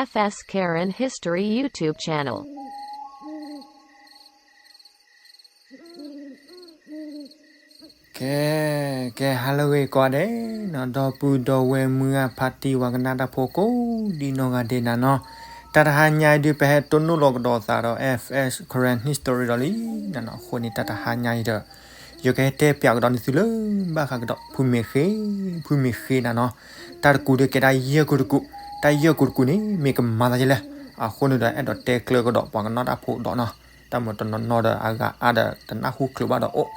F S Karen History YouTube channel. ကဲ, ကဲ ဟါလၢအဂ့ၤကိးဂၤဒဲးနီၤ, ဒီပုၢ်ဒီဝဲၢ်မုၢ်ဂၢ်ဖါတံၢ်ဝၤကနၣ်တၢ်ဖိကိးဒ်နီၢ်ဂၤဒဲးနၤနီၤ, တၢ်တဟါညါအံၤဒုး ပဟဲတိၢ်နီၣ်လီၤကဒီးသးဒီး F S Karen History ဒီးလံနၤနီၤ, အဃိန့ၣ် တၢ်တဟါညါအံၤဒီး ယကဟဲတဲပၠးကဒီးန့ၢ်သုလၢ ဘၣ်ဃးကဒီး ဖုမ့ၢ်ဃ့, ဖုမ့ၢ်ဃ့နၤနီၤ, တၢ်တကူးဒုးကဲဒၣ်ယဲၢ်ကူးတကူး, တၢ်ယဲၢ်ကူးတကူးန့ၣ် မ့ၢ်ကမၤသးဒ်လဲၣ်, အဃိန့ၣ်ဒီး အဲၣ်ဒိးတဲကျၢၤကဒီးပှၤကနၣ်တၢ်ဖိဒီးနီၤ, တၢ်မၤတနီၤနီၤဒီး အဂၤအါဒီးတနၢ်ဟူချုးဘၣ်ဒီးအိၣ်,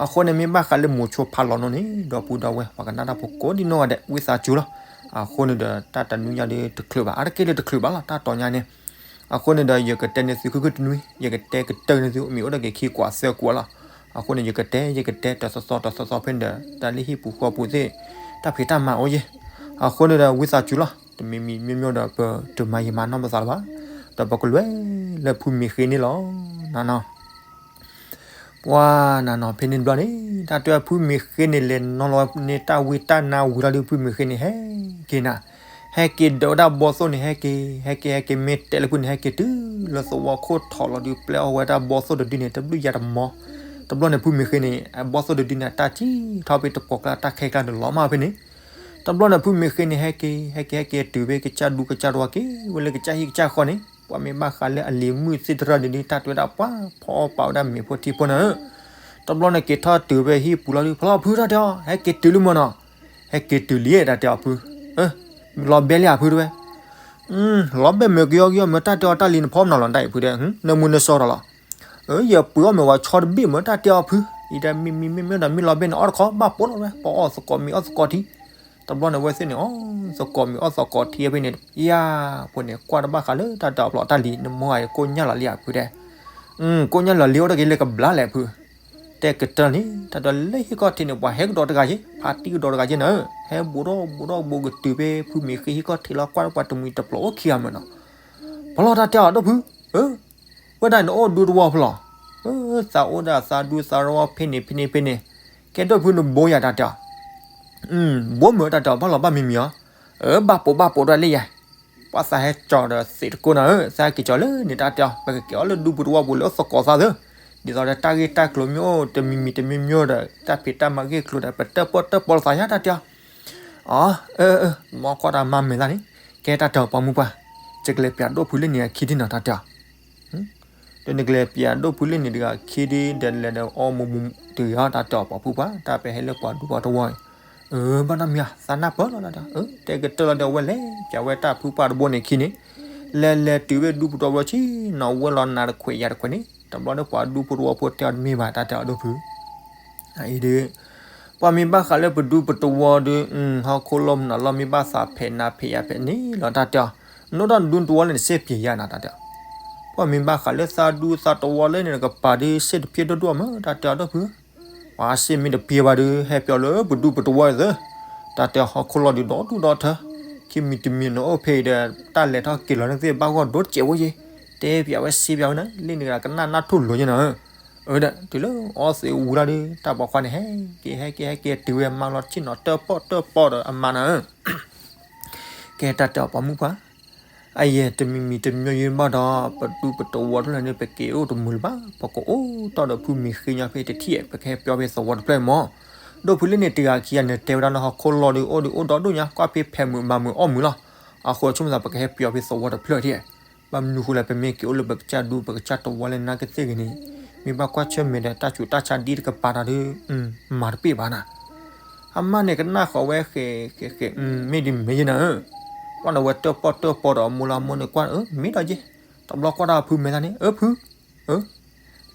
အဃိန့ၣ် မ့ၢ်ဘၣ်ဃးလၢမိၤဆိဖးလီၤနီၤန့ၣ် ဒီပုၢ်ဒီဝဲၢ်ပှၤကနၣ်တၢ်ဖိကိးဒ်နီၢ်ဂၤဒဲး ဝံသးစူၤလီၤ, အဃိန့ၣ်ဒီး တၢ်တနွံညါဒုးတချုးဘၣ်, အါတက့ၢ်လၢတချုးဘၣ်လီၤ တၢ်တီၤညါန့ၣ်, အဃိန့ၣ်ဒီး ယကတဲန့ၢ်သု ခုခုတနွံ ယကတဲကတၢၢ်န့ၢ်သု မ့ၢ်အိၣ်ဒီးက့ၤခံကွၢ်သၢကွၢ်လီၤ, အဃိန့ၣ် ယကတဲ ယကတဲတသီသီတသီသီဖဲန့ၣ်ဒီး တၢ်လၢဟံၣ်ပူၤဃီပူၤသ့ၣ် တၢ်ဖံးတၢ်မၤအိၣ်ယဲၢ်, အဃိန့ၣ်ဒီး ဝံသးစူၤလီၤ, တမံၤမံၤမ့ၢ်မ့ၢ်ဒီး ပတမၤယံာ်မၤနီၢ်ပသးလၢၤဘၣ်, ဒီးပကလဲၤလၢဖုမ့ၢ်ဃ့န့ၣ်လီၤ, နနီၤ ပှၤနနီၤ ဖဲန့ၣ်တဘျီန့ၣ် တၢ်တဲအီၤ ဖုမ့ၢ်ဃ့န့ၣ် လဲၤနီၤလီၤန့ၢ်တၢ်ဝံတၢ်နါဝံၤလီၤဒုး ဖုမ့ၢ်ဃ့န့ၣ် ဟဲက့ၤနၤ, ဟဲက့ၤဒုးဝဲတၢ်ဘီသိၣ်န့ၣ် ဟဲက့ၤ ဟဲက့ၤ ဟဲက့ၤ မ့ၢ်တဲလၢဖုန့ၣ် ဟဲက့ၤတုၤလၢသဝီခိၣ်ထီၣ်လီၤဒုး ပျဲအီၣ်ဝဲတၢ်ဘီသိၣ်တဒုန့ၣ် တဘျုးယၤတမီၤ, တဘျီန့ၣ် ဖုမ့ၢ်ဃ့န့ၣ် အဘီသိၣ်တဒုန့ၣ် အတၢ်စံၣ်ထီၣ်ဖဲတကိးကျါ တၢ်ခဲကျါန့ၣ်လီၤမၢ်ဖဲန့ၣ်, တဘျီန့ၣ် ဖုမ့ၢ်ဃ့န့ၣ် ဟဲက့ၤ ဟဲက့ၤ ဟဲက့ၤတုၤဖဲ ကစၢ်ဒူကစၢ်တဝီ က့ၤဝဲလၢကစၢ်ဟံၣ်ကစၢ်ဃီန့ၣ် ပှၤမ့ၢ်ဘၣ်ဃးလၢအလံၤမုၣ်သ့ၣ်တရၢန့ၣ်ဒုး တၢ်တဲဝဲဒၣ်ပှၤဖီအီၣ်ပာ်ဝဲဒၣ်မ့ၤဖိထံဖိနၤဧၢ, တဘျီန့ၣ် က့ၤထီၣ်တုၤဖဲဟံၣ်ပူၤလီၤဒုး ဖီလီၤဖု တၢ်တဲအီၤ ဟဲက့ၤတုၤလံမၢ်နီၤ, ဟဲက့ၤတုၤလံ တၢ်တဲအီၤဖု, လီၤဘဲလံဧါဖုတဲဝဲ, လီၤဘဲမ့ၢ်ကယီကယီမ့ၢ် တၢ်တဲအီၤ တၢ်လံၤနဖီမနုၤလီၤ တၢ်အံၤဖုတဲ, နၢမူနၢဆှီဒီးလီၤ, ယပှ့ၤအီၣ်မ့ၤဝဲဆီတဘ့ၣ်မ့ၢ် တၢ်တဲအီၤဖု, အံၤဒၣ်မ့မ့မ့မ့ၢ်ဒီး မ့ၢ်လီၤဘဲန့ၣ် အီၣ်တခီ ဘၣ်ပိာ်လီၤဝဲ ပအီၣ်သကိးမ့ၤအီၣ်သကိးထံ တဘျီန့ၣ် အဝဲသ့ၣ်န့ၣ် အီၣ်သကိးမ့ၤအီၣ်သကိးထံဖဲန့ၣ် ယၤဖိန့ၣ် ကွၢ်တဘၣ်ဃးလၢတၢ်တဲအီၤဖျီ တၢ်လံၤ နမိၢ်ဂၤအံၤ ကိၣ်ညၣ်လီၤလံဧါဖုတဲ, ကိၣ်ညၣ်လီၤလံ အိၣ်တ့ၢ်က့ၤလၢကဘျါလဲၣ်ဖု, တဲကတၢၢ်န့ၣ် တၢ်တဲအီၤ လၢဟံၣ်ခီၣ်ထံးန့ၣ် ပှၤဟဲကဒီးတဂၤယ့ၢ် ဖါတံၢ်ကဒီးတဂၤယ့ၢ်နၤဧၢ, ဟဲဘူးထီၣ်ဘူးထီၣ်ဘူးကတုၤဖဲဖုမ့ၢ်ဃ့ဟံၣ်ခီၣ်ထံးလီၤ ကွၢ်ပှၤတမှံၤတပျီၤအိၣ်ခံဂၤမ့ၢ်နီၤ, ဖီလီၤ တၢ်တဲအီၤ ဒီပုၢ်ဖု, ဝဲဒၣ်န့ၣ် နအိၣ်ဒူသဝီဖဲလဲၣ်, သးအိၣ်ဒၣ်သးဒူသးသဝီဖဲန့ၣ်ဖဲန့ၣ်ဖဲန့ၣ်, ကဲ ဒီပုၢ်ဖု နဘိယၤ တၢ်တဲအီၤ, ဘိမ့ၢ် တၢ်တဲအီၤ ဘၣ်လီၤဘၣ်မံမံၤအီၤ, ဘၣ်ပိာ်ဘၣ်ပိာ်ဒၣ်လၢယၤ, ပှၤသးဟဲကၠီၤဒီးသ့းတကိးနၤဧၢ, သးဟဲက့ၤကၠီၤလၢန့ၣ် တၢ်တဲအီၤ ပကက့ၤအီၣ်လၢဒူပူၤသဝီပူၤလၢအိၣ်သကိးသးသၢ, ဒ်သိးဒီးတၢ်ဂ့ၢ်တၢ်ကျိၤမ့ၢ်အိၣ်တမံၤမံၤတမံၤမံၤဒီး တၢ်ဖံးတၢ်မၤဂ့ၢ်ကျိၤဒီး ပတၢၣ်ပီၣ်တၢၣ်ပီလိာ်သးယၤ တၢ်တဲအီၤ, အၢ အၢ မ့ၢ်ကွၢ်တၢ်မၤမဲာ်သးန့ၣ်, ကဲ တၢ်တဲအီၤ ပိာ်မုၣ်ပှၢ်, ယကလဲၤပၠးဒိၣ်ဖုလၢန့ၣ်အခံဒ်နီၤ တၢ်တဲအီၤ ဒီးနကလဲၤပၠးဒိၣ်ဖုလၢန့ၣ်တဂၤခံဒု ဒီးလဲၤဒီးအီမူးမူးတဂ့ၤ တၢ်တဲအီၤ ပိာ်မုၣ်ပှၢ်, တၢ်ပဟဲလၢပှၤဒူပှၤသဝီန့ၣ်, အၢ ဘၣ်နီတမံၤဧါ သးနၢ်ပၢၢ်လီၤ တၢ်တဲအီၤ, တဲကတၢၢ်လီၤဒီး အဝဲလဲၤပၠးဝဲတၢ်ဖုပှၢ်တဘိန့ၣ်ခံန့ၣ်, လဲၤလဲၤတုၤဖဲဒူပူၤသဝီပူၤလီၤဆံနီၤ ဝဲလီၤနၤတခွဲးယၤတခွဲးန့ၣ်, တဘျီဒီးပှၤဒူပူၤသဝီဖိတဲအီၤတမ့ၢ်ဘၣ် တၢ်တဲအီၤ ဒီပုၢ်ဖု အံၤဒုး ပှၤမ့ၢ်ဘၣ်ဃးလၢပဒူပတဝီဒီး ဟီၣ်ခိၣ်လီၢ်မနုၤလီၢ် မ့ၢ်ဘၣ်သးဖဲးနၤဖဲးယၤဖဲးန့ၣ်လီၤ တၢ်တဲအီၤ, နအိၣ်ဒီးနဒူတဝီလၢနစ့ပျံၤယၤနၤ တၢ်တဲအီၤ, ပှၤမ့ၢ်ဘၣ်ဃးလၢသးဒူသးတဝီလၢန့ၣ် နကပၤဒုးစ့တပျဲၢ်ဒိၣ်ဒိၣ်မး တၢ်တဲအီၤ ဒီပုၢ်ဖု, ပှၤစ့မ့ၢ်တပျဲၢ်ဘၣ်ဒီး ဟဲပျီလၢပဒူပတဝီအံၤသၢ, တၢ်တဲအီၤ ဟီၣ်ခိၣ်လီၢ်ဒုးဒီဒူၣ်ဒီထၢ, ခံမံၤတမံၤနအိၣ်ဖဲအံၤဒီး တၢ်လဲၤထီၣ်က့ၤလီၤန့ၣ်သ့ၣ် ဘၣ်ဂီၢ်ဒိၣ်စဲးဝဲယ့ၢ်, တဲပၠးဝဲစ့ပၠးဝဲန့ၣ် လၢန့ၣ်ကနၣ်နၢ်ထူၣ်လိၤယ့ၢ်နၤဧၢ အၢ ဒီးတုၤလၢအီသံးဝံၤလီၤဒီး တၢ်ပိာ်ခွါန့ၣ် ဟဲက့ၤ ဟဲက့ၤ ဟဲက့ၤ တုၤဝဲမါလီၤဆ့ၣ်နီၤ တၢၣ်ပီၣ်တၢၣ်ပီၣ်ဒီးအမါနၤဧၢ, ကဲ တၢ်တဲအီၤ ပိာ်မုၣ်ပှၢ်, အယဲၢ်တမံၤမံၤတမံၤယံၤဘၣ်ဒီး ပဒူပတဝီတဖျၢၣ်န့ၣ် ပက့ၤအိၣ်တမုာ်လၢၤဘၣ်, ပကအိၣ်တီၢ်ဒီးဖုမ့ၢ်ဃ့ညီဖဲတထံၣ် ပကဟဲပျီဖဲသဝီတဖျၢၣ်မး, ဒီးဖုလၢန့ၣ်တဂၤခံဂၤန့ၣ် တဲဝဲဒၣ်လၢဟီၣ်ခိၣ်လီၢ်ဒီး အိၣ်ဒီးအိၣ်ဒီဒူၣ်ညါ ကွၢ်ဖဲဖဲးမုာ်မၤမုာ်အီၣ်မုာ်လီၤ, အဃိဆိကမိၣ်သး ပကဟဲပျီဖဲသဝီတဖျၢၣ်ထံၣ် ဘၣ်မနုၤဃိလဲၣ် ပမ့ၢ်က့ၤအိၣ်လၢပကစၢ်ဒူပကစၢ်တဝီလၢနၤကသ့ၣ်ဂ့ၤန့ၣ်, မ့ၢ်ဘၣ်ကွၢ်ဆၢၣ်မဲာ်ဒီးတၢ်ဆူးတၢ်ဆါဒ်တကပၤတၢ်ဒီး, မၤတပ့ၢ်ဘၣ်နၤ, အမါန့ၣ်ကနၣ်ဃီၤဝဲဃဲၤဃဲၤဃဲၤ, မ့ၢ်ဒ်မ့ၢ်ယဲၢ်နၤဧၢ, ပှၢ်ဒီးဝဲတၢၣ်ပီၣ်တၢၣ်ပီၣ်ဒီးအမိၢ်လၢအမိၢ်န့ၣ်ကွၢ်, မ့ၢ်ဒီးယဲၢ်, တဘျီကွၢ်တၢ်ဖုမဲာ်သးန့ၣ်, အၢဖု, အၢ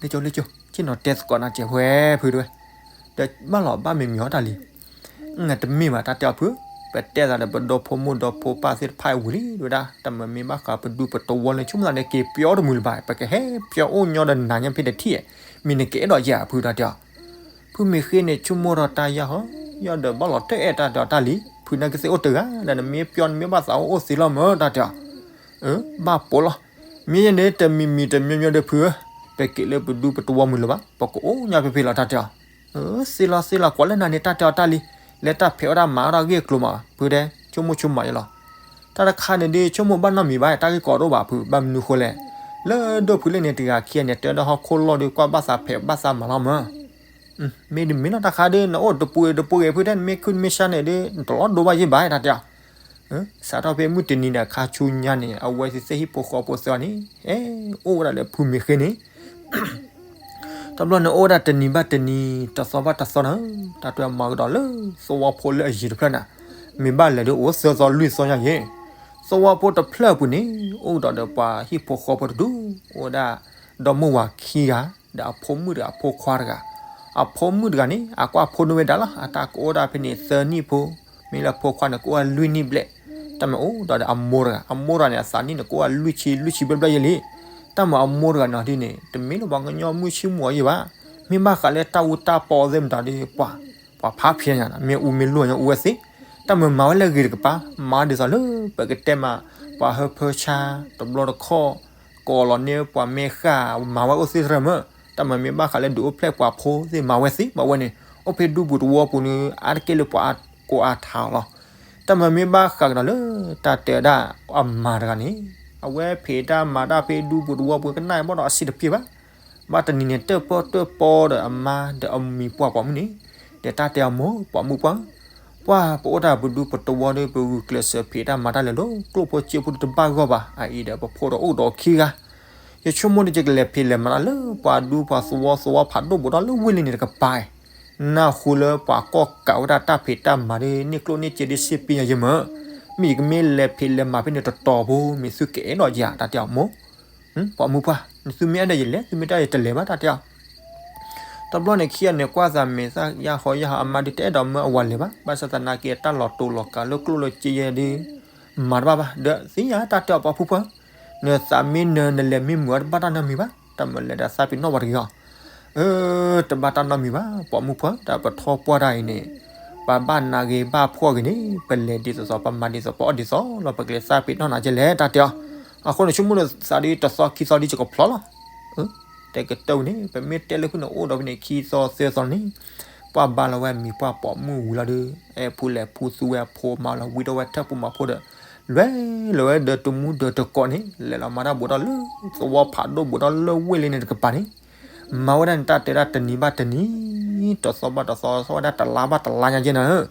လၢကၠိလၢကၠိ, ဆ့ၣ်နီၤတဲသကိးနၤစဲးဖဲဖုတဲဝဲ, ဒီးဘၣ်လီၤဘၣ်မ့ၢ်မ့ၢ်အီၤတၢ်လံ, တမ့ၢ်ဘၣ်တၢ်တဲအီၤဖု, ပတဲသးဒီးပဒီဖိမိၢ်ဒီဖိပၢ်သ့ၣ်တဖၣ်အံၤဝံၤလံ တဲဝဲဒၣ်, တၢ်မၤမ့ၢ်ဘၣ်ဃးပဒူပတဝီလၢ ဆိကမိၣ်သးန့ၣ် က့ၤပျီတမုာ်လၢၤဘၣ်, ပကဟဲပျီအိၣ်ညီဒီးနၤညါဖဲတထံၣ်, မ့ၢ်နကအဲၣ်ဒိးယၤဖုတၢ်တဲအီၤ, ဖုမ့ၢ်ဃ့န့ၣ် ဆိကမိၣ်ဒီးတၢ်ယၢ်ဟီ, ယၢ်ဒီးဘၣ်လီၤတအဲၣ်တၢ်တဲအီၤတၢ်လံ, ဖုနာ်က့သ့ၣ်အိၣ်တဂၤဒီး နမ့ၢ်ပျီနမ့ၢ်ဘၣ်သးအိၣ်အိၣ်သ့လီၤမၢတၢ်တဲအီၤ, ဘၣ်ပိာ်လီၤ, မ့ၢ်ယဲန့ၣ် တမံၤမံၤတမံၤမံၤဒီးဖုဧၢ, ပက့ၤလၢပဒူပတဝီမုာ်လၢၤဘၣ်, ပကအိၣ်ညီဖဲဖဲလီၤတၢ်တဲအီၤ, သ့လီၤသ့လီၤ ကွၢ်လၢနၤန့ၣ်တၢ်တဲအီၤတၢ်လံ, လၢတၢ်ဖဲးဝဲဒၣ်မၤဝဲဒၣ်ဂ့ၢ်ကျိၤမး, ဖုတဲ, ဆိကမိၣ်ဆိကမးယဲလီၤ, တၢ်တခါန့ၣ်ဒုး ဆိကမိၣ်ဘၣ်နီတမံၤဘၣ် တၢ်ဂ့ၢ်ကီတအိၣ်ဘၣ်ဖုး ဘၣ်မနုၤဃိလဲၣ်. လၢဒိၣ်ဖုလ့ၣ်န့ၣ် တဂၤခံဂၤန့ၣ် တဲဒၣ်ဟီၣ်ခိၣ်လီၢ်ဒီး ကွၢ်ဘၣ်သးဖဲးဘၣ်သးမၤလီၤမၢ်. မ့တမ့ၢ်နီတခါဒီး နအိၣ်တပူၤတပူၤဂ့ၤဖုတဲ နမ့ၢ်ခုၣ်မ့ၢ်ဆါန့ၣ်ဒီး နတလီၤဒိဘၣ်ယဲၢ်ဘၣ် တၢ်တဲအီၤ. စးထီၣ်ဖဲမုၢ်တနံၤန့ၣ် အခါဆူညါန့ၣ် အဝဲသ့ၣ်ဟံၣ်ဖိဃီဖိသၢဂၤန့ၣ် ဟဲအိၣ်ဝဲဒၣ်လၢဖုမ့ၢ်ဃ့န့ၣ် တဘျီန့ၣ်အိၣ်ဒၣ်တနံၤဘၣ်တနံၤ တသီဘၣ်တသီန့ၣ် တၢ်တဲအီၤမၤကဒီးလၢ သဝီဖိလၢအယံၤတဖျၢၣ်န့ၣ် မ့ၢ်ဘၣ်လဲၤဒီးအိၣ်သၢသီလွံၢ်သီညါယဲၢ်. သဝီဖိတဖျၢၣ်အပူၤန့ၣ် အိၣ်ကဒီးဒီးပှၤဟံၣ်ဖိဃီဖိတဒူၣ် အိၣ်ဝဲဒၣ် ဒီမိၢ်ဝၤခံဂၤ ဒီးအဖိမုၣ်တဂၤ အဖိခွါတဂၤ. အဖိမုၣ်တဂၤန့ၣ် အကွၢ်ဖိန့ၢ်ဝဲဒၣ်လီၤ အတၢ်ကအိၣ်ဒၣ်ဖဲန့ၣ်သၢနံၣ်ဖိ, မ့ၢ်လၢဖိခွါန့ၣ် ကအိၣ်ဝဲလွံၢ်နံၣ်ဘျဲၣ်. တၢ်မၤအိၣ်ဒီးအမိၢ်တဂၤ အမိၢ်တဂၤန့ၣ် အသးနံၣ်န့ၣ် ကအိၣ်ဝဲလွံၢ်ဆံ လွံၢ်ဆံဘျဲၣ်ဘျဲၣ်ယဲၢ်လံ. တၢ်မၤအမိၢ်တဂၤန့ၣ်ဒ်န့ၣ် တမ့ၢ်လၢပှၤကညီမုၢ်ဆ့ၣ်မုၢ်ဂီၤယဲၢ်ဘၣ်. မ့ၢ်ဘၣ်ဃးလၢတၢ်အူတၢ်ပီသ့ၣ်မတၤဒီး ပှၤ ပှၤဖးဖျဲညါ မ့ၢ်အူမ့ၢ်လိၢ်ညါအူဝဲသ့ၣ်. တၢ်မၤမၤဝဲလၢအဂ့ၤတကပၤ မၤဒ်သိးလၢပကတဲမး ပှၤဟၢဖၢဆါ တဘျီတခီၣ် ကိးလီၤန့ၢ်ပှၤမဲာ်ဃာ် မၤဝဲအိၣ်သ့ၣ်တရၢမၢ်. တၢ်မၤမ့ၢ်ဘၣ်ဃးလၢဒုးအိၣ်ဖျဲၣ်ပှၤဖိသ့ၣ်မၤဝဲသ့ၣ် မၤဝဲန့ၣ် အိၣ်ဖဲဒူပူၤသဝီပူၤန့ၣ် အါတက့ၢ်လၢပှၤကိးအါထးအီၤလီၤ. တၢ်မၤမ့ၢ်ဘၣ်ဃးကဒီးလၢ တၢ်တဲဝဲဒၣ်အမါတဂၤန့ၣ် အဝဲဖံးတၢ်မၤတၢ်ဖဲဒူပူၤသဝီပူၤ ကနၣ်ဘၣ်ဒီးအဆံးတဖျၢၣ်ဘၣ်. ဘၣ်တနံၤန့ၣ် တၢၣ်ပၢၢ်တၢၣ်ပီဒီးအမါဒီးအမံၤပှၢ်ပိာ်မုၣ်န့ၣ် ဒီးတၢ်တဲအီၤမိၢ် ပိာ်မုၣ်ပှၢ် ပှၢ်ပအိၣ်တၢ်ပဒူပသဝီဒီး ပဂုာ်ကျဲးစၢးဖံးတၢ်မၤတၢ်လဲၤလိာ်ကျိၣ်ဖိစ့ဖိဒီးတဘၣ်ဂီၢ်ဘၣ်. အအံၤဒီးပဖိဒီးအိၣ်ဒီးခံဂၤ ယဆိကမိၣ်ဒီးယကလဲၤဖံးလဲၤမၤတၢ်လၢပှၤဒူပှၤသဝီသဝီဖးဒိၣ်ဘူးဒီးလၢဝ့ၢ်လံန့ၣ်တကပၤ. နၢ်ဟူလၢပှၤကီၢ်ကးဝဲဒၣ်တၢ်ဖံးတၢ်မၤဒီး န့ၢ်ကျိၣ်န့ၢ်စ့ဒီးစ့ပ့ၤညါယဲၢ်မၢ်. မ့ၢ်ယကမ့ၢ်လဲၤဖံးလဲၤမၤဖဲန့ၣ်တတီၤဖိ မ့ၢ်သုကအဲၣ်ဒိးယၤ တၢ်တဲအီၤမိၢ် ပိာ်မုၣ်ပှၢ် နသုမ့ၢ်အဲၣ်ဒိးယလဲၤ သုမ့ၢ်တအဲၣ်ယတလဲၤဘၣ် တၢ်တဲအီၤ. တဘျီန့ၣ်ခံဂၤန့ၣ် ကွၢ်သးမဲာ်သၣ်ယၢ်ဟီယၢ်ဟီ အမါဒုးတအဲၣ်ဒိးမၢအဝၤလဲၤဘၣ်. ဘၣ်ဆၣ်သနာ်က့ တၢ်လီၤတိာ်လီၤကာ်လၢကျိၣ်လၢစ့ယဲၢ်ဒုး မၤတဘၣ်ဘၣ်. ဒီးသ့ၣ်ညါတၢ်တဲအီၤ ပိာ်မုၣ်ပှၢ် နသးမ့ၢ်နၢၤနလဲၤမ့ၢ်မုာ်အီၤတဘၣ်တၢ်နီတမံၤဘၣ်. တၢ်မၤလဲၤဒီးသးပ့ၤနီၣ်ပှၤတဂ့ၤအီၤ အၢ တဘၣ်တၢ်နီတမံၤဘၣ် ပိာ်မုၣ်ပှၢ် တၢ်ပထီၣ်ပှၢ်တၢ်အံၤန့ၣ် ပဘၣ်နးဂ့ၤဘၣ်ဖှီၣ်ဂ့ၤန့ၣ် ပလဲၤဒ်သိးသိး ပမၤဒ်သိး ပအီၣ်ဒ်သိးလီၤ ပကလဲၤသးပ့ၤနီၣ်နၤကဲလဲၣ် တၢ်တဲအီၤ. အဃိန့ၣ် ဆိကမိၣ်လၢသးဒ်တသီခံသီဒ်ယကဖျီလီၤ. တဲကတၢၢ်ဝံၤန့ၣ် ပမ့ၢ်တဲလၢခုၣ်န့ၣ် အိၣ်ဒီးဖဲန့ၣ်ခံသီသၢသီန့ၣ် ပှၢ်ဘါလီၤဝဲမံၤပှၢ်ပိာ်မုၣ်ဝံၤလီၤဒီး အဲၣ်ဖူလဲၤဖူသူဝဲအဖိမါလီၤ ဝံၤဒီးဝဲထၢၣ်ဖိမၤဖိဒီး လဲၤလီၤဝဲဒီးတမူဒီးတကိးန့ၣ် လဲၤလီၤမၤတၢ်ဘူးဒီးလၢ သဝီဖးဒိၣ်ဘူးဒီးလၢဝ့ၢ်လံန့ၣ်တကပၤန့ၣ် မၤဝဲဒၣ်န့ၣ် တၢ်တဲဒၣ်တနံၤဘၣ်တနံၤ တသီဘၣ်တသီ သီဝဲဒၣ်တလါဘၣ်တလါညါကဲနၤဧၢ.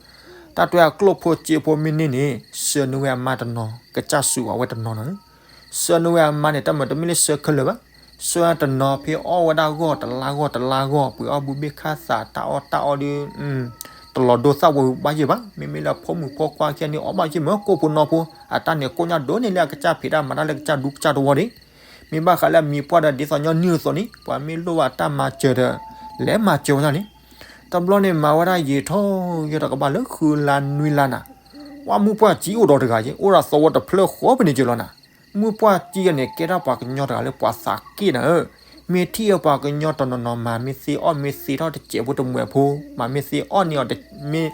တၢ်တဲအကျိၣ်ဖိစ့ဖိမ့ၢ်န့ၢ်န့ၣ် ဆှၢန့ၢ်ဝဲအမါတနီၤ ကစၢ်စူးအဝဲတနီၤနၤဧၢ. ဆှၢန့ၢ်ဝဲအမါန့ၣ် တၢ်မၤတမ့ၢ်လၢဆှၢခဲလၢာ်ဘၣ်. ဆှၢတနီၤဖဲအီၣ်ဝဲဒၣ်ဂီၢ်တလါဂီၢ်တလါဂီၢ် ပှ့ၤအီၣ်ဘုဘ့ၣ်ခါသးတၢ်အီၣ်တၢ်အီဒီး တလီၤဒိသၣ်ဝဲဘၣ်ယဲၢ်ဘၣ်. မ့မ့ၢ်လၢဖိမုၣ်ဖိခွါခံဂၤန့ၣ် အီၣ်ဘၣ်ယဲၢ်မၢ် ကိၣ်ဖိနီဖိ အတၢ်န့ၣ်ကိၣ်ညါဒိၣ်န့ၢ်လၢအကစၢ်ဖံးတၢ်မၤတၢ်လၢကစၢ်ဒူကစၢ်သဝီဒၣ်. မ့ၢ်ဘၣ်ဃးလၢအမံၤပှၢ်ဒီးဒ်သိးညီနုၢ်အသိးန့ၣ် ပှၤမ့ၢ်လိၣ်ဘၣ်တၢ်မၤစၢၤဒီး လဲၤမၤစၢၤဝဲဒၣ်န့ၣ် တဘျီန့ၣ် မၤဝဲဒၣ်ယံာ်ထီၣ်ယံာ်ထီၣ်ကဘၣ်လၢဃုလါနွံလါနၤ, ပှၢ်မုၢ်ပှၢ်ကံအိၣ်ဒီးတဂၤယဲၢ် အိၣ်ဒီးသဝီတဖျၢၣ်ဃီဖဲန့ၣ်က့ၤလီၤနၤ. မုၢ်ပှၢ်ကံဂၤန့ၣ် ကဲထီၣ်ပှၤကညီတဂၤလၢပှၤသးက့ၣ်နၤဧၢ. မ့ၢ်ထံၣ်အပှၤကညီတနီၤနီၤ မၤမ့ၢ်သ့အီၣ်မ့ၢ်သ့ထီၣ်တစဲးဖိတမှဲးဖိ, မၤမ့ၢ်သ့အီၣ်န့ၢ်အီၤ မ့ၢ်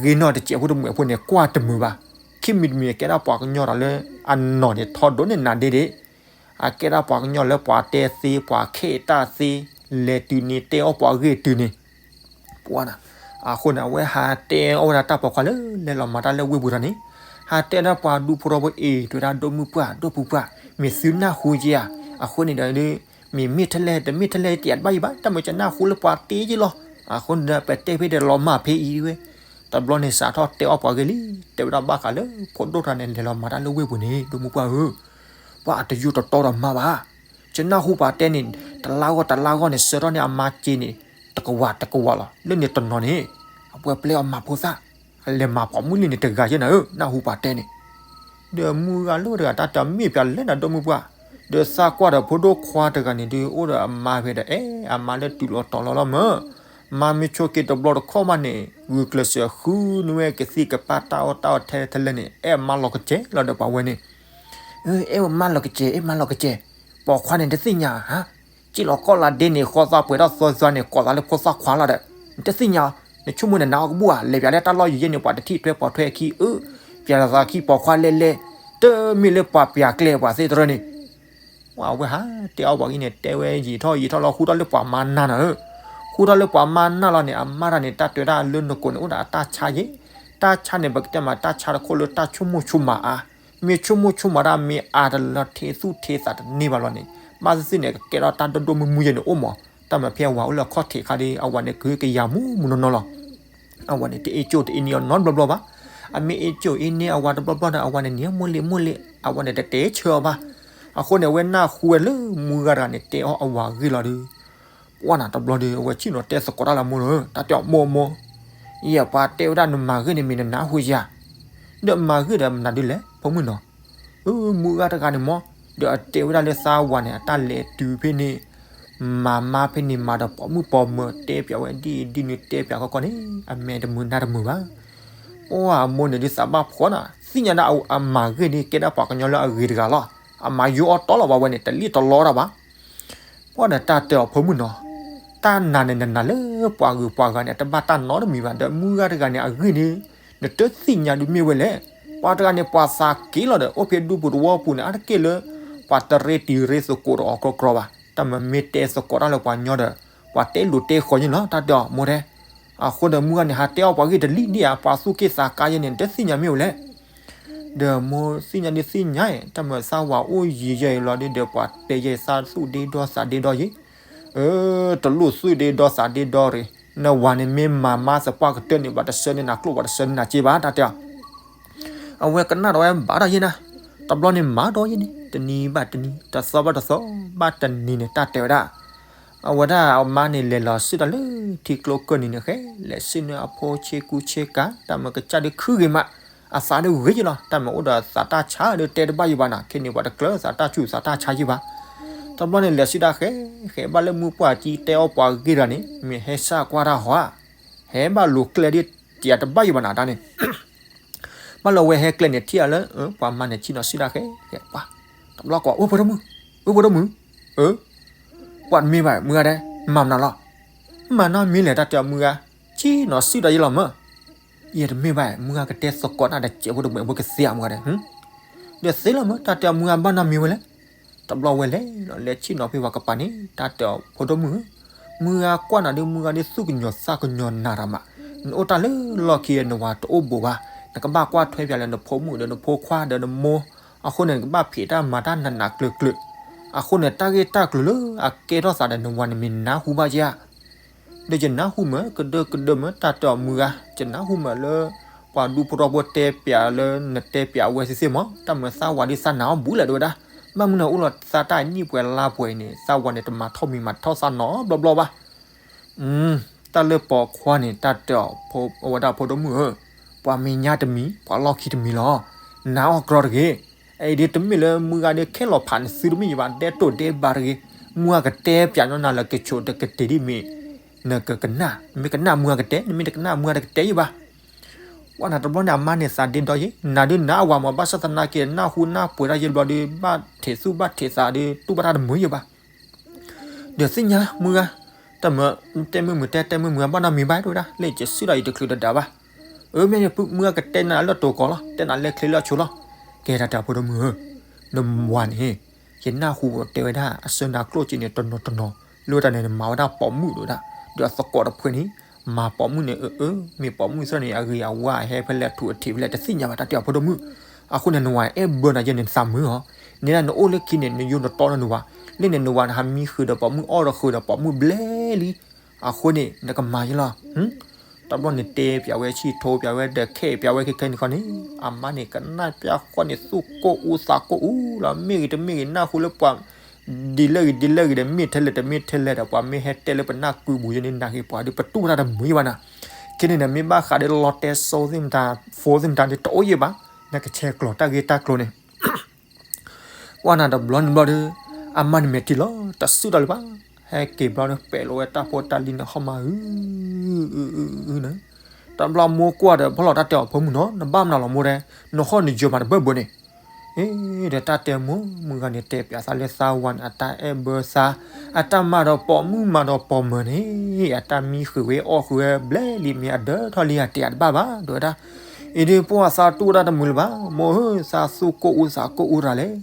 ဂ့ၤန့ၢ်အီၤတစဲးဖိတမှဲးဖိန့ၣ် ကွၢ်တမုာ်ဘၣ်. ခံမံၤတမံၤန့ၣ် ကဲထီၣ်ပှၤကညီတဂၤလၢ အနီၢ်န့ၣ်ထီဒိၣ်န့ၢ်နးဒ့ဒ့ၣ် အကဲဒၣ်ပှၤကညီလၢပှၤတဲသ့ ပှၤခဲအံၤတၢ်သ့, လဲၤတုၤန့ၣ်တဲအီၣ်ပှၤဂ့ၢ်တုၤန့ၣ်, ပှၤနၤ, အဃိန့ၣ် အဝဲဟးတဲအီၣ်ဝဲဒၣ်တၢ်ပိာ်ခွါလၢ လဲၤလီၤမၤတၢ်လၢဝ့ၢ်ပူၤတဂၤန့ၣ်, ဟးတဲဒၣ်ပှၤဒူဖိထီဖိအံၤ တဲဝဲဒၣ်ဒိၣ်မုၢ်ပှၢ် ဒိၣ်ပူၤပှၢ်, မ့ၢ်သုနၢ်ဟူက့ၤဧါ, အဃိန့ၣ်ဒီး မ့ၢ်မ့ၢ်ထဲလဲၣ် တမ့ၢ်ထဲလဲၣ် တယၤတဘၣ်အံၤဘၣ်, တၢ်မၤကနၢ်ဟူလၢပှၤတဲက့ၤလီၤ. အဃိန့ၣ်ဒီး ပတဲဖဲဒီးလီၤမၢ်ဖဲအံၤဝဲ, တဘျီန့ၣ်စးထီၣ်တဲအီၣ်ပှၤဂ့ၢ်လံ, တဲဝဲဒၣ်ဘၣ်ဃးလၢ ဖိဒိၣ်တဂၤန့ၣ် လဲၤလီၤမၤတၢ်လၢဝ့ၢ်ပူၤန့ၣ် ဒိၣ်မုၢ်ပှၢ်ဧၢ, ပှၤအတယူတတီဒီးမါဘၣ်, ယနၢ်ဟူပှၤတဲန့ၣ် တလါဂီၢ်တလါဂီၢ်န့ၣ် ဆှၢထီၣ်န့ၢ်အမါစ့န့ၣ် တကဝၤတကဝၤလီၤ. လၢန့ၣ်တနီၤန့ၣ် အဝဲပျဲအီၣ်မၤဖိသၣ်, အလဲၤမၤပိာ်မုၣ်လံန့ၣ်တဂၤယဲၢ်နၤဧၢ, နၢ်ဟူပှၤတဲန့ၣ် ဒီးမုၢ်ဂၤလိၣ်တဂၤ တၢ်တဲမ့ၢ်ပျးလဲၣ်နၤ ဒိၣ်မုၢ်ပှၢ်, ဒီးသးကွၢ်ဒီးဖိဒိၣ်ခွါတဂၤန့ၣ်ဒုး အိၣ်ဒီးအမါဖဲဒီး အဲၣ်အမါလၢတုၤလီၤတီၤလီၤလီၤမၢ်, မါမ့ၢ်ဆိးက့တဘျီတခီၣ်မးန့ၣ် ဂုာ်ကျဲးစၢးဃုန့ၢ်ဝဲကသံၣ်ကပၢ်တၢ်အီၣ်တၢ်အီထဲထဲလဲၣ်န့ၣ် အဲၣ်အမါလီၤကစဲၤလီၤဒီးပှၤဝဲန့ၣ် အဲၣ်မါလီၤကစဲၤ အဲၣ်မါလီၤကစဲၤ, ပိာ်ခွါန့ၣ်တသ့ၣ်ညါဧါ, စံၣ်လီၤကီၢ်လၢဒ့န့ၣ် ဃီသးပှဲၤထီၣ်သၢသွါန့ၣ် ကိးသးလၢဖိသၣ်ခွါလီၤဒီး, နတသ့ၣ်ညါဧါ, နဆိကမိၣ်န့ၣ် နၤအီၣ်ကဘူၣ်ဧါ, လဲၤပျးလၢတၢ်လီၢ်ယံၤယဲၢ်န့ၣ် ပှၤတထံၣ်ထွဲပိာ်ထွဲခံအၢ, ပျးလီၤသးခံပိာ်ခွါလဲၣ်လဲၣ်, တမ့ၢ်လၢပှၤပျးကျဲပှၤသ့ၣ်တရၢန့ၣ် ဝဲဟးတဲအီၣ်ပှၤဂ့ၢ်န့ၣ် တဲဝဲယံာ်ထီၣ်ယံာ်ထီၣ်လီၤ ဃူထီၣ်လၢပှၤမါနၢ်နၤဧၢ, ဃူထီၣ်လၢပှၤမါနၢ်လီၤန့ၣ် အမါတၢ်န့ၣ် တၢ်တဲဝဲဒၣ်လၢနကိာ်န့ၣ် အိၣ်ဒီးအတၢ်ဆါယဲၢ်, တၢ်ဆါန့ၣ် ပကတဲမးတၢ်ဆါတခိၣ်လၢတၢ်ဆိကမိၣ်ဆိကမးအါ, မ့ၢ်ဆိကမိၣ်ဆိကမးတၢ် မ့ၢ်အါတလၢ ထံသူၣ်ထံသးတန့ၢ်ဘၣ်လီၤန့ၣ်, ဘၣ်သ့ၣ်သ့ၣ်န့ၣ် ကကဲထီၣ်တၢ်ဒိၣ်ဒိၣ်မုၢ်မုၢ်ယဲန့ၣ်အိၣ်မး. တၢ်မၤဖဲအဝၤအိၣ်လၢအခီၣ်ထံးခါဒီး အဝၤန့ၣ် ကဟုကယာ်မူးမူးနီၢ်နီၢ်လီၤ. အဝၤန့ၣ် တအ့ၣ်ကၠိၣ်တအ့ၣ်န့ၢ်အီၤနီတဘျီဘျီဘၣ်. အမ့ၢ်အ့ၣ်ကၠိၣ်အ့ၣ်န့ၢ်အဝၤတဘျီဘျီဒီး အဝၤန့ၣ် နံၤမိၢ်လ့ၢ်မိၢ်လ့ၢ် အဝၤန့ၣ် တတဲဆၢအီၤဘၣ်. အဃိန့ၣ် အဝဲနၢ်ဟူဝဲလၢမုၢ်ဂၤတဂၤန့ၣ် တဲအီၤအဝၤအဂ့ၢ်လီၤဒီး ပှၢ်နၤတဘျီဒီး အဝဲဆ့ၣ်နီၤတဲသကိးတၢ်လၢမိၢ်လီၤ, တၢ်တဲအီၤ မိၢ်မိၢ်, ယဲပှၤတဲဝဲဒၣ်နမၤဂ့ၢ်န့ၣ် မ့ၢ်နနၢ်ဟူဧါ. ဒီးမၤဂ့ၢ်ဒီးမနုၤဒ်လဲၣ် ဖိမုၣ်နီၤ. အၢ မုၢ်ဂၤတဂၤန့ၣ်မး, ဒီးအတဲဝဲဒၣ်လၢသးဝၤန့ၣ် အတၢ်လဲၤတုၤဖဲန့ၣ် မၤမါဖဲန့ၣ် မၤဒီးပိာ်မုၣ်ပိာ်မၢၤ တဲပၠးဝဲဒ်အံၤဒ်နုၤ တဲပၠးကီကီန့ၣ် အမဲာ်တမုာ်နါတမုာ်ဘၣ်. ပှၢ်အမိၢ်န့ၣ်ဒုးသးဘၣ်ဖှီၣ်နၤ, သ့ၣ်ညါဒၣ်အမၤဂ့ၢ်န့ၣ် ကဲဒၣ်ပှၤကညီလၢအဂ့ၤတဂၤလီၤ. အမၤယိအီၣ်တီလီၤဘၣ်ဝဲန့ၣ် တလံၣ်တလီတၢ်ဘၣ်. ပှၢ်ဒီးတၢ်တဲအီၤဖိမုၣ်နီၤ, တၢ်နာ်န့ၣ်နနာ်လၢပှၤဂုၤပှၤဂၤန့ၣ် အတဘၣ်တၢ်နီတမံၤဘၣ်. ဒီးမုၢ်ဂၤတဂၤန့ၣ် အဂ့ၢ်န့ၣ် နတသ့ၣ်ညါဒုးမ့ၢ်ဝဲလဲၣ်. ပှၤတဂၤန့ၣ် ပှၤသးက့ၤလီၤဒီး အိၣ်ဖဲဒူပူၤသဝီပူၤန့ၣ် အါတက့ၢ်လၢ ပှၤတရ့တံၤရ့သကိးဒီးအီၤကြီကြီဘၣ်. တၢ်မၤမ့ၢ်တဲသကိးတၢ်လၢပှၤညီဒီး ပှၤတဲလိာ်တဲဃီၤန့ၣ်လီၤ တၢ်တဲအီၤမိၢ်တဲ. အဃိဒီးမုၢ်ဂၤန့ၣ် ဟးတဲအီၤပှၤဂ့ၢ်တလံၣ်ဒံးဧါ, ပှၤသူၣ်က့ၣ်သးကါယဲန့ၣ် နတသ့ၣ်ညါမ့ၢ်ဝဲလဲၣ်. ဒီးမိၢ်သ့ၣ်ညါဒုးသ့ၣ်ညါအံၤ တၢ်မၤသးဝၤအိၣ်ယံာ်ယဲအံၤလီၤဒီး ပှၤတဲယဲသးသူၣ်ဒ့ဒီသးဒ့ဒီယံၤ တလိၣ်သူၣ်ဒ့ဒီသးဒ့ဒီရ့ၣ်, နဝၤန့ၣ်မ့ၢ်မၤမါသပှၢ်ကတၢၢ်န့ၣ် ပှၤတဆၢန့ၢ်နၤကျိၣ် ပှၤတဆၢန့ၢ်နၤစ့ဘၣ် တၢ်တဲအီၤ. အဝဲကနၣ်ဒီးဝဲဘၣ်ဒီးယဲနၤ, တဘျီန့ၣ်မၤဒီးယဲန့ၣ် တနံၤဘၣ်တနံၤ တသီဘၣ်တသီ ဘၣ်တနံၤန့ၣ် တၢ်တဲဝဲဒၣ် အဝဲဒၣ်အမါန့ၣ် လဲၤလီၤဆ့ၣ်တၢ်လၢထံကျိကၢၢ်နံၤန့ၣ် ဃဲလဲၤဆ့ၣ်နီၤအဖိဆ့ကူဆ့ကၤ တၢ်မၤကစၢ်ဒုးခုဂ့ၤမး, အသးဒုးဂ့ၤယံလီၤ, တၢ်မၤအိၣ်ဒီးသးတၢ်ဆါဒီးတဲတဘၣ်ယံဘၣ်နၤ, ခဲန့ၣ်ပှၤတကျၢၤသးတၢ်ဆူၣ်သးတၢ်ဆါယံဘၣ်. တဘျီန့ၣ် လဲၤဆ့ၣ်တၢ်ဃဲ ဃဲဘၣ်လၢမုၢ်ပှၢ်ကံတဲအီၤပှၤဂ့ၢ်တဂၤန့ၣ် မ့ၢ်ဟဲစၢ်ကွၢ်တၢ်ဟီဧါ, ဟဲဘၣ်လိၤကျဲဒ်တယၤတဘၣ်ယံဘၣ်နၤတၢ်န့ၣ် ဘၣ်လီၤဝဲဟဲကျဲန့ၣ် ထံၣ်အလၢ ပှၤမါန့ၣ် ဆ့ၣ်နီၤစုၣ်တၢ်ဃဲ ဃဲပှၤ, တဘျီကွၢ် အိၣ်ဖိဒိၣ်မုၣ်, အိၣ်ဖိဒိၣ်မုၣ်, အၢ, ပှၤတမ့ၢ်ဘၣ် မုၢ်ဂၤဒဲး မၤမနုၤလီၤ, မၤနီတမံၤလဲၣ် တၢ်တဲအီၤမုၢ်ဂၤ, ဆ့ၣ်နီၤစုၣ်တၢ်ယဲလီၤမၢ်, ယဲတမ့ၢ်ဘၣ် မုၢ်ဂၤကတဲသကိးတၢ်ဒီးစဲးဖိတမှဲးဖိကသ့ဧါမုၢ်ဂၤဒဲး, ဒီးသ့လီၤမၢ် တၢ်တဲအီၤမုၢ်ဂၤဘၣ်နီတမံၤဝဲလဲၣ်, တဘျီဝဲလဲၤလီၤ လဲၤဆ့ၣ်နီၤဖဲပှၤကပၤန့ၣ် တၢ်တဲအီၤဖိဒိၣ်မုၣ်ဧၢ, မုၢ်ဂၤကွၢ်နၤဒီး မုၢ်ဂၤဒ်သူၣ်ကညီၤသးကညီၤနၤတၢ်မး, နအိၣ်တၢ်လၢလီၢ်ခံဒီး နဝၤတအိၣ်ဘူးဘၣ်, နကဘၣ်ကွၢ်ထွဲပၠးလၢနဖိမုၣ်ဒီးနဖိခွါဒီးနမိၢ်, အဃိန့ၣ် နကဘၣ်ဖံးတၢ်မၤတၢ်နးနးကျၢၤကျၢၤ, အဃိန့ၣ် တၢ်ဂ့ၢ်တၢ်ကျိၤလၢအကဲထီၣ်သးဒီးနဝၤန့ၣ် မ့ၢ်နနၢ်ဟူဘၣ်ဧါ ဒီးယနၢ်ဟူမၢ် ကဒၢကဒၢမၢ် တၢ်တဲအီၤမုၢ်ဂၤ, ယနၢ်ဟူမၢ်လၢ ပှၤဒူဖိထီဖိတဲပၠးလၢနတဲပၠးအဝဲသ့ၣ်သ့ၣ်မး, တၢ်မၤသးဝၤဒ်သးနာ်အီၤဘူးလဲၣ် တဲဝဲဒၣ်, ဘၣ်မနုၤန့ၣ် အိၣ်လီၤသးတၢ်အနံၣ်ပှဲၤလါပှဲၤအံၤန့ၣ် သးဝၤန့ၣ် တမၤထီၣ်မံၤမၤထီၣ်သးနီတဘျီဘျီဘၣ်. တၢ်လၢပိာ်ခွါန့ၣ် တၢ်တဲအီၤ အဝဲဒၣ်ဖိဒိၣ်မုၣ်ဧၢ, ပှၤမဲာ်ညါတမံၤ ပှၤလီၢ်ခံတမံၤလီၤ, နာ်အီၤကြီတဂ့ၤ. အအံၤဒ်တမ့ၢ်လၢမုၢ်ဂၤဒ်ခဲလီၤဖးနသုတမ့ၢ်ယဘၣ် ဒဲးတိၢ်ဒဲးဘးတဂ့ၤ, မုၢ်ဂၤကတဲပၠးညီနၤလၢကဆိးတကတ့ၢ်ဒ်မ့ၢ် နကကနၣ်, နမ့ၢ်ကနၣ်မုၢ်ဂၤကတဲ, နမ့ၢ်တကနၣ်မုၢ်ဂၤတကတဲယဘၣ်. ပှၢ်နၤတဘျီန့ၣ် အမါန့ၣ်သးဒ့ဒီယဲ, နၤဒုးနၤအဝၤမး ဘၣ်ဆၣ်သနာ်က့ နၢ်ဟူနၢ်ပှဲၤတၢ်ယဲတဘျီဒီး ဘၣ်ထဲးသူၣ်ဘၣ်ထဲးသးဒီး တူၢ်ဘၣ်တၢ်တမုာ်ယဘၣ်. ဒီးသ့ၣ်ညါမုၢ်ဂၤ, တၢ်မၢတဲမုၢ်မုၢ်တဲတဲမုၢ်မုၢ်ဘၣ်နီတမံၤဘၣ် တဲဝဲဒၣ်, လၢယစုၣ်ဒီးယတချုးတဒါဘၣ်. အၢ မ့ၢ်မုၢ်ဂၤကတဲနၤလၢတိၤကီးလီၤ, တဲနၤလဲၤချ့လၢအဆိလီၤ. ကဲတၢ်တဲအဖိဒိၣ်မုၣ်ဧၢ, နဝၤန့ၣ် ယနၢ်ဟူတဲဝဲဒၣ် အဆၢနၤကျိၣ်စ့န့ၣ် တနီၤတနီၤ, လၢတၢ်န့ၣ် နမၤဝဲဒၣ်ပိာ်မုၣ်ဒိၣ်ဒၣ်, ဒီးအသကိးတဖုန့ၣ် မၤပိာ်မုၣ်န့ၣ် အၢ အၢ မ့ၢ်ပိာ်မုၣ်သ့ၣ်န့ၣ် အဂ့ၤအဝါအဟဲဖဲလဲၣ် ထူးအထံးဖဲလဲၣ် တသ့ၣ်ညါဘၣ် တၢ်တဲအဖိဒိၣ်မုၣ်. အဃိန့ၣ် နဝၤအဲၣ်ဘၢနၤယဲန့ၣ် နသးမုာ်အီၤ, န့ၣ်ဒၣ်နအိၣ်လၢခံန့ၣ် နယိနတီနဝၤ, လၢန့ၣ် နဝၤနဟးမံဃုာ်ဒီးပိာ်မုၣ် အီၣ်ဒီးဃုာ်ဒီးပိာ်မုၣ်ဘျဲလံ. အဃိန့ၣ် နကမၤယဲလီၤ. တဘျီန့ၣ်တဲပၠးဝဲဆံၣ် ထိပၠးဝဲဒီးခဲပၠးဝဲခဲခဲန့ၣ်ခီန့ၣ် အမါန့ၣ် ကနၣ်ပၠးဃီန့ၣ် သူၣ်ကိၢ်အူသးကိၢ်အူလီၤ. မ့ၢ်ဂ့ၤတမ့ၢ်ဂ့ၤ နၢ်ဟူလၢပှၤ ဒ်လဲၣ်ဂ့ၤဒ်လဲၣ်ဂ့ၤဒီး မ့ၢ်ထဲလဲၣ်တမ့ၢ်ထဲလဲၣ်ဒီး ပှၤမ့ၢ်ဟဲတဲလၢပနၢ်ကုပူၤယဲန့ၣ် နာ်ဂ့ၤပှၤဒီး ပတူၢ်ဘၣ်တၢ်တမုာ်ယဲဘၣ်နၤ. ခဲန့ၣ်န့ၣ် မ့ၢ်ဘၣ်ဃးဒီးလီတဲစိသ့ၣ်မတၤ ဖိသ့ၣ်မတၤဒီး တအိၣ်ယဲဘၣ်. နကဆဲးကျိးတၢ်ဂ့ၢ်တၢ်ကျိၤန့ၣ် ပှၢ်နၤတဘျီန့ၣ်ဘျီဒီး အမါန့ၣ်မဲာ်ထံလီၤ တစုၣ်တၢ်လၢၤဘၣ်. ဟဲက့ၤဘျီဒီး ပဲာ်လီၤဝဲတၢ်ဖိတၢ်လံၤန့ၣ် ဟီၣ်မးအု အု အု အု န့ၣ်. တဘျီမိၢ်ကွၢ်ဒီး ဖီၣ်လီၤတၢ်တဲအီၤ ဖိမုၣ်နီၤ နဘၣ်မနုၤလီၤမိၢ်တဲ, နဟီၣ်နယၢၤမးတဘၣ်ဘၣ်န့ၣ်. အ့ ဒီးတၢ်တဲမိၢ် မုၢ်ဂၤန့ၣ် တဲပၠးသးလၢသးဝၤန့ၣ် အတၢ်အဲၣ်ဘၢသး, အတၢ်မၤဒီးပိာ်မုၣ်မၤဒီးပိာ်မၢၤန့ၣ် အတၢ်မံဃုာ်ဝဲအီၣ်ဃုာ်ဝဲဘျဲလံ မ့ၢ်အဒၢထီၣ်လံ အတဲအတဘၣ်ဘၣ် ဒ်ဝဲဒၣ်. အ့ ဒီးပှၢ်သးတူၢ်တၢ်တမုာ်လၢၤဘၣ် မိၢ်ဧၢ, သးသူၣ်ကိၢ်အူသးကိၢ်အူရၤလဲၣ်.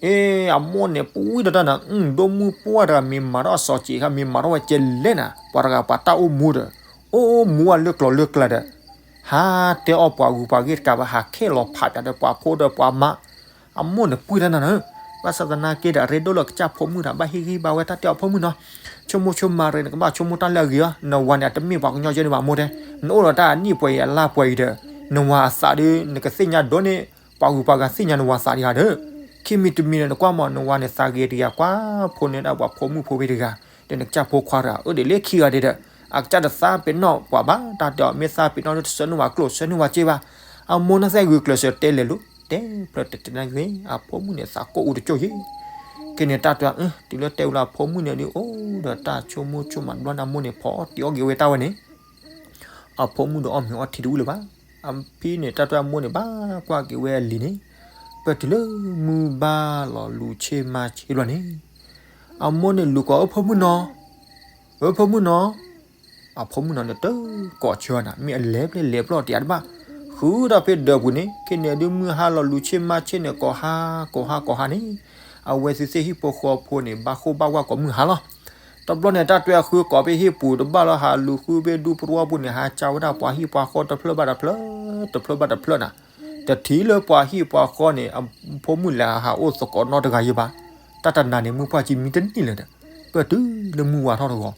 အ့ အမိၢ်န့ၣ် ပဝံၣ်ဒီးတၢ်နၤ ဒိၣ်မုၢ်ပှၢ်တဂၤ မ့ၢ်မၤထီၣ်အစီၤစံးခါ မ့ၢ်မၤထီၣ်ဝဲကဲလဲၣ်နၤ ပှၤတဂၤပှၤတၢ်အိၣ်မူဒီး အိၣ်မူဝဲလၢကျိၤလၢကျါဒီး ဟးတဲအီၣ်ပှၤဂုၤပှၤဂ့ၤတကးဘၣ် ဟးခဲလီၤဖးပၠးဒီးပှၤဖိဒီးပှၤမါ, အမိၢ်န့ၣ်ပှံၢ်တၢ်နၤနၢ, ဘၣ်ဆၣ်သနာ်က့ဒီး အရ့ဒိၣ်လၢကစၢ်ဖိမုၣ်ဒီး ဘၣ်ဟ့ၣ်ဂံၢ်ဘါဝဲတၢ်တဲအီၤ ဖိမုၣ်နီၤ, ဆိကမိၣ်ဆိကမးရ့ နကဘၣ်ဆိကမိၣ်တၢ်လၢအဂ့ၤအီၤ, နဝၤန့ၣ် အတမ့ၢ်ပှၤကညီယဲန့ၣ်ဘၣ် မိၢ်တဲ, နအိၣ်ဒီးတၢ်အနံၣ်ပှဲၤအံၤအလါပှဲၤအံၤဒီး နဝၤအသးဒီး နကသ့ၣ်ညါဒိၣ်န့ၣ် ပှၤဂုၤပှၤဂၤသ့ၣ်ညါနဝၤသးဒံးဧါဒီး, ခံမံၤတမံၤဒီး နကွၢ်မး နဝၤန့ၣ်သးဂ့ၤတဂၤ ကွၢ်ဖိန့ၣ်ဒၣ်ပှၤဖိမုၣ်ဖိဝဲတဂၤ, ဒီးနကစၢ်ဖိခွါတဂၤ အၢဒ်လဲၣ်ခံဂၤဒဲးဒီး အကစၢ်တသးပ့ၤနီၣ်ပှၤဘၣ် တၢ်တဲအီၤ မ့ၢ်သးပ့ၤနီၣ်ဒီး တဆှၢန့ၢ်ဝဲကျိၣ် ဆှၢန့ၢ်ဝဲစ့ဘၣ်, အမိၢ်န့ၣ်သဲဂုာ်ကျဲးစၢးတဲလဲၤလိၤ တဲဖျၢၣ်တဲတဲနဂ့ၤ အဖိမုၣ်န့ၣ်သးကိၢ်အူတကၠိၢ်ယဲ, ခဲန့ၣ်တၢ်တဲအီၤ တုၤလၢတဲဝဲလၢအဖိမုၣ်န့ၣ်ဒုး အိၣ်ဒီးတၢ်ဆိကမိၣ်ဆိကမး တဘျီန့ၣ် အမိၢ်န့ၣ် ဖီအီၣ်တံၤအီၣ်က့ၤဝဲတၢ်ဝဲန့ၣ် အဖိမုၣ်ဒီးအီၣ်မ့ၤအီထံတဝံၤလၢၤဘၣ်, အဖံန့ၣ် တၢ်တဲအမိၢ်န့ၣ် ဘၣ်ကွၢ်က့ၤဝဲအလံၤန့ၣ်, ပၢၢ်တုၤလၢမုၢ်ဘၣ်လီၤလူၤဆ့မၤဆ့ဘျီန့ၣ်, အမိၢ်န့ၣ်လူၤကိး အၢ ဖိမုၣ်နီၤ, အၢ ဖိမုၣ်နီၤ, အဖိမုၣ်နီၤန့ၣ် တကိးဆၢနၤ မ့ၢ်အလဲၤဖျဲၣ်လဲၤပျီၢ်တယၤတဘၣ်, ဃုဒီးဖဲဒၢးပူၤန့ၣ် ခဲန့ၣ်ဒုး မုၢ်ဟါလီၤလူၤဆ့မၤဆ့န့ၣ် ကိးဟါ ကိးဟါ ကိးဟါန့ၣ်, အဝဲသ့ၣ်သ့ၣ်ဟံၣ်ဖိဃီဖိန့ၣ် ဘၣ်ဃိၣ်ဘၣ်ဝါကိးမုၢ်ဟါလီၤ. တဘျီန့ၣ် တၢ်တဲအီၤ ဃုကိးဖဲဟံၣ်ပူၤတဘၣ်လီၤ ဟးလူၤဃုဖဲဒူဖိတဝီပူၤန့ၣ် ဟးကၢ်ဝဲဒၣ်ပှၤဟံၣ်ပှၤဃီတဖျၢၣ်ဘၣ်တဖျၢၣ်, တဖျၢၣ်ဘၣ်တဖျၢၣ်နၤ, တထံၣ်လၢပှၤဟံၣ်ပှၤဃီန့ၣ် အဖိမုၣ်လဲၤဟးအိၣ်သကိးနီတဂၤယဲဘၣ်, တၢ်တနၤန့ၣ် မုၢ်ပှၢ်ကံမံတနံၣ်လၢၤဒီး, ပၢၢ်တုၤလၢမုၢ်ဝါထီၣ်တဂီၤ,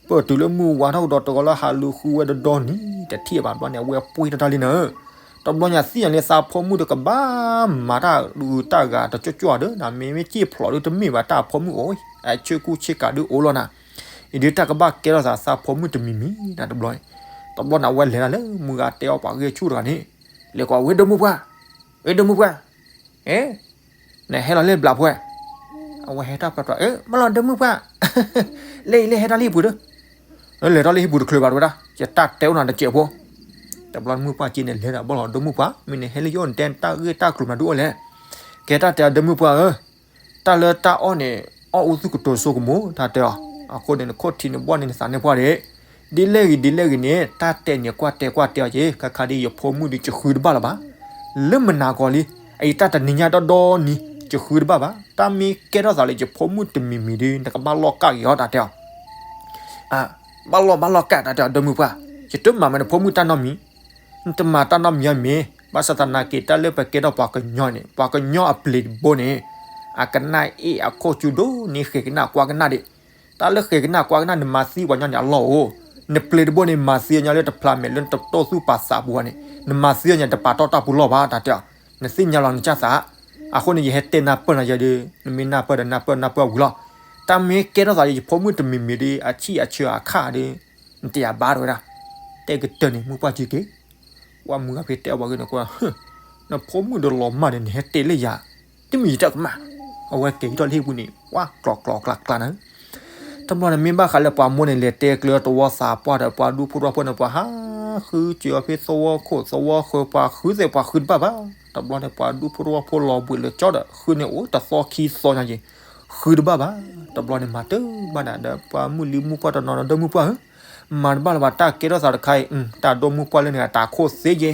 ပၢၢ်တုၤလၢမုၢ်ဝါထီၣ်ကဒီးတဂီၤလၢဟးလူၤဃုဝဲဒီဒီနံၤ တထံၣ်ဘၣ်ဘျီန့ၣ် အဝဲပှ့ၤတၢ်တၢ်လံနၤဧၢ, တဘျီညါသ့ၣ်ညါလၢသးဖိမုၣ်ဒီးကဘၣ်မၤတၢ်ဂုၤတၢ်ဂၤတကၠိၢ်ကၠိၢ်ဒီး နမ့မ့ၢ်စံၣ်ဖျိးဒီးတမ့ၢ်ဘၣ်တၢ်ဖိမုၣ်အိၣ်, အဆ့ကူဆ့ကၤဒုးအိၣ်လီၤနၤ, အံၤဒုးတၢ်ကဘၣ်ကဲထီၣ်သးသးဖိမုၣ်တမံၤမံၤနၤတဘျီ, တဘျီန့ၣ် အဝဲလဲၤဒၣ်လၢမုၢ်ဂၤတဲအီၣ်ပှၤဂ့ၢ်ဆူၣ်တဂၤန့ၣ်, လဲၤကိးဝဲဒိၣ်မုၢ်ပှၢ်, ဝဲဒိၣ်မုၢ်ပှၢ်, အ့ နဟဲလီၤလၢဘျးဖိဧါ, အဝဲဟဲတၢ်ပျီပျီ အ့ မ့ၢ်လီၤဒိၣ်မုၢ်ပှၢ်, လၢအံၤလၢဟဲတၢ်လၢဟံၣ်ပူၤဒီး, လဲၤထီၣ်လၢဟံၣ်ပူၤတချုးဘၣ်တဝဲဒၣ် ယတၢ်တဲအိၣ်နၤတစဲးဖိ, တဘျီမုၢ်ပှၢ်က့န့ၣ် လဲၤဒီးဘၣ်လီၤဒိၣ်မုၢ်ပှၢ် မ့ၢ်နဟဲလၢယအိၣ်နတဲတၢ်ဂ့ၢ်တၢ်ကျိၤမးဒုးအိၣ်လဲၣ်, ကဲတၢ်တဲအီၤဒိၣ်မုၢ်ပှၢ်ဧၢ တၢ်လၢတၢ်အီၣ်န့ၣ် အီၣ်အူသူၣ်ကတိၤစိကမိၣ် တၢ်တဲအီၤ, အဃိန့ၣ် နခိၣ်ထံးနဘီၣ်န့ၣ် နသးန့ၢ်ပှၢ်ဒံး, ဒ်လဲၣ်ဂ့ၤ ဒ်လဲၣ်ဂ့ၤန့ၣ် တၢ်တဲန့ၣ် ကွၢ်တဲကွၢ်တဲအီၤက့ၤ ခါခါဒ်ယဖိမုၣ်ဒုး ယဃုတဘၣ်လၢၤဘၣ်, လၢမနၤကီးလံ, အအံၤတၢ်တနံၤညါဒီဒီနံၤ ယဃုတဘၣ်ဘၣ်, တၢ်မ့ၢ်ကဲထီၣ်သးလၢယဖိမုၣ်တမံၤမံၤဒီး နကဘၣ်လီၢ်ကၢ်က့ၤအီၤ တၢ်တဲအီၤ ဘၣ်လီၢ်ဘၣ်လီၢ်ကၢ် တၢ်တဲအီၤ ဒိၣ်မုၢ်ပှၢ်, ယတမၤမးနဖိမုၣ်တၢ်နီတမံၤ, နတမၤတၢ်နီတမံၤအမ့ၢ်, ဘၣ်ဆၣ်သနာ်က့ တၢ်လၢပကဲထီၣ်ပှၤကညီန့ၣ် ပှၤကညီအပျ့ၤတဘိန့ၣ်, အကနၣ်အ့ၣ်အခိၣ်ကၠူဒိၣ်န့ၣ် ဃဲၤကနၣ်ကွၢ်ကနၣ်ဒံး, တၢ်လၢဃဲၤကနၣ်ကွၢ်ကနၣ် နမၤသံပှၤကညီန့ၣ် အလီၢ်အိၣ်, နပျ့ၤတဘိန့ၣ် မၤသံအီၤညီလၢတဖျါမဲာ်လၢနတတိၢ်သူၣ်ပာ်သးပူၤဘၣ်န့ၣ် နမၤသံအီၤညီ တပာ်တီၢ်တၢ်ပူၤလီၢ်ဘၣ် တၢ်တဲအီၤ, နသ့ၣ်ညါလီၤနကစၢ်သး, အဃိန့ၣ် ယဟဲတဲနၢ်ပၢၢ်နၤယဲဒုး နမ့ၢ်နၢ်ပၢၢ်ဒီးနၢ်ပၢၢ်နၢ်ပၢၢ်ဝံၤလီၤ, တၢ်မ့ၢ်ကဲထီၣ်သးလၢယဖိမုၣ်တမံၤမံၤဒီး အဆံၣ်အဆၢအခါဒီး နတယာ်ဘါတဝဲဒၣ်, တဲကတၢၢ်န့ၣ် မုၢ်ပှၢ်က့က့ၤ, ဝဲမုၢ်ဂၤဖဲတဲအီၤဘၣ်ဂ့ၤန့ၣ်ကွၢ်, နဖိမုၣ်ဒီးလီၤမၢ်န့ၣ် နဟဲတဲလၢယၤ, တမ့ၢ်ယတၢ်ကမၣ်, အဝဲက့ၤဟံးထီၣ်လၢဟံၣ်ပူၤန့ၣ် ဝါကျီၤကျီၤကျါကျါနၤ, တဘျီန့ၣ် မ့ၢ်ဘၣ်ဃးလၢပှၤမိၢ်န့ၣ် လဲၤတဲကျၢၤသဝီသးပှၢ်ဒီး ပှၤဒူဖိတဝီဖိန့ၣ် ပှၤဟးဃုစၢၤအီၤဖဲသဝီခိၣ်သဝီဃၢၤ ပှၤဃုသ့ၣ်ပှၤဃုတဘၣ်ဘၣ်, တဘျီန့ၣ် ပှၤဒူဖိတဝီဖိလီၤဘှံးလၢကၠီဒီး ဃုန့ၢ်အိၣ်တသီခံသီညါက့ၤ, ဃုတဘၣ်ဘၣ်, တဘျီန့ၣ် မၤတဘၣ်နၤဒီး ပှၤမုၣ်လံမုၣ်ပှၢ်တနီၤနီၤ ဒိၣ်မုၢ်ပှၢ်ဧၢ မၤတဘၣ်လၢၤဘၣ် တၢ်ကဲထီၣ်သးတခါအံၤ, တၢ်ဒိၣ်မုၢ်ပှၢ်လၢန့ၣ် တၢ်ခိၣ်သ့က့ၤ,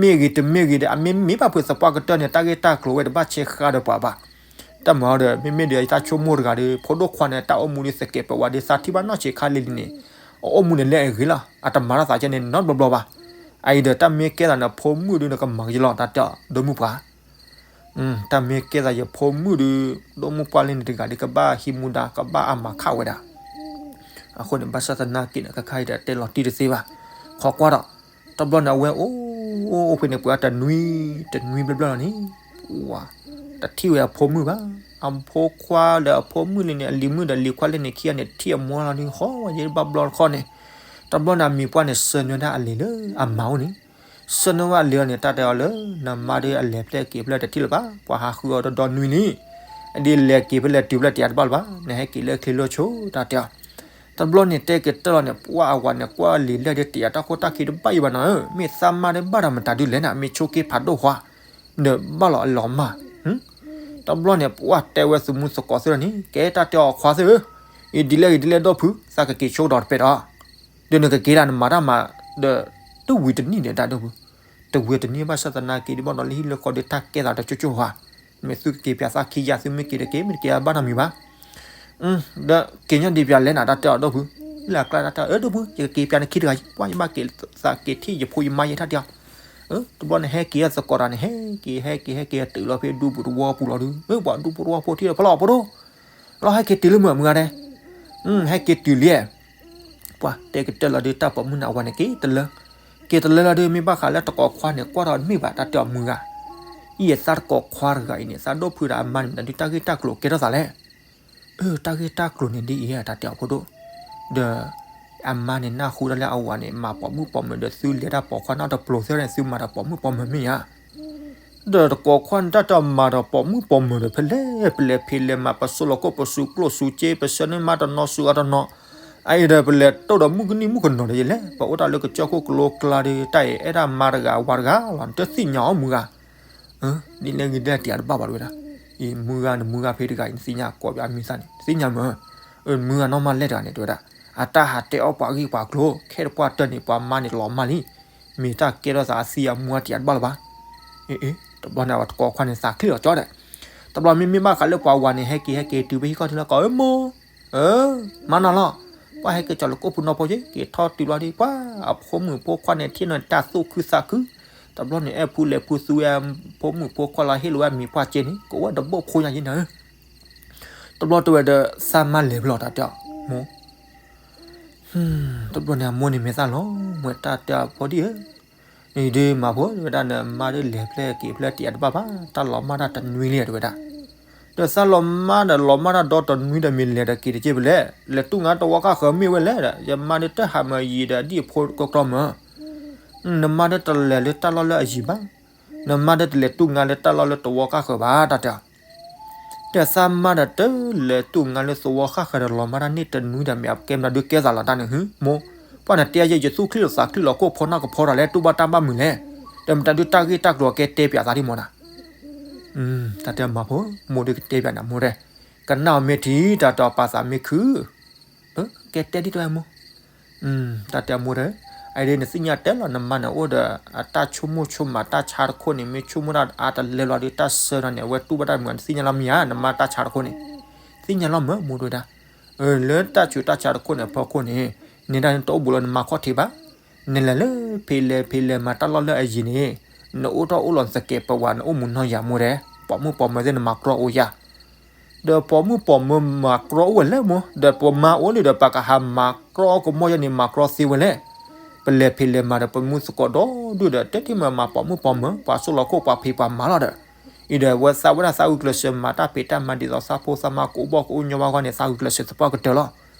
မ့ၢ်ဂ့ၤတမ့ၢ်ဂ့ၤဒီး အမ့မ့ၢ်ဘၣ်ဖုးသပှၢ်ကတၢၢ်န့ၣ် တၢ်ဂ့ၢ်တၢ်ကျိၤဝဲတဘၣ်ဆဲးဃါဒီးပှၤဘၣ်. တၢ်မၤဒီး မ့မ့ၢ်ဒီးယတၢ်ဆိကမိၣ်တဂၤဒီး ဖိဒိၣ်ခွါန့ၣ် တၢ်အိၣ်မူဒီး သကဲးပဝးဒီး သးထံၣ်ဘၣ်နီၢ်ဆံးခါလံၤလံၤန့ၣ်, အအိၣ်မူန့ၣ်လၢအဂ့ၤလီၤ, အတမၤတၢ်သးကဲန့ၣ် နီတဘျီဘျီဘၣ်. အအံၤဒီး တၢ်မ့ၢ်ကဲသးန့ၣ် ဖိမုၣ်ဒုး နကမၤကယလီၤ တၢ်တဲအီၤ ဒိၣ်မုၢ်ပှၢ် တၢ်မ့ၢ်ကဲသးယဖိမုၣ်ဒီး ဒိၣ်မုၢ်ပှၢ်လၢန့ၣ်တဂၤဒီး ကဘၣ်ဟံးမူဒါ ကဘၣ်အမၤခးဝဲဒၣ်. အဃိန့ၣ် ဘၣ်ဆၣ်သနာ်က့န့ၣ် ခဲခါအံၤဒီး တဲလီၤတံၢ်တသ့ဘၣ်. ခိးကွၢ်ဒီး တဘျီန့ၣ် အဝဲအိၣ်အိၣ်ဖဲန့ၣ် ပှၤတနွံ တနွံဘျီဘျီလီၤန့ၣ် ဝၤ တထံၣ်ဝဲအဖိမုၣ်ဘၣ်. အဖိခွါဒီးအဖိမုၣ်လံန့ၣ် အလံၤမုၣ်ဒီးလံၤခွါလံန့ၣ် ခံဂၤန့ၣ် ထံၣ်အမူလီၤန့ၣ် ဃီဝဲယဲဘၣ်ဘျီတခီန့ၣ်, တဘျီန့ၣ် အမံၤပှၢ်န့ၣ် ဆှၢန့ၢ်ဝဲဒၣ်အလံၤလၢအမါအိၣ်န့ၣ် ဆှၢန့ၢ်ဝဲအလံၤအီၤန့ၣ် တၢ်တဲအီၤလၢ နမါဒီးအလဲၤဖျဲၣ်က့ၤဖျဲၣ်တထံၣ်လၢၤဘၣ်, ပှၤဟးဃုအီၤဒီဒီနွံလံ. အဒ်လဲၤက့ၤဖဲလဲၣ်တုၤဖဲလဲၣ်တယာ်တဘၣ်လၢၤဘၣ်, နဟဲက့ၤလၢချ့လၢဆိ တၢ်တဲအီၤ. တဘျီန့ၣ်တဲကတၢၢ်လီၤန့ၣ် ပှၤအဝၤန့ၣ် ကွၢ်လံာ်လဲၢ်ဒီးတယာ်တၢ်ခိၣ်တၢ်ခံတဘၣ်အံၤဘၣ်နီၤဧၢ, မ့ၢ်သးမါဒီးဘၣ်ဒီးမတၤဒုးလဲၣ်နၤ, မ့ၢ်ဆိးက့ဖးဒိၣ်ဟါ ဒီးဘၣ်လီၤအလီၤမၢ်. တဘျီန့ၣ် ပှၤတဲဝဲသုးမုၢ်သကိးသ့ၣ်လီၤန့ၣ် ကဲတၢ်တဲအီၤခွါသ့ၣ်ဧၢ, အံၤဒ်လဲၣ်ဂ့ၤဒ်လဲၣ်ဒီပုၢ် သးကက့ၤဆိကဒီးတပဲဒီး ဒီးနကက့ၤဒၣ်နမၤတၢ်မၤ ဒီး တဝံၤတနံၣ်ဒီးတၢ်ဒိၣ်ပူၤ, တဝံၤတနံၣ်ဘၣ်ဆၣ်သနာ်က့ ဒ်ဘၣ်နီၤလၢဟံၣ်လၢဃီဒီးတၢ်ကဲသးတကၠိၢ်ကၠိၢ်ဟါ, မ့ၢ်သုကက့ၤပၠးသးခံယၤ သုမ့ၢ်က့ၤတက့ၤ မ့ၢ်တက့ၤဘၣ်နီတမံၤဘၣ်. ဒီးက့ၤညီဒံးပၠးလဲၣ်နၤ တၢ်တဲအီၤဒီပုၢ် လၢအကျါတၢ်တဲအီၤ အၢ ဒိၣ်ဖု ယကက့ၤပၠးနခံတဂၤ ပှၤယဘၣ်က့ၤသးက့ၤထံၣ်ယဖိယမါယဲထၢ်တဲအီၤ. တဘျီန့ၣ် ဟဲက့ၤအသကိးတၢ်န့ၣ် ဟဲက့ၤ ဟဲက့ၤ ဟဲက့ၤတုၤလီၤဖဲဒူပူၤတဝီပူၤလီၤဒီး ပှၤဒူပူၤတဝီဖိထံၣ်လီၤ ဖဲလီၤဖိဒိၣ် လီၤဟဲက့ၤတုၤလၢမုၢ်မုၢ်ဂၤဒဲး ဟဲက့ၤတုၤလံ ပှၤတဲကတၢၢ်လီၤဒီး တၢ်ပိာ်မုၣ်န့ၣ်အဝၤန့ၣ်က့ၤတလၢ က့ၤတလၢလီၤဒီး မ့ၢ်ဘၣ်ဃးလၢတကိးခွါန့ၣ် ကွၢ်ထီၣ်တမ့ၢ်ဘၣ် တၢ်တဲအီၤမုၢ်ဂၤ, အံၤသးတကိးခွါတဂၤအံၤန့ၣ် သးဒိၣ်ဖုဒီးအမါန့ၣ် မတၤဒုးတၢ်ဂ့ၢ်တၢ်ကျိၤကဲထီၣ်သးလဲၣ်. အၢ တၢ်ဂ့ၢ်တၢ်ကျိၤန့ၣ်ဒ်အံၤ တၢ်တဲအီၤဖိဒိၣ်, ဒီး အမါန့ၣ်နၢ်ဟူဒၣ်လၢအဝၤန့ၣ် မၤပိာ်မုၣ်ပိာ်မၢၤဒီး သုလဲၤတၢ်ပိာ်ခွါနီတပျိၤသ့ၣ်န့ၣ် သုမၤဒီးပိာ်မုၣ်ပိာ်မၢၤမ့ၢ်ဧါ. ဒီးတကိးခွါန့ၣ် တၢ်တမၤဒီးပိာ်မုၣ်ပိာ်မၢၤဒီး ဖဲလဲၣ် ပလဲၤဖံးလဲၤမၤ ပစိာ်လီၤခိၣ် ပစူးကျိၣ်စူးစ့ ပဆှၢန့ၢ်မါတနီၤစူးအါတနီၤ, အအံၤဒီးပလဲၤတိၢ်ဒီးမုၣ်ကနံၣ်မုၣ်ကနီၤဒီးယလဲၣ်, ပအိၣ်တၢ်လၢကစၢၢ်ခိၣ်ကလိကျါဒီး တၢ်အံၤအဲၣ်ဒၣ်မါတဂၤအဝၤတဂၤလီၤ နတသ့ၣ်ညါအီၤမုၢ်ဂၤ. ဒ်လဲၣ်ဂ့ၤဒ်လဲၣ်တယၤတဘၣ်ဘၣ်တဝဲဒၣ်, အံၤမုၢ်ဂၤနမုၢ်ဂၤဖဲတဂၤအံၤ နသ့ၣ်ညါကိးဘၣ်အမံၤသၣ်န့ၣ် နသ့ၣ်ညါမ့ၢ်, မုၢ်ဂၤနီၢ်မးလဲၣ်တဂၤန့ၣ် တဝဲဒၣ်, အတၢ်ဟးတဲအီၣ်ပှၤဂ့ၢ်ပှၤကျိၤ ခဲတပှၢ်တၢၢ်န့ၣ် ပှၤမါန့ၣ်လီၤမၢ်လံ, မ့ၢ်တၢ်ကဲထီၣ်သးအသံအမူအတယၤတဘၣ်လၢၤဘၣ်. အ့ တဘျီန့ၣ် အဝဲတကိးခွါန့ၣ် သးချ့လီၤကၠီဒီး, တဘျီမ့မ့ၢ်ဘၣ်ဃးလၢပှၤဝၤန့ၣ် ဟဲက့ၤဟဲက့ၤတုၤဖဲဟံၣ်ခီၣ်ထံးလၢကီး အၢမိၢ် မါနီၤလီၤ, ပှၤဟဲက့ၤကၠီၤလၢကိၣ်ပူၤနီၢ်ဖိက့ၤ က့ၤထီၣ်တုၤလီၤဒီး ပှၤအဖိမုၣ်ဖိခွါန့ၣ် ထံၣ်နီၢ်တၢ်သူၣ်ခုသးခု, တဘျီန့ၣ် အဲၣ်ဖူလဲၤဖူသူဝဲအဖိမုၣ်ဖိခွါလီၤ ဟ့ၣ်လီၤဝဲအမံၤပှၢ်က့န့ၣ် ကအိၣ်ဝဲတဘိၣ်ခိၣ်ညါယဲန့ၣ် တဘျီတဝဲဒီး သးမါလဲၤဖဲလဲၣ်တၢ်တဲအီၤ, မိၢ်, တဘျီန့ၣ် အမိၢ်န့ၣ်မဲာ်သၣ်လီၤ, မ့ၢ်တၢ်တဲအီၤဖိဒံၣ်ဧၢ, အံၤဒုးမၤဖိဝဲဒၣ်န့ၣ် မါဒုးလဲၤဖျဲၣ်က့ၤဖျဲၣ်တယၤတဘၣ်ဘၣ်, တၢ်လီၤမၢ်တၢ်တနွံလံတဝဲဒၣ်, ဒီးသးလီၤမၢ်ဒီးလီၤမၢ်တၢ်ဒီတနွံဒီးမ့ၢ်လဲၤဒီးက့ၤတက့ၢ်ဖဲလဲၣ်, လဲၤတူၢ်ငါတဝီဃၣ်ဃၢၤမ့ၢ်ဝဲလဲၣ်ဒီး ယမါဒုးတဟးမၢယံၤဒီးအဒံၣ်အဖိကကျီမၢ် နမါဒုးတလဲၤလၢတၢ်လီၢ်လၢအယံၤဘၣ်, နမါဒုးတလဲၤတူၢ်ငါလၢတၢ်လီၢ်လၢတဝီဃၣ်ဃၢၤဘၣ် တၢ်တဲအီၤ, ဒီးသးမါဒီးတလဲၤတူၢ်ငါလၢသဝီဃၣ်ဃၢၤဒီးလီၤမၢ်တၢ်န့ၣ်တနွံဒီး မ့ၢ်အကဲမတၤဒုးကဲသးလီၤတၢ်န့ၣ်ဟု မိၢ်, ပှၤန့ၣ်တဲယဲ ယသူၣ်ချံလီၤသးချံလီၤ ခိၣ်ဖီနၢ်ကဖီတၢ်လဲၣ် တူၢ်ဘၣ်တၢ်ဘၣ်မုာ်လဲၣ်, ဒီးမတၤဒုးတၢ်ဂ့ၢ်တၢ်ကျိၤကဲတဲပၠးသးဒ်မိၢ်ဒၣ် တၢ်တဲမၤဖိ, မိၢ်ဒုးကတဲပၠးန့ၣ်မိၢ်တဲ, ကနၣ်အီၤမ့ၢ်ထံ တၢ်တဲအီၤပာ်သးမ့ၢ်ခု, ကဲတဲဒ်တၢ်မိၢ်, တၢ်တဲမိၢ်တဲ, အအံၤဒ်နသ့ၣ်ညါတဲလီၤ နမါန့ၣ်အိၣ်ဒီး အတၢ်ဆိကမိၣ်ဆိကမးတၢ်ဆါတခိၣ်န့ၣ် မ့ၢ်ဆိကမိၣ်တၢ်အါတလဲလီၤဒီး တၢ်ဆၢဒီးန့ၣ် အဝဲတူၢ်ဘၣ်တၢ်မုာ် နသ့ၣ်ညါလီၤမ့ၢ်ဧါ နမါတၢ်ဆါတခိၣ်န့ၣ်, သ့ၣ်ညါလီၤမၢ် မိၢ်တဲဝဲဒၣ်, လၢတၢ်ဆူးတၢ်ဆါတခိၣ်န့ၣ် အဖီခိၣ်န့ၣ်, နဲဒၣ်နတအိၣ်ဘူးလၢနမါခီၣ်ထံးဘၣ်, နလဲၤလၢဖဲလဲၣ်ဖဲလဲၣ်မၤတၢ်လီၢ်လၢအယံၤန့ၣ်, နအိၣ်ထီၣ်အိၣ်လီၤနသကဲးပဝး နအိၣ်မူနီၢ်ယၤမိၢ်တဲ, ပိာ်မုၣ်ပိာ်မၢၤသ့ၣ်နမၤကြီအိၣ်ယၤ ဒီးပိာ်မုၣ်ပိာ်မၢၤမၤကြီအိၣ်ဝဲလဲၣ်မိၢ်, ဒီးပမါအိၣ်လံဒီး ပကဟးမၤကြီကမီၢ်ယဲန့ၣ် မၤကြီသ့ဝဲလဲၣ်, ပလဲၤဖံးလဲၤမၤဒီး ပမူသကိးဒီဒူၣ်ဒီး တဲထံၣ်မးမၤပိာ်မုၣ်ပိာ်မၢၤ ပှၤစိာ်လီၤခိၣ်ပှၤဖံးပှၤမၤလီၤဒီး, အံၤဒီးဝဲသးဝဲဒၣ်သးဂုာ်ကျဲးစၢးမၤတၢ်ဖံးတၢ်မၤဒ်သိးသးဖိသးမါကအိၣ်ဘီၣ်ကအိၣ်ညီဘၣ်ဂီၢ်န့ၣ် သးဂုာ်ကျဲးစၢးသပှၢ်ကတၢၢ်လီၤ,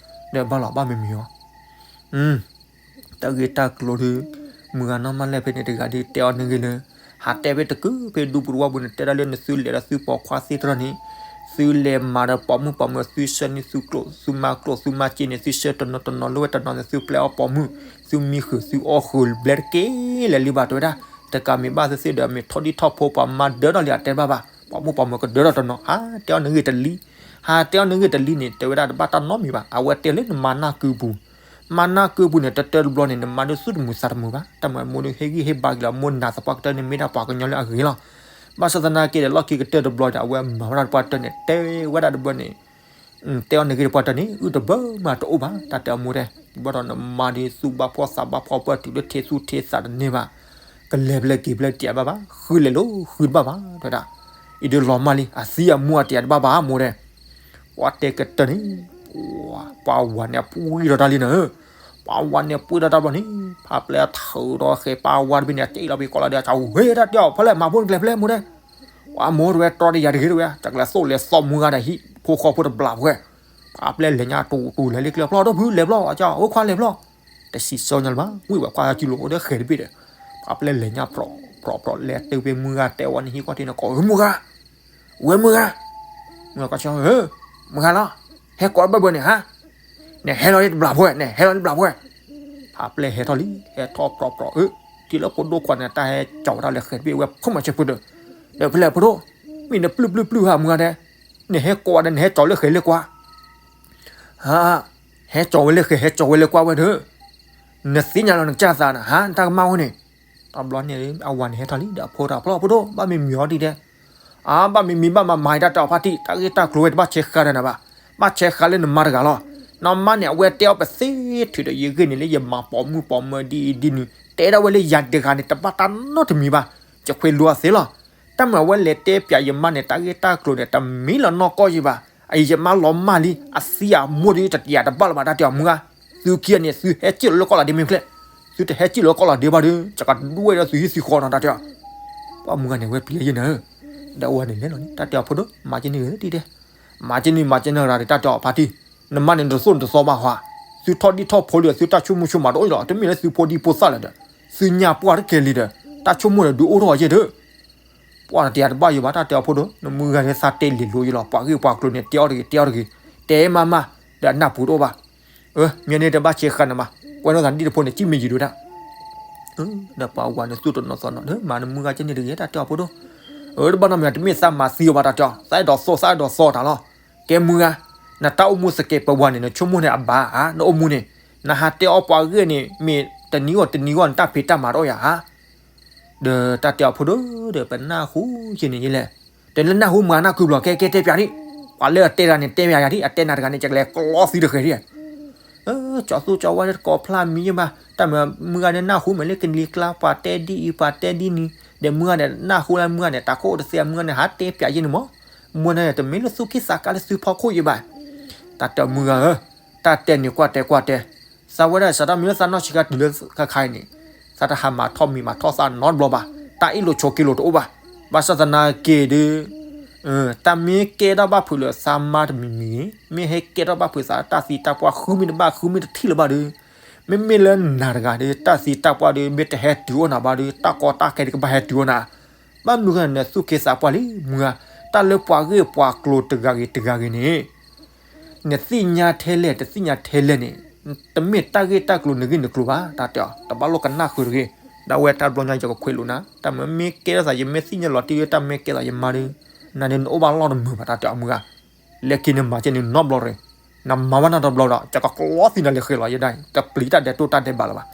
ဒီးဘၣ်လီၤဘၣ်မံၤမံၤအီၤ တၢ်ဂ့ၢ်တၢ်ကျိၤဒုး, မုၢ်ဂၤနီၢ်မးလဲၣ်ဖဲန့ၣ်တဂၤဒုး တဲအီၤနဂ့ၢ်လၢ, ဟးတဲဖဲတကုၤဖဲဒူပူၤတဝီပူၤန့ၣ် တဲဒၣ်လၢနသုလဲၤဒီးသုပိာ်ခွါသ့တရီန့ၣ်, သုလဲၤမၤဒီးပိာ်မုၣ်ပိာ်မၢၤ သုဆှၢန့ၢ်သုကျိၣ် သုမၤကျိၣ် သုမၤစ့န့ၣ် သုဆှၢတနီၤတနီၤလၢဝဲတနီၤန့ၣ် သုပျဲအီၣ်ပိာ်မုၣ်, သုမံဃုာ် သုအီၣ်ဃုာ်ဘျဲတက့ၢ် လဲၤလံဘၣ်တဲဝဲဒၣ်, တကးမ့ၢ်ဘၣ်သ့ၣ်သ့ၣ်ဒီး မ့ၢ်ထီၣ်ဒံၣ်ထီၣ်ဖိပှၤမါဒၢထီၣ်လံ အတဲဘၣ်ဘၣ်, ပိာ်မုၣ်ပိာ်မၢၤကဒၢထီၣ်တနီၤ ဟးတဲအီၤနဂ့ၢ်တလံ, ဟးတဲအီၤနဂ့ၢ်တလံန့ၣ် တဲဝဲဒၣ်တဘၣ်တၢ်နီတမံၤဘၣ် အဝဲတဲလၢနမၤနၢ်ကုပူၤ မၤနၢ်ကုပူၤန့ၣ် တတၢၢ်တဘျီန့ၣ် နမါဒုးသူၣ်တမုာ်သးတမုာ်ဘၣ် တၢ်မၤမိၢ်ဒုးဟ့ၣ်ဂံၢ်ဟ့ၣ်ဘါက့ၤလီၤ မိၢ်နၤသပှၢ်ကတၢၢ်န့ၣ်မ့ၢ်ဒၣ်ပှၤကညီလၢအဂ့ၤလီၤ, ဘၣ်ဆၣ်သနာ်က့ဒီးလီၢ်ခံကတၢၢ်တဘျီဒီး အဝဲမၤဝဲဒၣ်တပှၢ်တၢၢ်န့ၣ် တဲဝဲဒၣ်တဘျီန့ၣ် တဲအီၤနဂ့ၢ်တပှၢ်တၢၢ်န့ၣ် အုၣ်တဘၢမးတအိၣ်ဘၣ် တၢ်တဲအမိၢ်တဲ, ဘၣ်ဒီးနမါဒုးသူၣ်ဘၣ်ဖှီၣ်သးဘၣ်ဖှီၣ်ပှၢ်တုၤလၢထံသူၣ်ထံသးတန့ၢ်ဘၣ်, ကလဲၤဖဲလဲၣ်က့ၤဖဲလဲၣ်တယၤဘၣ်ဘၣ် ဃုလဲၤလိၤဃုတဘၣ်ဘၣ် တဲဝဲဒၣ်, အံၤဒုးလီၤမၢ်လံ အသံအမူအတယၤတဘၣ်ဘၣ်မိၢ်တဲ ပှၤတဲကတၢၢ်န့ၣ်, ပှၤဝၤန့ၣ်အပှံၢ်ထီၣ်တၢ်လံနၤဧၢ, ပှၤဝၤန့ၣ်အပှံၢ်ထီၣ်တၢ်ဘျီန့ၣ် ဖးပျဲၢ်ထၢၣ်ဒီးဃဲၤပှၤဝၤတဘ့ၣ်န့ၣ် အစံၣ်လီၤဖဲကိးလီၤဒီး အဝဲဒၣ်တဲအီၤဖဲလဲၣ်မၤဖိနကျဲဖဲလဲၣ်မိၢ်တဲ, ပှၤမိၢ်တဲဝဲတြီတယၤတဂ့ၤတဲဝဲ တကျဲသိၣ်လဲၤသိးမူဂၤဒီးဟံၣ်ဖိဃီဖိတဘျီဖဲ ဖးပျဲၢ်လဲၤညါတူၤတူၤလဲၤလံကျဲဖျီၣ်ဒီဖုလဲၤဖျီၣ်အကၢ်အိၣ်ခွါလဲၤဖျီၣ်, တစံးစီညါလၢၤဘၣ် ဝံၣ်ဝဲခွါစုလိာ်အိၣ်ဒီဃဲၤတဘ့ၣ်ဒီး, ဖးပျဲၢ်လဲၤညါပြီပြီပြီလဲၤတုၤဖဲမူဂၤတဲဝဲန့ၣ်ဟံၣ်ခီၣ်ထံးန့ၣ်ကိး မူဂၤ, ဝဲမူဂၤ, မူဂၤကီၢ်ဆၢဧၢ, မူဂၤလီၤ, ဟဲကိးဘၢဘၢန့ၣ်ဟါ, နဟဲလီၤလံတဘျီဖဲ နဟဲလီၤလံတဘျီဖဲ, ဖးပျဲၢ်ဟဲထီၣ်လံ ဟဲထီၣ်ပြီပြီဧၢ, တုၤလၢဖိဒိၣ်ခွါန့ၣ် တၢ်ဟဲကၠီၤဝဲဒၣ်လၢဃဲၤတဘ့ၣ်ဝဲဖိမၤဆၢဖုဒီး, ဒီးဖဲလဲၣ်ဖိဒိၣ်, မ့ၢ်နပျုၢ်ပျုၢ်ပျုၢ်ဟါမူဂၤတဲ, နဟဲကိးဒီးနဟဲကၠီၤလၢဃဲၤလၢကွၢ် ဟါ, ဟဲကၠီၤဝဲလၢဃဲၤ ဟဲကၠီၤဝဲလၢကွၢ်ဝဲဒီး, နသ့ၣ်ညါလီၤနကစၢ်သးနၤ ဟါ နတၢ်ကမၣ်ဝဲန့ၣ်, တဘျီန့ၣ် အဝၤန့ၣ်ဟဲထီၣ်လံဒီးအဖိတၢ်ဖျီၣ်ဖိဒိၣ် ဘၣ်မံၤမံၤအီၤဒ်တဲ, အါ ဘၣ်မံၤမံၤဘၣ်မၤမၤတၢ်တဲအီၤဖါတံၢ် တၢ်ဂ့ၢ်တၢ်ကျိၤဝဲတဘၣ်ဆဲးဃာ်ဒီးနၤဘၣ်, ဘၣ်ဆဲးဃာ်လၢနမါတဂၤလီၤ, န နမါန့ၣ် အဝဲတဲအီၤပသ့ထုးဒီး ယဂ့ၢ်န့ၣ်လၢယမၤပိာ်မုၣ်ပိာ်မၢၤဒ်အံၤဒ်နုၤ တဲဒၣ်ဝဲလၢယၤတဂၤန့ၣ် တဘၣ်တၢ်နီတမံၤဘၣ်, ယခွဲးလိအီၤသ့လီၤ. တၢ်မၤဝဲလဲၤတဲပၠးယမါန့ၣ် တၢ်ဂ့ၢ်တၢ်ကျိၤန့ၣ် တမ့ၢ်လၢနီၢ်ကီၢ်ယံၤဘၣ်. အအံၤယမါလီၤမၢ်လံ အသံအမိၢ်ဒီးတတယာ်တဘၣ်လၢၤဘၣ် တၢ်တဲအီၤမုၢ်ဂၤ, သုခံဂၤန့ၣ် သုဟဲစံၣ်လီၤလၢကီၢ်လီၤဒ့မ့ၢ်ဖျဲၣ်, သုတဟဲစံၣ်လီၤလၢကီၢ်လီၤဒ့ဘၣ်ဒီး ယကဒွဲၣ်ဒီးသုဟံၣ်သုဃီနီၤ တၢ်တဲအီၤ. ပှၢ်မုၢ်ဂၤန့ၣ် ဝဲပျံၤယဲၢ်နၤဧၢ, ဒီးအဝဲန့ၣ်လဲၤလီၤန့ၣ် တၢ်တဲအီၤဖိဒိၣ် မၤက့န့ၣ်ဂ့ၤတံၢ်တဲ မၤက့န့ၣ် မၤက့န့ၣ်ရၤဒီး တၢ်တဲအီၤဖါတံၢ်, နမါန့ၣ်တသိၣ်နတသီဘၣ်ဟါ, သုထီၣ်ဒံၣ်ထီၣ်ဖိလံဒီး သုတၢ်ဆိကမိၣ်ဆိကမးတအိၣ်လီၤ, တမ့ၢ်လၢသုဖိဒံဖိသၣ်လၢၤဒီး သုညါပှၢ်တကဲလံဒီး တၢ်ဆိကမိၣ်န့ၣ်ဒုးအိၣ်ထီၣ်အီၤယဲၢ်ဒီး ပှၢ်တတယာ်တဘၣ်ယံၤဘၣ် တၢ်တဲအီၤဖိဒိၣ်, နမုၢ်ဂၤန့ၣ်သးတဲလံာ်လိၤယံၤလီၤ, ပှၤဂ့ၢ်ပှၤကျိၤန့ၣ် တဲအီၣ်တဂ့ၤ တဲအီၣ်တဂ့ၤ, တဲမးမး, ဒီးအနၢ်ပူၤတအိၣ်ဘၣ်. မ့ၢ်န့ၣ်တဘၣ်ဆဲးဃာ်နမး, ကွဲးနီၣ်သးဒ်တဖိန့ၣ် ကံၣ်မ့ၢ်ယံၤဒုးဒၣ် ဒီးပှၤဝၤန့ၣ်သူၣ်တနီၤသီနီၤ, မၤနမုၢ်ဂၤကဲန့ၣ်တဂ့ၤ တၢ်တဲအီၤဖိဒိၣ်. တဘၣ်နီတမံၤ တမ့ၢ်သးမၤသံအီၤဘၣ် တၢ်တဲအီၤ, သးအဲၣ်ဒိးသီ သးအဲၣ်ဒိးသီတၢ်လီၤ. ကဲမုၢ်ဂၤ, နတၢ်အိၣ်မူသကဲးပဝးန့ၣ် နဆိကမိၣ်န့ၣ်အဘၣ်ဧါ, နအိၣ်မူန့ၣ်, နဟးတဲအီၣ်ပှၤဂ့ၢ်န့ၣ် မ့ၢ်တနံၤဂီၢ်တနံၤဂီၢ် နတၢ်ဖံးတၢ်မၤတအိၣ်ယၤဧါ. ဒီးတၢ်တဲအီၤဖိဒိၣ်ဒီး ပနၢ်ဟူယဲၢ်န့ၣ်ယဲၢ်လဲၣ်, တနၢ်ဟူမၤနၢ်ကုဘျီ ကဲကဲတဲပၠးဒံး, ပှၤလၢအတဲတၢ်န့ၣ် တဲပၠးယၤဒံး, အတဲနၤတဂၤန့ၣ် ကလဲၤကျီသံတဃဲၤဒံး ကၠီသူကၠီဝါတကိးဖျါမံၤယဲၢ်ဘၣ်, တၢ်မ့ၢ်မုၢ်ဂၤန့ၣ်နၢ်ဟူမ့ၢ်လၢကလံၤကျါ ပှၤတဲဒ်အံၤ ပှၤတဲဒ်နုၤ, ဒီးမုၢ်ဂၤန့ၣ် နၢ်ဟူလၢမုၢ်ဂၤန့ၣ် တၢ်ခိၣ်အိၣ်တသ့ မုၢ်ဂၤန့ၣ် ဟးတဲပၠးယဲၢ်န့ၣ်မး, မုၢ်ဂၤန့ၣ် တမ့ၢ်လၢသူၣ်က့ၣ်သးကါလၢသုဖီခိၣ်ယဲၢ်ဘၣ်. တၢ်တဲမုၢ်ဂၤဧၢ, တၢ်တဲန့ၣ်ကွၢ်တဲကွၢ်တဲ, သးဝဲဒၣ်စးထီၣ်မ့ၢ်လၢသးနီၢ်ဆံးခါတုၤလၢခါခါအံၤန့ၣ်, သးတဟးမၤထီၣ်မံၤမၤထီၣ်သးနီတဘျီဘၣ်, တၢ်အ့ၣ်လိာ်ဆိးက့လိာ်တအိၣ်ဘၣ်. ဘၣ်ဆၣ်သနာ်က့ဒီး တၢ်မ့ၢ်ကဲထီၣ်ဘၣ်ဖုးလၢသးမါတမံၤမံၤ, မ့ၢ်ဟဲကဲထီၣ်ဘၣ်ဖုးသးတၢ်သံတၢ်ပှၢ် ဃုမ့ၢ်တဘၣ်ဃုမ့ၢ်တထံၣ်လၢၤဘၣ်ဒီး, မ့မ့ၢ်လၢနၤတဂၤဒီး တၢ်သံတၢ်ပှၢ်ဒီး မ့ၢ်တဟဲတုၤအိၣ်နၤဘၣ်ဒီး တၢ်ကီတၢ်ခဲဒုးကဘၣ်ဟဲတုၤအိၣ်နၤ. ဘၣ်မနုၤဃိနသူၣ်က့ၤသးပှၢ်လံ မုၢ်ဧါ, တၢ်လၢပှၤဂ့ၢ်ပှၤကျိၤတဂၤဂ့ၤတဂၤဂ့ၤန့ၣ် နသ့ၣ်ညါထဲလဲၣ် တသ့ၣ်ညါထဲလဲၣ်န့ၣ်, တမ့ၢ်တၢ်ဂ့ၢ်တၢ်ကျိၤနဂ့ၢ်နကျိၤဘၣ် တၢ်တဲအီၤ, တဘၣ်လိၣ်ကနၣ်ဃုာ်တဂ့ၤ. ဒ်ဝဲတၢ်ဘျီညါယကခွဲးလိာ်နၤ, တၢ်မ့ၢ်မ့ၢ်ကဲထီၣ်သး ယမ့ၢ်သ့ၣ်ညါလီၤတံၢ်လၢတၢ်မ့ၢ်ကဲထီၣ်သးယမါဒီး, နၤန့ၣ်နအိၣ်ဘၣ်လီၢ်တမုာ်ဘၣ် တၢ်တဲအီၤမုၢ်ဧါ. လၢခံနမၤကဲန့ၣ်နီတဘျီတဂ့ၤ, နမၤဘၣ်နီတဘျီဒီး ယကကျီသံနၤလၢဃဲၤလီၤယဲဒၣ်အံၤ, တပျံၤတၢ်ဒဲးတိၢ်တၢ်ဒဲးဘးလၢၤဘၣ်.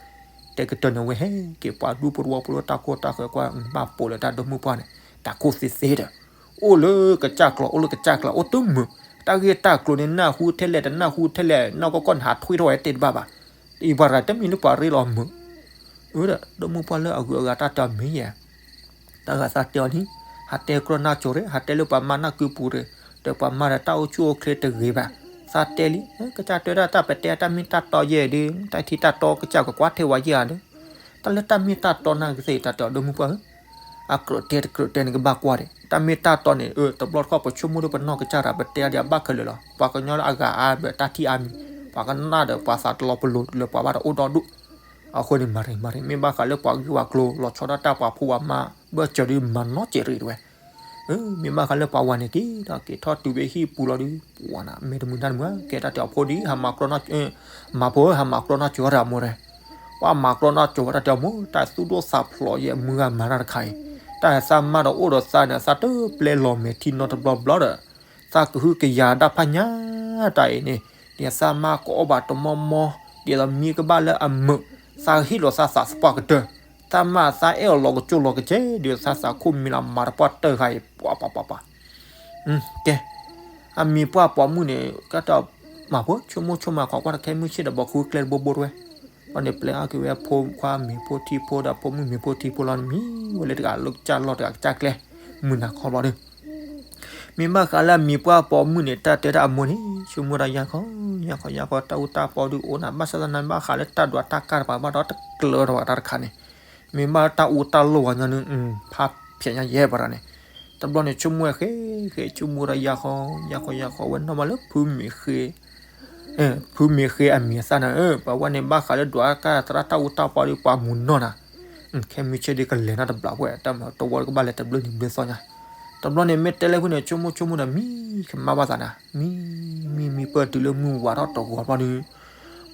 တဲကတၢၢ်န့ၣ်ဝဲဟဲက့ၤ ပှၤဒူဖိတဝီဖိလၢတၢ်ကိၢ်တၢ်ဂီၤကွၢ် ဘၣ်ပိာ်လၢတၢ်ဒိၣ်မုၢ်ပှၢ်န့ၣ် တၢ်ကိၢ်သ့သ့ဒီး အိၣ်လၢကစၢ်ကျီၤ အိၣ်လၢကစၢ်ကျါ အိၣ်တမုာ်, တၢ်ဂ့ၢ်တၢ်ကျိၤန့ၣ် နၢ်ဟူထဲလဲၣ် တနၢ်ဟူထဲလဲၣ် နီၢ်ကီၢ်ကီၢ်န့ၣ် ဟးထွံထီၣ်ဝဲတဲတဘၣ်ဘၣ်. အံၤပှၤတဂၤတမ့ၢ်လၢပှၤရ့လီၤမုာ်, အၢ ဒီးဒိၣ်မုၢ်ပှၢ်လၢအဂုၤအဂၤတၢ်တဲအီၤမ့ၢ်ယဲၢ် တၢ်ဂၤသးတဲအီၤလံ, ဟးတဲကြၢးနၢ်ကၠိၤရ့ၣ် ဟးတဲလၢပှၤမၤနၢ်ကုပူၤရ့ၣ်, ဒီးပှၤမၤဒီးတၢ်အိၣ်ဆူၣ်အိၣ်ချ့တဂ့ၤဘၣ်. သးတဲလံ, ကစၢ်တဲဒၣ်တၢ်ပတဲတၢ်မ့ၢ်တၢ်တီယဲၢ်ဒီး တၢ်ထံတၢ်တီကစၢ်ကကွၢ်ထဲဝဲယဲၢ်ဧါဒီး, တၢ်လၢတၢ်မ့ၢ်တၢ်တီနၢ်ကသ့ၣ် တၢ်တဲအီၤဒိၣ်မုၢ်ပှၢ်ဧၢ, အကြၢးတဲတကြၢးတဲန့ၣ်ကဘၣ်ကွၢ်ဒီး တၢ်မ့ၢ်တၢ်တီန့ၣ် တဘျီတခီၣ်ပဆိကမိၣ်ဒီးပနီၢ်ကစၢ်တၢ်ပတဲအါဒံးအဘၣ်ခဲလၢာ်လီၤ. ပှၤကညီလၢအဂၤအါဒီးတၢ်ထံၣ်အါမံၤ, ပှၤကနၣ်ဒီးပှၤသးတလီၤပလိာ်လၢပှၤဘၣ်ဒီးအိၣ်ဒီဒူၣ် အဃိန့ၣ် မၤရံမၤရံ မ့ၢ်ဘၣ်ဃးလၢပှၤဂ့ၢ်ပှၤကျိၤ လီၤဆီဒၣ်တၢ်ပှၤဖိပှၤမါ ဘၢၣ်စၢၤဒုးမၤနီၢ်စဲးရံးတဝဲ, မ့ၢ်ဘၣ်ဃးလၢပှၤဝၤန့ၣ်က့ၤဒီးက့ၤထီၣ်တုၤဝဲဟံၣ်ပူၤလီၤဒုး ပှၤနၤ မ့ၢ်တမုာ်တၢ်တမုာ် ကဲတၢ်တဲအီၤဖိဒံး ဟးမၤကျီနီၢ်, မၤဖိဧၢ ဟးမၤကျီနီၢ်စၢၤတၢ်အမိၢ်ရဲ, ပှၤမၤကျီနီၢ်စၢၤဝဲတၢ်တဲအီၤမိၢ် တၢ်သူၣ်ဒိၣ်သးဖျိးယဲၢ်မုၢ်ဂၤမၤတၢ်တခါအံၤ, တၢ်သးမါဒီးအိၣ်ဒီးသးန့ၣ် သးတပျဲလီၤမဲာ်ထံနီတဘျီဘျီဒီး သးကဟုကယာ်ဒၣ်ဖးညါတၢ်အံၤန့ၣ်, ဒ်သးမါကအီၣ်ဘၣ်တမီမီ, ဒ်သိးမံကဘၣ်လၢအမုာ်, သးဟ့ၣ်လီၤသးသးသပှၢ်ကတၢၢ်, သးမါသးအဲၣ်အီၤလီၤကစိၢ်လီၤကစဲး, ဒ်သးသးခိၣ်မံလီၤမၤတပှၢ်တၢၢ်ဃာ်အံၤ, ပှၤပှၤပှၤပှၤ, ကဲ, အမံၤပှၢ်ပိာ်မုၣ်န့ၣ် ကတၢၢ်မၤဖိ ဆိကမိၣ်ဆိကမး ခိးကွၢ်တၢ်ခဲမုၢ်ဆ့ၣ်ဒီး ဘီဃုကျဲတဘိဘိတဝဲ, ဘၣ်န့ၣ် ပျဲအါက့ၤဝဲအဖိခွါမ့ၤဖိထံဖိဒီး ဖိမုၣ်မ့ၤဖိထံဖိလီၤ မံဝဲလၢတဂၤလၢကစၢ်လီၢ်တဂၤကစၢ်ကျဲ, မုၢ်နၤခီဘျီဒီး မ့ၢ်ဘၣ်ဃးလၢအမံၤပှၢ်ပိာ်မုၣ်န့ၣ် တၢ်တဲတၢ်အမိၢ်န့ၣ် ဆိကမိၣ်တၢ်ယၢ်ခီ, ယၢ်ခီယၢ်ခီ တၢ်အူတၢ်ပီဒုးအိၣ်နၤ ဘၣ်ဆၣ်သနာ်က့ ဘၣ်ဃးလၢတၢ်ဒွးတၢ်ကၢ်တပၤဘၣ်ဒီးတကျၢၤထီၣ်ဘၣ်တၢ်တခါန့ၣ်, မ့ၢ်ဘၣ်တၢ်အူတၢ်လိၢ်ဝဲညီနုၢ် ဖးဖျဲးညါယဲၢ်ပှၤတဂၤန့ၣ်, တဘျီန့ၣ် ဆိကမိၣ်ဝဲဃဲဃဲ ဆိကမိၣ်တၢ်ယၢ်ခီ, ယၢ်ခီယၢ်ခီ ဝဲနီၢ်မးလၢဖုမ့ၢ်ဃ့ ဖုမ့ၢ်ဃ့အမံၤအသၣ်န့ၣ် ပှၤဝဲန့ၣ်ဘၣ်ဃးလၢဒွးကၢ်သရၣ်တၢ်အူတၢ်ပီဒီးပှၤမုၢ်နီၢ်နၤ, ခဲမုၢ်ဆ့ၣ်ဒ်ကလဲၤနီတဘျီဝဲ တၢ်မၤတဝီကဘၣ်လဲၤတဘျုးနံၤဘျုးသီညါ, တဘျီန့ၣ်မ့ၢ်တဲလၢဖုန့ၣ် ဆိကမိၣ်ဆိကမိၣ်ဒီး မံကမၣ်ဘၣ်သးနၤ, မံ မံမံပၢၢ်တုၤလၢမုၢ်ဝၤထီၣ်တဂီၤဘျီဒီး,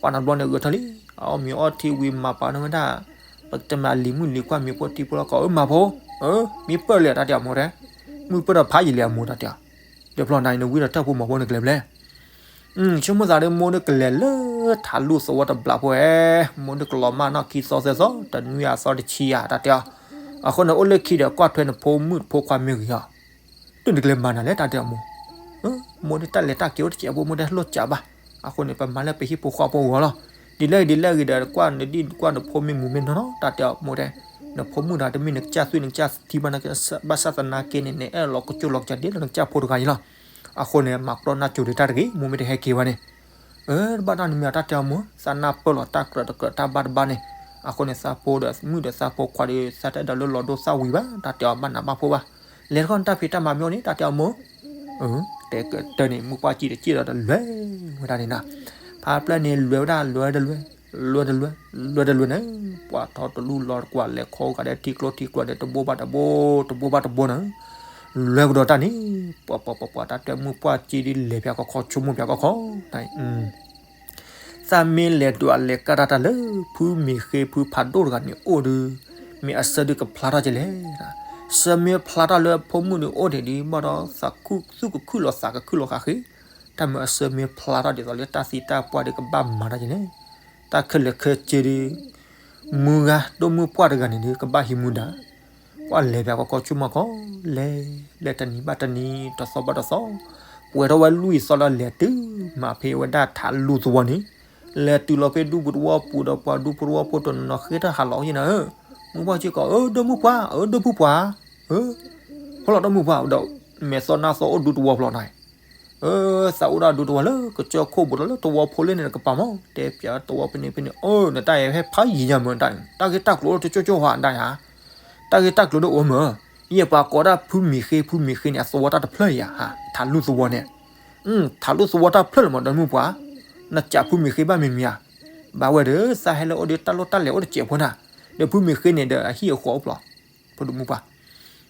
ပှၤနီတဘျီန့ၣ်ဂဲၤထီၣ်လံ, အီၣ်မ့ၤအီထံဝံၤမၤပာ်န့ၢ်ဝဲဒၣ် ပကတမၤလံၤမုၣ်လံၤခွါမ့ၤဖိထံဖိလီၤကီး အၢ မၤဖိ, မံပၢၢ်လဲၣ်တၢ်တဲအမိၢ်တဲ, မုၢ်ပၢၢ်ဒီးဖးယံာ်လံအမိၢ်တၢ်တဲ, ဒီးဖျီနၤအံၤနဝံဒီးထၢၣ်ဖိမၤဖိနကလဲၤဘျဲၣ် ဆိကမိၣ်သးဒီး မိၢ်ဒုးကလဲၤလၢထးလူၢ်သဝီတဘျီဖိဧဲ, မိၢ်ဒုးကလီၤမၢ်နီၢ်ခံသီသၢသီ တနွံအသီတဆံယၤတၢ်တဲအီၤ, အဃိန့ၣ် အိၣ်လၢခံဒီးကွၢ်ထွဲနဖိမုၣ်ဖိခွါမ့ၢ်ဂ့ၤအီၤ, ဒုးနကလဲၤမၤနၤလဲၣ်တၢ်တဲအမိၢ်, မိၢ်ဒုးတၢ်လဲၤတၢ်က့ၤအိၣ်တစဲးဖိ မိၢ်ဒုးလိၣ်စးဘၣ်, အဃိန့ၣ် ပမၤလၢပဟံၣ်ဖိဃီဖိအဂီၢ်လီၤ. ဒ်လဲၣ်ဂ့ၤဒ်လဲၣ်ဂ့ၤဒီး ကွၢ်နဒံၣ်ကွၢ်နဖိမ့ၢ်မူၤမ့ၢ်နီၢ်နီၢ် တၢ်တဲအီၤမိၢ်တဲ, နဖိမုၣ်ဒီးတမ့ၢ်နကစၢ်သွံၣ်နကစၢ်ထံဘၣ်, ဘၣ်ဆၣ်သနာ်က့န့ၣ် နအဲၣ်လီၤကစူၢ်လီၤကစၢ်ဒ်လၢနကစၢ်ဖိတဂၤအံၤလီၤ. အဃိန့ၣ် မၤကတီၢ်နၢ်ကၠိၤဒံးတၢ်တဂ့ၤ, မိၢ်မ့ၢ်တဟဲက့ၤဘၣ်န့ၣ် အၢ တဘၣ်နီတမံၤ တၢ်တဲအီၤမိၢ်, သးနၢ်ပၢၢ်လီၤ တၢ်ကြၢးတကြၢးတၢ်ဘၣ်တဘၣ်န့ၣ်. အဃိန့ၣ် သးဖိဒီးမုၣ်ဒီးသးဖိခွါဒီး သးတအဲၣ်ဒိးလၢလီၤဒိသၣ်ဝံၤဘၣ်, တၢ်တဲအီၤဘၣ်နးဘၣ်ဖှီၣ်ဘၣ်. လဲၤတခီနတၢ်ဖံးတၢ်မၤမ့ၢ်အိၣ်န့ၣ် တၢ်တဲအီၤမိၢ်. တဲကတၢၢ်န့ၣ် မုၢ်ပှၢ်ကံတစ့ၣ်ဒီးတလွဲဝဲဒၣ်န့ၣ်နီၤ. ဖါပျဲၢ်န့ၣ် လွဲဝဲဒၣ် လွဲတလွဲ, လွဲတလွဲ, လွဲတလွဲန့ၣ်, ပှၤထီတလူလီၤတကွၢ် လဲၤခီဂာ်ဒီးထံကျိထံကျိဒီး တဘိဘၣ်တဘိ, တဘိဘၣ်တဘိန့ၣ် လွဲကဒီးတၢ်န့ၣ်, ပှၤပှၤပှၤပှၤ တၢ်တဲမုၢ်ပှၢ်ကံဒ်လဲၤပၠးကီခီ ဆိကမိၣ်ပၠးကီခီ သးမ့ၢ်လဲၤဒွးလဲၤကၢ်တၢ်တၢ်လၢ ဖုမ့ၢ်ဃ့ဖုဖးဒိၣ်တဂၤန့ၣ်အိၣ်ဒီး မ့ၢ်အဆၢဒုးကဖျါထီၣ်ကလဲၣ်. ဆၢမ့ၢ်ဖျါထီၣ်လၢဖိမုၣ်န့ၣ်အိၣ်ဒံးဒီး ဘၣ်ဒီးသူၣ်ကခုၣ်လီၤသးကခုၣ်လီၤဃာ်ဃ့, တၢ်မ့ၢ်အဆၢမ့ၢ်ဖျါထီၣ်ဒ်သိးလၢတၢ်သံတၢ်ပှၢ်ဒီးကဘၣ်မၤတၢ်ကလဲၣ်. တၢ်ခဲလၢာ်ခဲဆ့ဒီး မုၢ်ဂၤဒိၣ်မုၢ်ပှၢ်တဂၤန့ၣ်ဒီး ကဘၣ်ဟံးမူဒါ ပှၤလဲၤပၠးကီခီ ဆိကမိၣ်ကီ လဲၤ လဲၤတနံၤဘၣ်တနံၤ တသီဘၣ်တသီ, ပှဲၤထီၣ်ဝဲလွံၢ်သီလၢလဲၤတုၤမၤဖဲဝဲဒၣ်ထးလူၢ်သဝီန့ၣ်, လဲၤတုၤလီၤဖဲဒူပူၤသဝီပူၤဒီး ပှၤဒူဖိသဝီဖိတနီၤနီၤဃ့ထီၣ်ဟးလီၤယဲနီၤ, မုၢ်ပှၢ်စ့ၢ်ကီး အၢ ဒိၣ်မုၢ်ပှၢ် အၢ ဒိၣ်မုၢ်ပှၢ် ဖီလီၤဒိၣ်မုၢ်ပှၢ်ဒီး မဲာ်သီနါသီအိၣ်ဒူသဝီဖျိးနၤ, အၢ သးအိၣ်ဒၣ်ဒူသဝီလၢကစၢၢ်ခိၣ်ဘူးဒီးလၢသဝီဖိလၢန့ၣ်တကပၤမး, တဲပၠးသဝီဖဲန့ၣ်ဖဲန့ၣ်, အၢ နတၢ်အံၤဟဲဖးယံၤညါမးတၢ်, တၢ်ဂ့ၢ်တၢ်ကျိၤအိၣ်တကၠိကၠိဟါဒၣ်ဧါ, တၢ်ဂ့ၢ်တၢ်ကျိၤဒ်အိၣ်မး, ယပှၤကိးဒၣ်ဖုမ့ၢ်ဃ့ ဖုမ့ၢ်ဃ့န့ၣ် အသဝီတၢ်တဖျၢၣ်ဧါ, ထးလူၢ်သဝီန့ၣ်, ထးလူၢ်သဝီတၢ်ဖျၢၣ်လီၤမး ဒိၣ်မုၢ်ပှၢ်, နစးဖုမ့ၢ်ဃ့ဘၣ်မ့ၢ်မ့ၢ်ဧါ, ဘၣ်ဝဲဒီး သးဟဲလၢအိၣ်ဒီးတၢ်လိၣ်တၢ်လဲၤအိၣ်တစဲးဖိနၤ, ဒီးဖုမ့ၢ်ဃ့န့ၣ်ဒီးအဟံၣ်အဃီအိၣ်ဖျိး ဖိဒိၣ်မုၢ်ပှၢ်,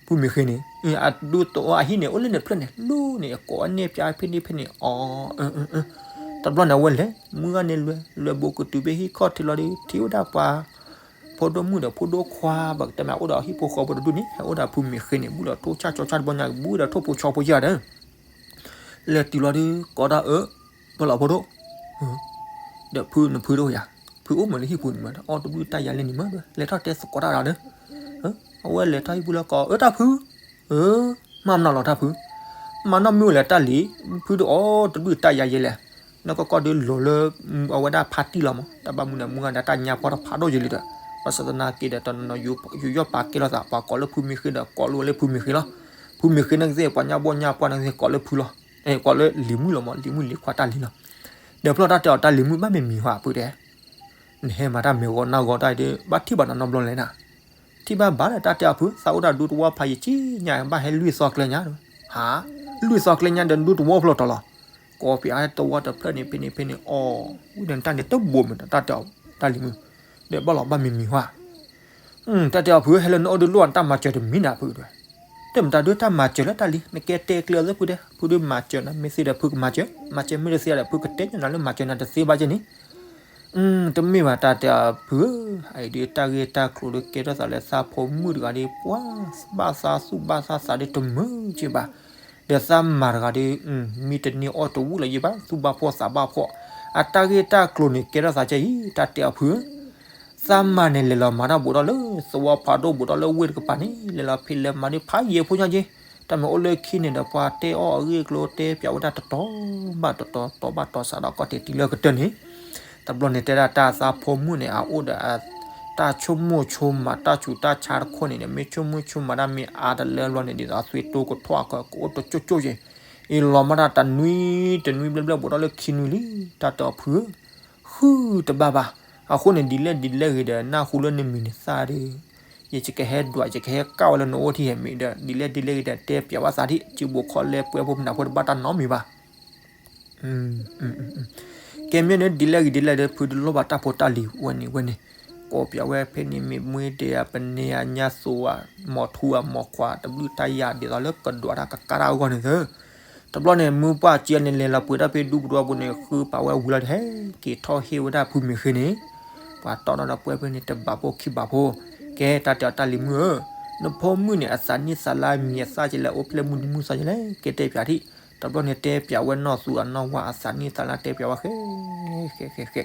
ဖုမ့ၢ်ဃ့န့ၣ်, အဒူသဝီအဟံၣ်န့ၣ် အိၣ်လၢန့ၣ်တဖျၢၣ်န့ၣ် လူန့ၣ် အကိးအန့ၢ်ပၠးဖဲန့ၣ်ဖဲန့ၣ်အီၤ, တဘျီန့ၣ် အဝဲလဲၤ မုၢ်ဂၤန့ၣ်လွဲ လွဲဘိကတုၤဖဲဟံၣ်ခီၣ်ထံးလီၤဒီး ထံၣ်ဝဲဒၣ်ပှၤ ဖိဒိၣ်မုၣ်ဒီးဖိဒိၣ်ခွါ ပကတဲမး အိၣ်ဒီးဟံၣ်ဖိဃီဖိတဒူၣ်န့ၣ် ဟဲအိၣ်ဒီးဖုမ့ၢ်ဃ့န့ၣ် ဘူးဒီးထိၣ်ဆၣ်ကၠီဆၣ်တဘျီညါ ဘူးဒီးထိၣ်ဖိဆီဖိယၤဒီး လဲၤတုၤလီၤဒီး ကိးတၢ်အၢ ပလီၤဖိဒိၣ် ဒီးဖုနဖုတအိၣ်ယၤ, ဖုအိၣ်မးလၢဟံၣ်ပူၤန့ၣ်မး အီၣ်တဘျုးတၢ်ယၤလဲၣ်န့ၣ်မး လဲၤထီၣ်တဲသကိးတၢ်ဒီး, အဝဲလဲၤထီၣ်ဟံၣ်ပူၤလၢကိး အၢ တၢ်ဖု, အၢ မၤမနုၤလီၤတၢ်ဖု, မၤနီၢ်မ့ၢ်အိၣ်လဲၣ်တၢ်လံၤ, ဖုဒုးအီၣ်တဘျုးတၢ်ယၤယဲလဲၣ်, နီၢ်ကီၢ်ကီၢ်ဒုးလိၤလၢ အဝဲဒၣ်ဖါတံၢ်လီၤမး တၢ်ဘၣ်မနုၤန့ၣ် မုၢ်ဂၤဒီးတၢ်ညါပှၢ်တဖးဒိၣ်ယဲလံဒီး, ဘၣ်ဆၣ်သနာ်က့ဒီး တနီၤနီၤယူးယီၣ်ပာ်ကဲလိာ်သး ပှၤကိးလၢဖုမ့ၢ်ဃ့ဒီး ကိးလၢဝဲလၢဖုမ့ၢ်ဃ့လီၤ, ဖုမ့ၢ်ဃ့န့ၣ်ကသ့ၣ် ပှၤညါဘီၣ်ညါပှၢ်န့ၣ်ကသ့ၣ် ကိးလၢဖုလီၤ, ကိးလၢလံၤမုၣ်လီၤမး လံၤမုၣ်လံၤခွါတၢ်လံၤလီၤ, ဒီးဖျီၣ်တၢ်တဲအီၤတၢ်လံၤမုၣ်ဘၣ်မ့ၢ်မံၤဟါဖုတဲ နဟဲမၤတၢ်မ့ၢ်ဂီၤနၢ်ဂီၤတၢ်အံၤဒီး ဘၣ်ထံၣ်ဘၣ်နီၢ်နီၢ်ဘျီလဲၣ်နၤ, ထံၣ်ဘၣ်ဘၣ်ဒီးတၢ်တဲအီၤဖု သးအိၣ်ဒၣ်ဒူသဝီဖးယံာ်ကံညါ ဘၣ်ဟဲလွံၢ်သီကျဲညါ, ဟါ, လွံၢ်သီကျဲညါဒီးဒူသဝီဖျိးတီၤလီၤ, ကိးပၠးသဝီတဖျၢၣ်န့ၣ်ဖဲန့ၣ်ဖဲန့ၣ်အီၤ, ဝံၤဒီးနတၢ်န့ၣ်တဘိးမး တၢ်တဲအီၤတၢ်လံၤမုၣ်, ဒီးဘၣ်လီၤဘၣ်မ့ၢ်မံၤဟါ တၢ်တဲအီၤဖု ဟဲလၢနအိၣ်ဒုးလိၣ်တၢ်မၤစၢၤတမံၤနၤဖုဒီး, တမ့ၢ်တၢ်ဒုးတၢ်မၤစၢၤလၢတၢ်လံၤ နကဲတဲကျဲအီၤသ့ဖုတဲ ဖုဒုးမၤစၢၤနၤ မ့ၢ်သ့ဒီးဖုကမၤစၢၤ မၤစၢၤမ့ၢ်တသ့ဒီးဖုကတဲညါနၤလၢမၤစၢၤနၤတသ့ဘၣ်ကဲန့ၣ်, တမ့ၢ်ဘၣ်တၢ်တဲအီၤဖုဧၢ, အအံၤဒုးတၢ်ဂ့ၢ်တၢ်ကျိၤဒုးကဲထီၣ်သးလၢသးဖိမုၣ်တဂၤဒီး ပှၤဘၣ်သးသူၣ်ဘၣ်သးသးဒုးတမုာ်က့ဘၣ်, ဒီးသးမၤတဂၤဒီး မံတန့ၢ်အီၣ်တဝူၣ်လၢၤယဘၣ် သူၣ်ဘၣ်ဖှီၣ်သးဘၣ်ဖှီၣ်, အတၢ်ဂ့ၢ်တၢ်ကျိၤန့ၣ်ကဲထီၣ်သးကဲအံၤ တၢ်တဲအီၤဖုဧၢ, သးမၤန့ၣ်လဲၤလီၤမၤတၢ်ဘူးဒီးလၢ သဝီဖးဒိၣ်ဘူးဒီးလၢဝ့ၢ်တကပၤန့ၣ် လဲၤလီၤဖဲလဲၤမၤဒုးဖးယံာ်ဖိညါက့, တၢ်မ့ၢ်အိၣ်လၢခံန့ၣ်ဒီး ပှၤတဲအီၣ်အဂ့ၢ်အကျိၤတဲပၠးဝဲဒၣ်တတီၤဘၣ်တတီၤ တီၤဘၣ်တီၤစးဒီးကီၢ်တံာ်တံာ်လၢကတၢၢ်န့ၣ်, တဘျီန့ၣ်တဲဒၣ်တၢ်သးဖိမုၣ်န့ၣ် အအိၣ်ဒီး တၢ်ဆိကမိၣ်ဆိကမးတၢ်ဆူးတၢ်ဆါတခီန့ၣ်ဒီး မ့ၢ်ဆိကမိၣ်ဆိကမးဒၣ်မ့ၢ်အါတလၢဘျီန့ၣ် ဒ်သိးအသွံၣ်တိကထီၣ်အကကအိၣ်တကၠိကၠိက့, အံၤလီၤမးတၢ်တနွံတနွံဘျဲၣ်ဘျဲၣ်ဘူးဒီးလၢခံနွံလံ တၢ်တဲအီၤဖုဧၢ, ဃုတဘၣ်ဘၣ်, အဃိန့ၣ် ဒ်လဲၣ်ဒ်လဲၣ်ဂ့ၤဒီး နၢ်ဟူလၢနမံၤန့ၣ်သၣ်ဒီး ယကဟဲဒွး ယကဟဲကၣ်ဝဲလၢနအိၣ်ထံၣ်ဟဲမံၤဒီး ဒ်လဲၣ်ဒ်လဲၣ်ဂ့ၤဒီး တဲပၠးဝဲသးဒ် စုဘူးခီလဲပှဲၤဖိပနၢ်ဖိတဘၣ်တၢ်နီတမံၤဘၣ် ကဲမ့ၢ်န့ၣ် ဒ်လဲၣ်ဂ့ၤဒ်လဲၣ်ဒီး ဖုတလိၣ်ဘၣ်တၢ်ဖိတၢ်လံၤဝဲန့ၣ်ဝဲန့ၣ်, ကိးပၠးဝဲဖဲန့ၣ်မ့ၢ်မွ့ဒဲးအပန့ၢ်အညါသိးဧါ မိၢ်ထူဧါမိၢ်ခွါတဘျုးတၢ်ယၤဒ်သိးလၢကဒွးတၢ်ကကါတၢ်အဂီၢ်န့ၣ်သၢ, တဘျီန့ၣ် မုၢ်ပှၢ်ကံန့ၣ် လဲၤလီၤပှ့ၤတၢ်ဖဲဒူပူၤတဝီပူၤန့ၣ် ဃုပာ်ဝဲဝံၤလီၤဒီး ဟဲက့ၤထီၣ်ဟ့ၣ်ဝဲဒၣ်ဖုမ့ၢ်ဃ့န့ၣ်, ပှၤတီၢ်ထီၣ်ဒီးပှဲၤဖဲန့ၣ် တဘးဖိခံဘးဖိ, ကဲတၢ်တဲအီၤတၢ်လံၤမုၣ်ဧၢ, နဖိမုၣ်န့ၣ် အသးနံၣ်သးလါမံၤအသၣ်ကလဲၣ် အိၣ်ဖျဲၣ်မုၢ်နံၤမုၢ်သီကလဲၣ် ကဲတဲပၠးထံၣ်, တဘျီန့ၣ်တဲပၠးဝဲနီၢ်သူအနီၢ်ဝါအသးနံၣ်သးလါတဲပၠးဝဲဃဲ ဃဲ ဃဲ ဃဲ,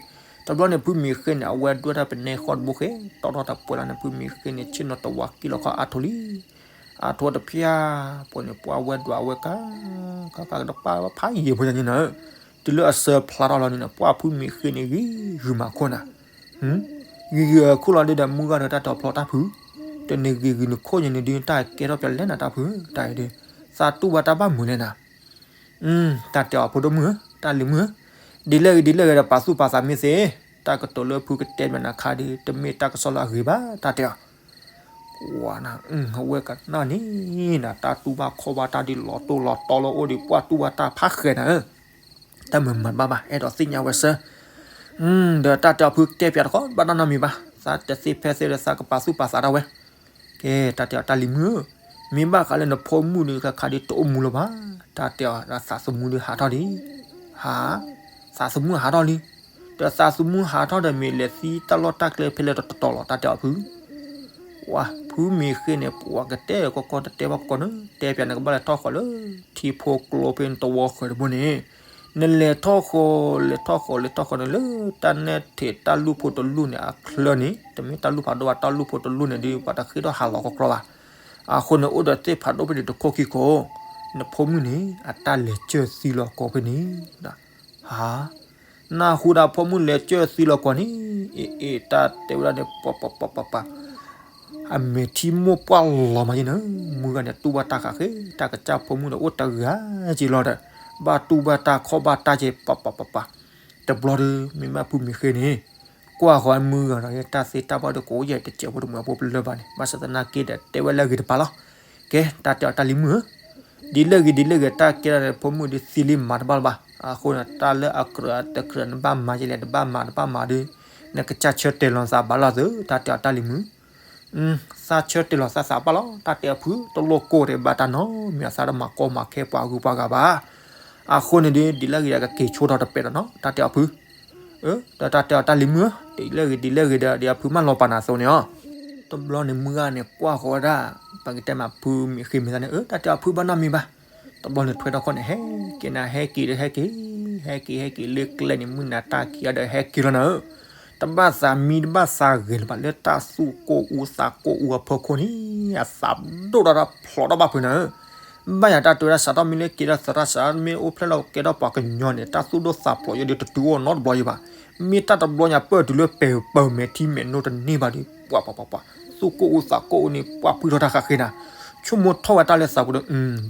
တဘျီန့ၣ် ဖုမ့ၢ်ဃ့န့ၣ် အဝဲဒွဲၣ်တၢ်ပနဲဃီတဘိဃဲ တီၢ်ထီၣ်တၢ်ပှဲၤလီၤန့ၣ် ဖုမ့ၢ်ဃ့န့ၣ် ဆ့ၣ်နီၤတဝးကံၢ်လီၤခီအါထိၣ်လံ, အါထိၣ်တဖျၢၣ်, ပှဲၤန့ၣ် ပှၤဝဲဒွးဝဲကါ, ကါကါကတပၢ်ဖးယံာ်ဖိညါန့ၣ်နၤ, တ တုၤလၢအစၢဖျါထီၣ်လီၤန့ၣ် ပှၢ်ဖုမ့ၢ်ဃ့န့ၣ်ဂံၤဂုာ်မးခိၣ်နၤ, ဂံၤဂုာ်အခိၣ်လီၤဒုဒီး မုၢ်ဂၤဒီးတၢ်တဲအီၤဖျီတၢ်ဖု, တန့ၢ်ဂံၤဂုာ်နခိၣ်ညါန့ၣ်ဒု တၢ်ကဲထီၣ်ပျီလဲၣ်နၤတၢ်ဖု, တၢ်အံၤဒု, သးတူၢ်ဘၣ်တၢ်ဘၣ်မုာ်လဲၣ်နၤ တၢ်တဲအီၤဖိဒိၣ်မုၣ်ဧၢ, တၢ်လံၤမုၣ်ဧၢ, ဒ်လဲၣ်ဂ့ၤဒ်လဲၣ်ဂ့ၤဒီး ပာ်သူၣ်ပာ်သးမ့ၢ်သ့, တၢ်ကတိၤလၢဖုကတဲမ့ၢ်နၤခါဒု တမ့ၢ်တၢ်ကစီၣ်လၢအဂ့ၤဘၣ် တၢ်တဲအီၤ, ကွၢ်နၤ, အဝဲကနၣ်န့ၣ်နၤ တၢ်တူၢ်ဘၣ်ခီၣ်ဘၣ်တၢ်ဒ်လီၤတိၢ်လီၤတီလၢအိၣ်ဒံး ပှၢ်တူၢ်ဘၣ်တၢ်ဖးဃဲနၤဧၢ တၢ်မၤမၤတဘၣ်ဘၣ် အဲၣ်ဒိးသ့ၣ်ညါဝဲစၢၤ, ဒီးတၢ်တဲအီၤဖုကတဲပၠးတခီ ဘၣ်တၢ်နီတမံၤဘၣ်, သးတသ့ဖဲသ့ဒီး သးကပာ်သူၣ်ပာ်သးဒၣ်ဝဲ, ကဲ တၢ်တဲအီၤတၢ်လံၤမုၣ်ဧၢ, မ့ၢ်ဘၣ်ဃးလၢနဖိမုၣ်ဒုး ခါခါဒုးတအိၣ်မူလၢၤဘၣ်, တၢ်တဲအီၤဒီးသးသမူဒုးဟးထီၣ်လံ, ဟး, သးသမူဟးထီၣ်လံ, ဒီးသးသမူဟးထီၣ်ဒီးမ့ၢ်လဲၤသံတၢ်လီၢ်တၢ်ကျဲဖဲလဲၣ်တတီၤလီၤ တၢ်တဲအီၤဖု ဝါ ဖုမ့ၢ်ဃ့န့ၣ် ပှၤကတဲကီကီတတဲဘၣ်ကီကီန့ၣ် တဲပၠးနကဘၣ်လဲၤထီၣ်ဃီၤလၢ ထံဖိကျိဖဲနတဝီဃၢၤတဘိန့ၣ်, နလဲၤထီၣ်ဃီၤ လဲၤထီၣ်ဃီၤ လဲၤထီၣ်ဃီၤန့ၣ်လၢ တၢ်နဲၣ်ထံးတၢ်လူၢ်ဖိတလူၢ်န့ၣ်အချၢန့ၣ် တမ့ၢ်တၢ်လူၢ်ဖးဒိၣ်ဘၣ် တၢ်လူၢ်ဖိတလူၢ်န့ၣ်ဒုး ပှၤတဃ့ထီၣ်ဟးလီၤကီကီဘၣ်, အဃိန့ၣ် အိၣ်ဒီးသ့ၣ်ဖးဒိၣ်ဖဲန့ၣ်တခိၣ်ခံခိၣ်, နဖိမုၣ်န့ၣ် အတၢ်လဲၤစၢၢ်သံလီၤကီဖဲန့ၣ် ဟါ, နၢ်ဟူဒၣ်ဖိမုၣ်လဲၤစၢၢ်သံလီၤကီန့ၣ်, အ့ၣ်အ့ၣ် တၢ်တဲဝဲဒၣ်န့ၣ် ပှၤပှၤပှၤပှၤပှၤ, အမဲာ်ထံမိၢ်ပှၢ်လီၤမးယဲန့ၣ်, မုၢ်ဂၤန့ၣ်တူၢ်ဘၣ်တၢ်ဃးဃ့, တၢ်ကစၢ်ဖိမုၣ်န့ၣ်အိၣ်တဂၤက့ၤလီၤဒီး, ဘၣ်တူၢ်ဘၣ်တၢ်ခီၣ်ဘၣ်တၢ်က့ၤ ပှၤပှၤပှၤပှၤ, တဘျီဒီး မ့ၢ်ဘၣ်ဖုမ့ၢ်ဃ့န့ၣ်, ကွၢ်ဃီၤမုၢ်ဂၤဒီး တၢ်သ့တၢ်ဘၣ်ဒီးကအိၣ်ယဲၢ်တစဲးဖိတမုာ်အဖိပလၢၢ်ဘၣ်န့ၣ် ဘၣ်ဆၣ်သနာ်က့ဒီး တဲဝဲလၢအဂ့ၤတပၤလီၤ, ကဲ တၢ်တဲအီၤတၢ်လံၤမုၣ်ဧၢ ဒ်လဲၣ်ဂ့ၤဒ်လဲၣ်ဂ့ၤ တၢ်ကဲထီၣ်ဒီးဖိမုၣ်ဒုးသံလံမၤတဘၣ်လၢၤဘၣ်, အဃိန့ၣ် တၢ်လၢအကြၢးအတကြၢးနဘၣ်မၤယဲလဲၣ် တဘၣ်မၤတဘၣ်မၤဒီး, နကစၢ်ဆၢတဲာ်လီၤသးဘၣ်လီၤသု တၢ်တဲအီၤတၢ်လံၤမုၣ်, သးဆၢတဲာ်လီၤသးသးဘၣ်လီၤ တၢ်တဲအီၤဖု တလိၣ်ကိၢ်တဲာ်ဘၣ်တၢ်နီတမံၤ အသးတမၤကီမၤခဲပှၤဂုၤပှၤဂၤဘၣ်, အဃိန့ၣ်ဒုး ဒ်လဲၣ်ဂ့ၤဒီးကက့ၤဆိထီၣ်တပဲာ်ဒီးနီၤ တၢ်တဲအီၤဖု ဒီးတၢ်တဲအီၤတၢ်လံၤမုၣ်ဧၢ, ဒ်လဲၣ်ဂ့ၤဒ်လဲၣ်ဂ့ၤဒီး ဒ်အဖုမၢလီၤပာ်နၤအသိးန့ၣ်လီၤ. တဘျီန့ၣ်မုၢ်ဂၤန့ၣ် ကွၢ်ဃီၤဝဲဒၣ်, ပကတဲမးဖုမ့ၢ်ဃ့မ့ၢ်သးန့ၣ် အၢ တၢ်တဲအီၤဖုဘၣ်နီတမံၤဘၣ်. တဘျီန့ၣ်ထွဲထီၣ်ခီၣ်န့ၣ် ဟဲက့ၤနၤ ဟဲက့ၤဒီးဟဲက့ၤ, ဟဲက့ၤဟဲက့ၤလၢကျဲန့ၣ် မုၢ်နၤတၢ်ခံးအါဒီးဟဲက့ၤလီၤနၤဧၢ. တဘၣ်သးမံတဘၣ်သးဂဲၤလၢၤဘၣ် လၢတၢ်သူၣ်ကိၢ်အူသးကိၢ်အူအဖီခိၣ်န့ၣ် အသးဒိၣ်ထီၣ်တၢ်ဖျိးထီၣ်ဘၣ်ဖုးနၤဧၢ. ဘၣ်ယၤတၢ်တဲဝဲဒၣ် စးထီၣ်မ့ၢ်လၢက့ၤဒီးသရၣ် စးထီၣ်မ့ၢ်အိၣ်ဖျဲၣ်လီၤကဲထီၣ်ပှၤကညီန့ၣ် တၢ်သူၣ်ဒိၣ်သးဖျိးယဲဒုးတတုၤအိၣ်နီတဘျီယံၤဘၣ်. မ့ၢ်တၢ်တဘျီညါပၢၢ်တုၤလၢပဲာ်ပၢၢ်မဲာ်ထံမဲာ်နိတန့ၢ်ဘၣ်ဒီး ပှၤပှၤပှၤပှၤ သူၣ်ကိၢ်အူသးကိၢ်အူန့ၣ် ပှၤပှံၢ်ထီၣ်တၢ်ဃးဃ့နၤ. ဆိကမိၣ်ထီၣ်ဝဲတၢ်လၢသးပူၤဒီး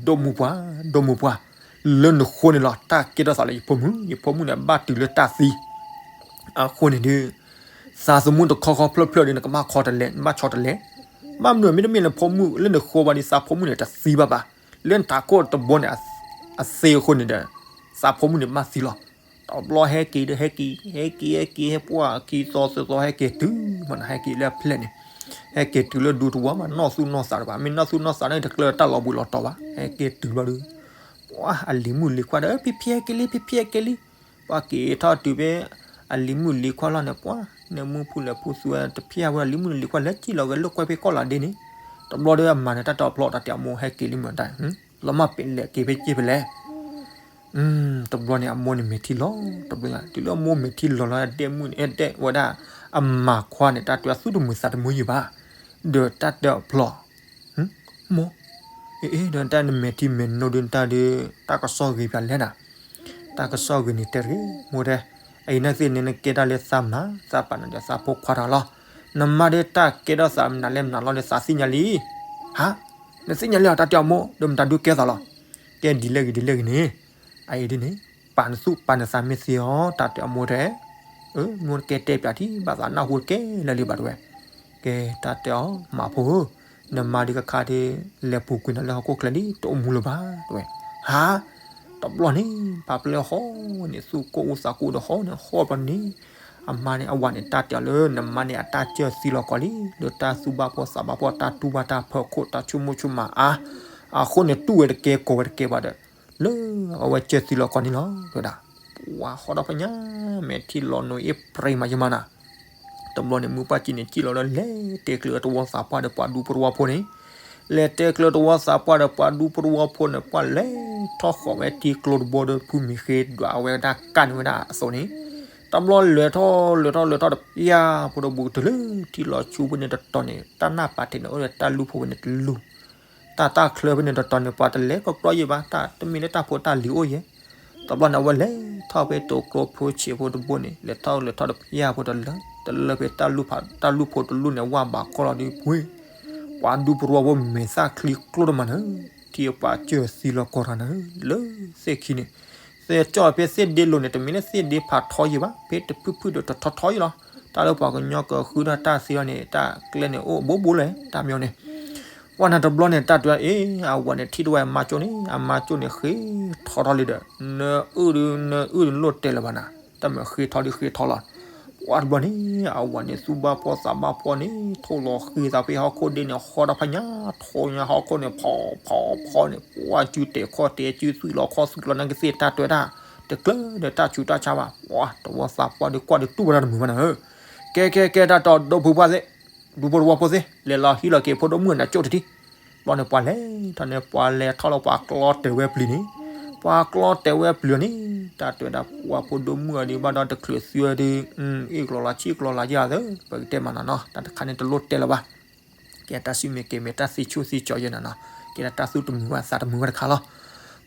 ဒိၣ်မူပှၤ ဒိၣ်မူပှၤ လၢနဃိန့ၣ်လီၤ တၢ်ကဲထီၣ်သးလၢယဖိမုၣ်, ယဖိမုၣ်န့ၣ် ဘၣ်တုၤလၢတၢ်သံ အဃိန့ၣ်ဒုး သးသမူတခီခီဖျၢၣ်ဖျၢၣ်ဒီး နကဘၣ်ဆီတလဲ နဘၣ်ဆီတလဲ. ဘၣ်မနုၤမ့တမ့ၢ်နဖိမုၣ်လၢနဃိဘၣ်ဒီး သးဖိမုၣ်န့ၣ်တသံဘၣ်ဘၣ်. လၢနထးခိၣ်တဘိန့ၣ် အသ့အဃိန့ၣ်ဒီး သးဖိမုၣ်န့ၣ်ဘၣ်သံလီၤ. တဘျီဟဲက့ၤဒီးဟဲက့ၤ ဟဲက့ၤဟဲက့ၤ ဟဲပှၢ်ခံသီသၢသီ ဟဲက့ၤတုၤမးနၤ ဟဲက့ၤလၢအဖျဲၣ်န့ၣ် ဟဲက့ၤတုၤလၢဒူသဝီမး နီၢ်သူၣ်နီၢ်သးတဘၣ်. မ့ၢ်နီၢ်သူၣ်နီၢ်သးန့ၣ် တကျၢၤတၢ်လီၤဘှံးလီၤတီၤဘၣ်. ဟဲက့ၤတုၤဘျီဒီး ပှၤအလံၤမုၣ်လံၤခွါဒီး ဖံဖံဟဲက့ၤလံ ဖံဖံဟဲက့ၤလံ. ပှၤက့ၤထီၣ်တုၤဖဲ အလံၤမုၣ်လံၤခွါလီၤန့ၣ် ပှၤ နမူဖုလဲၤဖူသူဝဲတဖျၢၣ်ဝဲ အလံၤမုၣ်လံၤခွါလဲၤကံၣ်လီၤဝဲလၢကွဲဖဲကီၢ်လၤဒ့န့ၣ်. တဘျီဒီးအမၤန့ၣ် တၢ်တဲအီၤဖျီ တၢ်တဲအမိၢ်ဟဲက့ၤလံမးတၢ် လီၤမၢ်ပ့ၤလဲၤက့ၤဖဲက့ၤဖဲလဲၣ်. တဘျီန့ၣ် အမိၢ်န့ၣ်မဲာ်ထံလီၤ တဘျီညါ တုၤလၢအမိၢ်မဲာ်ထံလီၤလီၤ ဒဲမုၣ်န့ၣ် အဲၣ်ဒဲးဝဲဒၣ် အမၤခွါန့ၣ် တၢ်တဲသူၣ်တမုာ်သးတမုာ်ယံၤဘၣ်. ဒီးတၢ်တဲအီၤဖျီ မိၢ်, အ့ အ့ ဒီးတၢ်နမဲာ်ထံမဲာ်နိဒုးတၢ်ဒုး တၢ်ကစီၣ်ဂ့ၤပၠးလဲၣ်နၤ. တၢ်ကစီၣ်ဂ့ၤန့ၣ်တဲတဂ့ၤ မိၢ်တဲ, အအံၤနသ့ၣ်န့ၣ် နကဲတၢ်လၢသးမၤ သးပာ်နၤဒီးသးဖိခွါတဂၤလီၤ. နမါဒုးတၢ်ကဲထီၣ်သးမနုၤလဲၣ်မနုၤလီၤဒီး သးသ့ၣ်ညါလံ. ဟါ, နသ့ၣ်ညါလံဧါ တၢ်တဲအီၤမိၢ် ဒီးမတၤဒုးကဲသးလီၤ. ကဲဒ်လဲၣ်ဂ့ၤဒ်လဲၣ်ဂ့ၤန့ၣ် အအံၤဒ်န့ၣ် ပာ်နသူၣ်ပာ်နသးမ့ၢ်သ့အီၤ တၢ်တဲအမိၢ်တဲ မိၢ်ကဲတဲပၠးထံၣ်ဘၣ်သးနၢ်ဟူတကဲလၢာ်လံဘၣ်တဲဝဲ. ကဲတၢ်တဲအီၤ မးဖိဧၢ, နမါဒုးကခါဒုး လဲၤပူၤကွံာ်နၤလၢဟီၣ်ခိၣ်ချၢလံ တအိၣ်မူလၢၤဘၣ်တဲဝဲ. ဟါ, တဘျီန့ၣ် ပာ်ပျဲဟီၣ်န့ၣ် သူၣ်ကိၢ်အူသးကိၢ်ဒီးဟီၣ်န့ၣ် ဟီၣ်ဘျီန့ၣ် အမါန့ၣ် အဝၤန့ၣ် တၢ်တဲအီၤလၢ နမါန့ၣ်အတၢ်စၢၢ်သံလီၤကီးလံ လၢတၢ်သူၣ်ဘၣ်ဖှီၣ်သးဘၣ်ဖှီၣ် တၢ်တူၢ်ဘၣ်တၢ်ဖၢခိၣ် တၢ်ဆိကမိၣ်ဆိကမးအါ, အဃိန့ၣ်တူၢ်ဝဲတကဲကိးဝဲတကဲဘၣ်ဒီး လၢအဝဲစၢၢ်သံလီၤကီးန့ၣ်လီၤ တဲဝဲဒၣ်. ပှၤဟီၣ်ဒီဖျၢၣ်ညါ မဲာ်ထံလီၤနိအ့ၣ်ပြ့မးယမၤနၤ တဘျီန့ၣ် မုၢ်ပှၢ်ကံန့ၣ် ကံၣ်လီၤလၢလဲၤတဲကျၢၤတဝီသးပှၢ်ဒီးပှၤဒူဖိတဝီဖိန့ၣ်, လဲၤတဲကျၢၤတဝီသးပှၢ်ဒီးပှၤဒူဖိတဝီဖိန့ၣ် ပှၤလဲၤထီၣ်ဃီၤဝဲထံကျိတဘိဒီး ဖုမံၤဃ့ဒွးဝဲဒၣ်ကၢ်န့ၣ်ဝဲဒၣ်အသိးန့ၣ်, တဘျီလဲၤထီၣ်လဲၤထီၣ်လဲၤထီၣ်ဒီး ပျၢ်ဖိဒီးဘူးတုၤလၢထံလီၤဆူဖဲန့ၣ်တတီၤန့ၣ် တၢ်နၢ်ပာ်တ့ၢ်န့ၣ် အိၣ်ဒီးတၢ်လူၢ်ဖိဖဲန့ၣ်တလူၢ် တၢ်တၢ်ချၢဖဲန့ၣ်တတီၤန့ၣ် ပှၤတလဲၤကီးကျီယံၤဘၣ် တၢ်တမ့ၢ်လၢတၢ်ဖိတၢ်လံၤအိၣ်ယဲၢ် တဘျီန့ၣ် အဝဲလဲၤထီၣ်ဖဲတိၤကျိဖိဆံးဖိတဘိန့ၣ် လဲၤထီၣ်လဲၤထီၣ်တဖၣ်ဖိတလၢ တလၢဖဲတၢ်လူၢ်ဖိတလူၢ်န့ၣ် ဝၢ်ဘးကီၢ်လီၤဒုးပှ့ၤ ပှၤဒူပရိဝါဖိမဲာ်သၣ်ချံကျိတမးန့ၣ် ထံၣ်ပှၤစၢၢ်သံလီၤကီၢ်တၢ်န့ၣ် လၢသ့ၣ်ခံန့ၣ် သဲကၠီၣ်ဖဲသ့ၣ်ဒ့လိၤန့ၣ် တမ့ၢ်လၢသ့ၣ်ဒ့ဖးထီယံၤဘၣ် ဖဲတဖုၣ်ဖုၣ်ဒီးတထီထီယံၤလီၤ. တၢ်လၢပှၤကညီကဃုတၢ်တၢ်သ့လီၤန့ၣ် တၢ်ကျဲန့ၣ်အိၣ်ဘိဘိလဲၣ် တၢ်မ့ၢ်န့ၣ် ပှၤန့ၣ်တဘျီန့ၣ် တၢ်တဲအ့ အဝၤန့ၣ်ထံၣ်တဝဲအမါကၠိန့ၣ် အမါကၠိန့ၣ်ဃ့ထီထီလံဒီး နအုၣ်ဒုး နအုၣ်ဒုးလိၣ်တဲလၢၤဘၣ်နၤ တၢ်မ့ၢ်ဃ့ထီဒုးဃ့ထီလီၤ. ပှၤတဘျီန့ၣ် အဝၤန့ၣ်သူၣ်ဘၣ်ဖှီၣ်သးဘၣ်ဖှီၣ်န့ၣ် ထိၣ်လီၤဃ့သးဖဲဟီၣ်ခိၣ်ဒ့န့ၣ် ဟီၣ်တၢ်ဖးညါ ထိၣ်ညါဟီၣ်ခိၣ်န့ၣ် ဖီဖီဖီန့ၣ် ပှၤစုတဲာ်ခီၣ်တဲာ်စုသွံၣ်လီၤခီၣ်သွံၣ်လီၤ နကသ့ၣ်တၢ်တဲတၢ် တကျၢၤဒီးတၢ်ဆူးတၢ်ဆါဘၣ် ပှၤတဝီသးပှၢ်ဒုးကွၢ်ဒုးတူၢ်ဘၣ်တၢ်တမုာ်ဘၣ်နၤဧၢ ကဲကဲကဲ တၢ်တဲအီၤ ဒိၣ်ဖိပှၢ်သ့ၣ် ဒူဖိတဝီဖိသ့ၣ် လဲၤလီၤဟံးလီၤက့ၤဖိဒိၣ်မုၣ်အနၢ်ကၠိၣ်တထံၣ်. ဘျီန့ၣ်ပှၤလဲၤထီၣ်န့ၣ် ပှၤလဲၤထီၣ်လၢပှၤကျီတဲာ်ဝဲပျံၤန့ၣ် ပှၤကျီတဲာ်ဝဲပျံၤအီၤန့ၣ် တၢ်တဲဝဲဒၣ် ပှၤဖိဒိၣ်မုၣ်အီၤဒုးဘၣ်ဒီးတချုးသုအီၤဒုး အ့ၣ်ကျီၤလီၤဆံၣ်ကျီၤလီၤယၤသၢ ပကတဲမးနီၤနီၤ တၢ်တခါန့ၣ်တလိၣ်တဲလၢၤဘၣ် ကဲတၢ်စံၣ်မ့ၢ်ကဲၤမ့ၢ်တၢ်သ့ဆိၣ်သ့ကၠီယဲနၤနီၤ ကဲဒၣ်တၢ်သူၣ်တမုာ်ဘၣ်သးတမုာ်ဘၣ်တခါလီၤ.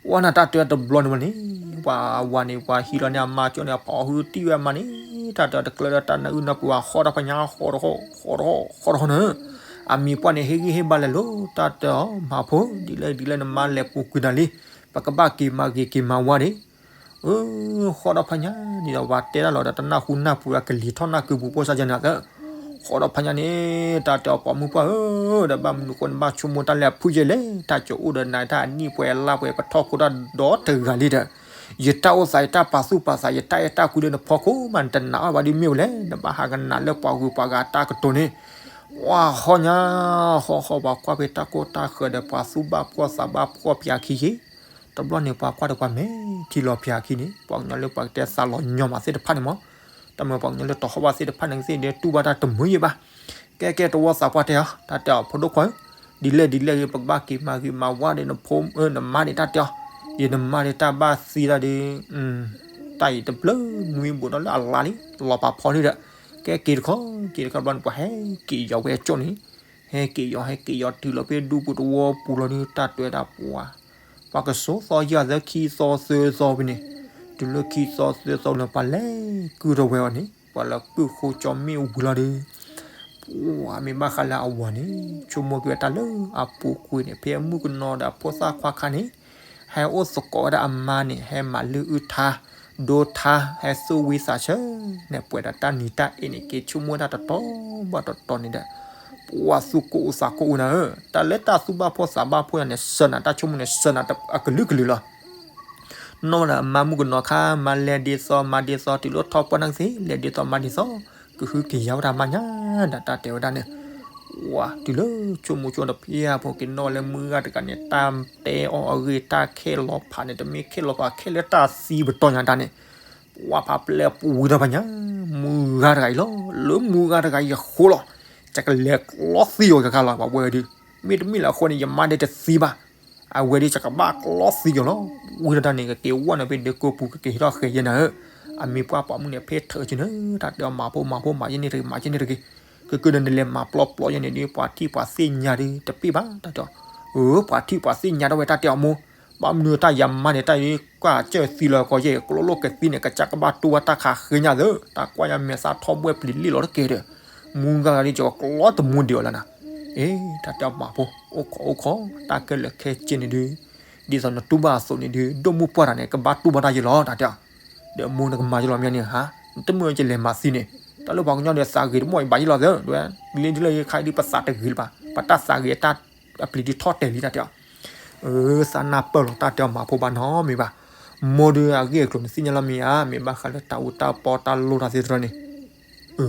ပှၤန့ၣ်တၢ်တဲတဘျီန့ၣ်ဝဲန့ၣ် ပှၤဝၤန့ၣ် ပှၤဟံးလီၤန့ၣ် အမါကၠိန့ၣ် အဖီၣ်ဟုတံၢ်ဝဲအမါန့ၣ် တၢ်တဲတကျၢၤဒီးတၢ်နၢအုၣ်နၢပှ့ၤ ဟီၣ်တၢ်ဖးညါ ဟီၣ်တဟီၣ် ဟီၣ်တဟီၣ် ဟီၣ်တဟီၣ်န့ၣ် အမံၤပှၢ်န့ၣ် ဟ့ၣ်ဂံၢ်ဟ့ၣ်ဘါလဲၤလိၤ တၢ်တဲအီၤ မၤဖိ ဒ်လဲၣ်ဒ်လဲၣ်နမါလဲၤပူၤကွံာ်နၤလံ ပကဘၣ်က့ၤမၤဂ့ၤက့ၤမၤဝါဒံး အၢ ဃီဒီးဖးညါန့ၣ်ဒီး ဝၤတဲဒၣ်လီၤဒီး တနၢ်ဟူနၢ်ပူၤ အကလံၤထီၣ်နၢ်ကုပူၤပိၢ်စါယဲနၤသၢ ဃီဒီးဖးညါန့ၣ် တၢ်တဲအီၤပိာ်မုၣ်ပှၢ်ဧၢ ဒီးဘၣ်မနုၤဃိ နဘၣ်ဆိကမိၣ်တၢ်လၢအဖုၣ်ယဲလဲၣ် တၢ်ကအိၣ်ဒီးနၤတၢ်အနံၣ်ပှဲၤအလါပှဲၤ ပထီၣ်ခိတၢ်ဒီတဂၤလံဒီး ယတၢ်အိၣ်သး ယတၢ်ပာ်သူၣ်ပာ်သး ယတၢ်အဲၣ်တၢ်ကွံလၢနဖီခိၣ်မး နတနာ်အီၤဘၣ်ဒ်မ့ၢ်ဝဲလဲၣ် နဘၣ်ဟးကနၣ်လၢပှၤဂုၤပှၤဂၤတၢ်ကတိၤန့ၣ် ဝၤဟီညါ ဟီၣ်ဟီၣ် ပှၤကွၢ်ဖဲတၢ်ကိၢ်တၢ်ဃၢၤဒီး ပှၤသူၣ်ဘၣ်ဖှီၣ်သးဘၣ်ဖှီၣ်ဖျါခံယ့ၣ် တဘျီန့ၣ် ပှၤကွၢ်ဒီးပှၤမဲာ်ထံလီၤဖျါခံန့ၣ် ပှၤကညီလၢပှၤကတဲသးလီၤညီမးသ့ၣ်တဖၣ်န့ၣ်မး တၢ်မ့ၢ်ပှၤကညီလၢတဟီၣ်ဘၣ်သ့ၣ်တဖၣ်န့ၣ် ကသ့ၣ်ဒဲတူၢ်ဘၣ်တၢ်တမုာ်ယံၤဘၣ် ကဲကဲ တဝီသးပှၢ်တဲအီၤ တၢ်တဲအီၤ ဖိဒိၣ်ခွါဧၢ ဒ်လဲၣ်ဒ်လဲၣ်ဂ့ၤ ပကဘၣ်က့ၤမၤဂ့ၤမၤဝါဒီးနဖိ နမါန့ၣ် တၢ်တဲအီၤ ယနမါန့ၣ် တၢ်ဘၣ်သံတၢ်ဒီး တၢ်အံၤတဘျုးနွံဘူးဒီးလၢအလါလံ လီၤပာ်ဖီန့ၣ်ဒီး ကဲက့ၤတခီ က့ၤတခီဘျီန့ၣ် ပှၤဟဲက့ၤယီၤဝဲကၠိန့ၣ် ဟဲက့ၤယီၤ ဟဲက့ၤယီၤတုၤလီၤဖဲဒူပူၤတဝီပူၤလီၤဒီး တၢ်တဲဝဲဒၣ်ပှၤ ပှၤကစိသီယၤသၢခံသီသၢသီဖဲန့ၣ် တုၤလၢခံသီသၢသီလၢပှၤလဲၤကုၢ်ထီၣ်ဝဲအီၤန့ၣ် ပှၤလၢကုၢ်ဃိကၠီမ့ၣ်ဝံၤလီၤဒီး ပှၤမ့ၢ်ဘၣ်ဃးလၢအဝၤန့ၣ် ဆိကမိၣ်က့ၤဝဲတၢ်လၢအပူၤကွံာ်န့ၣ် ဖဲအမုၣ်ကနီၤဒီးအဖိသၣ်ခွါခါန့ၣ် ဟဲအိၣ်သကိးဝဲဒၣ်အမါန့ၣ် ဟဲမၤလုၢ်အုၣ်ထါ ဒိထါ ဟဲသူၣ်ဝံသးဆၢ န့ၣ် ပှဲၤဒီးတၢ်နံၤတၢ်အ့န့ၣ် က့ၤဆိကမိၣ်ဝဲဒၣ်တတီၤဘၣ်တတီၤန့ၣ်ဒီး ပှၤသူၣ်ကိၢ်အူသးကိၢ်အူနၤဧၢ တၢ်လၢတၢ်သူၣ်ဘၣ်ဖှီၣ်သးဘၣ်ဖှီၣ်ယၤန့ၣ် စၢၤနၤတၢ်ဆိကမိၣ်န့ၣ် စၢၤနၤအကလုာ်ကလုာ်လီၤ နီၢ်ဝဲဒၣ်အမါမုၣ်ကနီၤခါ မါလဲၤဒ်သိးမၤဒ်သိး တုၤလၢထီၣ်ပှၢ်နၢ်ကသ့ လဲၤဒ်သိးမၤဒ်သိး ကဟုကယာ်ဝဲဒၣ်မါညါ ဒီးတၢ်တဲဝဲဒၣ်န့ၣ် ဝၤတုၤလၢဆိကမိၣ်ဆိဒီးဖဲအံၤဖိက့ၤနီၣ်ဝဲလၢမုၢ်ဂၤတဂၤန့ၣ် တၢ်တဲအီၤအဂ့ၢ်တၢ်ခဲလီၤဖးန့ၣ် တမ့ၢ်ခဲလီၤဖးခဲလၢတၢ်သံပတီၢ်ညါတၢ်န့ၣ် ပှၤဖးပျဲၢ်ပူၤဝံၤဒီးဖးညါ မုၢ်ဂၤတဂၤအံၤလီၤ လၢမုၢ်ဂၤတဂၤအံၤအဃိလီၤ ယကလဲၤကျီသံအီၤကခါလီၤ ပှၤဝဲဒုး မ့တမ့ၢ်လၢအဃိန့ၣ် ယမါဒဲးတသံဘၣ် အဝဲဒုး ယကဘၣ်ကျီသံအီၤလီၤ ဝံၤဒီးတၢ်န့ၣ် ကက့ၤဝဲန့ၣ်ဖဲဒၢးကိးပူၤ ကက့ၤဟ့ၣ်ထီၣ်ဃဲၤယဲနၤဧၢ အမံၤပှၢ်ပိာ်မုၣ်န့ၣ် ဖဲထၢၣ်က့ၤန့ၣ် တၢ်တဲအီၤမၤဖိမၤဖိ မၤယဲန့ၣ်တဂ့ၤ မၤယဲန့ၣ်တဂ့ၤ ကကနၤနလဲၤမၤပျီပျီယဲန့ၣ်ဒုး ပှၤထံၣ်ပှၤသ့ၣ်ညါဒုး တပ့ၢ်ဘၣ်တၢ်တဲအီၤ အၢ ပှၤထံၣ်ပှၤသ့ၣ်ညါဒၣ်ဝဲတၢ်တဲအီၤမိၢ် ဘၣ်မနုၤတၢ်ယၤမါန့ၣ် တၢ်အံၤကွၢ်စၢၢ်သံလၢကီးယဲၢ် ကျိလိာ်ကသံန့ၣ် ကစၢ်ကဘၣ်တူၢ်ဘၣ်တၢ်ခးဃ့ညါသၢ တၢ်ကွၢ်ယၤမဲာ်သၣ်ထီၣ်ဘှဲၣ်ပျံၤလံလီၤတက့ၢ်ဒီး မူဂၤဂၤဒ်ကီးကျီတမူဒံးအီၤလၢနၤ အ့ တၢ်တဲအီၤမၤဖိ အိၣ်ခိးအိၣ်ခိး တၢ်ခဲလၢာ်ခဲဆ့န့ၣ်ဒုး ဒ်သိးနတူၢ်ဘၣ်အသိးန့ၣ်ဒုး ဒိၣ်မုၢ်ပှၢ်တၢ်န့ၣ် ကဘၣ်တူၢ်ဘၣ်တၢ်ယဲလီၤ တၢ်တဲအီၤ ဒီးမိၢ်နကမၤယဲလီၤမ့ၢ်န့ၣ်ဟါ နတမုာ်ကလဲၤမၤသံန့ၣ် တၢ်လၢပှၤကညီဒီးသးဂ့ၤတမီၢ်အံၤဘၣ်ယဲလီၤသၢ ဒ်လဲၣ်ဒ်လဲၣ်ခါအံၤဒုးပသးတဂ့ၤလၢၤဘၣ် ပတၢ်သးဂ့ၤအပျံၤဒုးထီၣ်တဲာ်လံတၢ်တဲအီၤ အၢ သးနၢ်ပၢၢ်လီၤ တၢ်တဲအီၤမၤဖိဘၣ်နီတမံၤဘၣ် မိၢ်ဒုးအဂ့ၢ်အကျိၤန့ၣ်သ့ၣ်ညါလီၤမ့ၢ်ဧါ မ့ၢ်ဘၣ်ဃးလၢတၢ်အူတၢ်ပီတၢ်လိၣ်တၢ်သ့ၣ်တဖၣ်န့ၣ် အၢ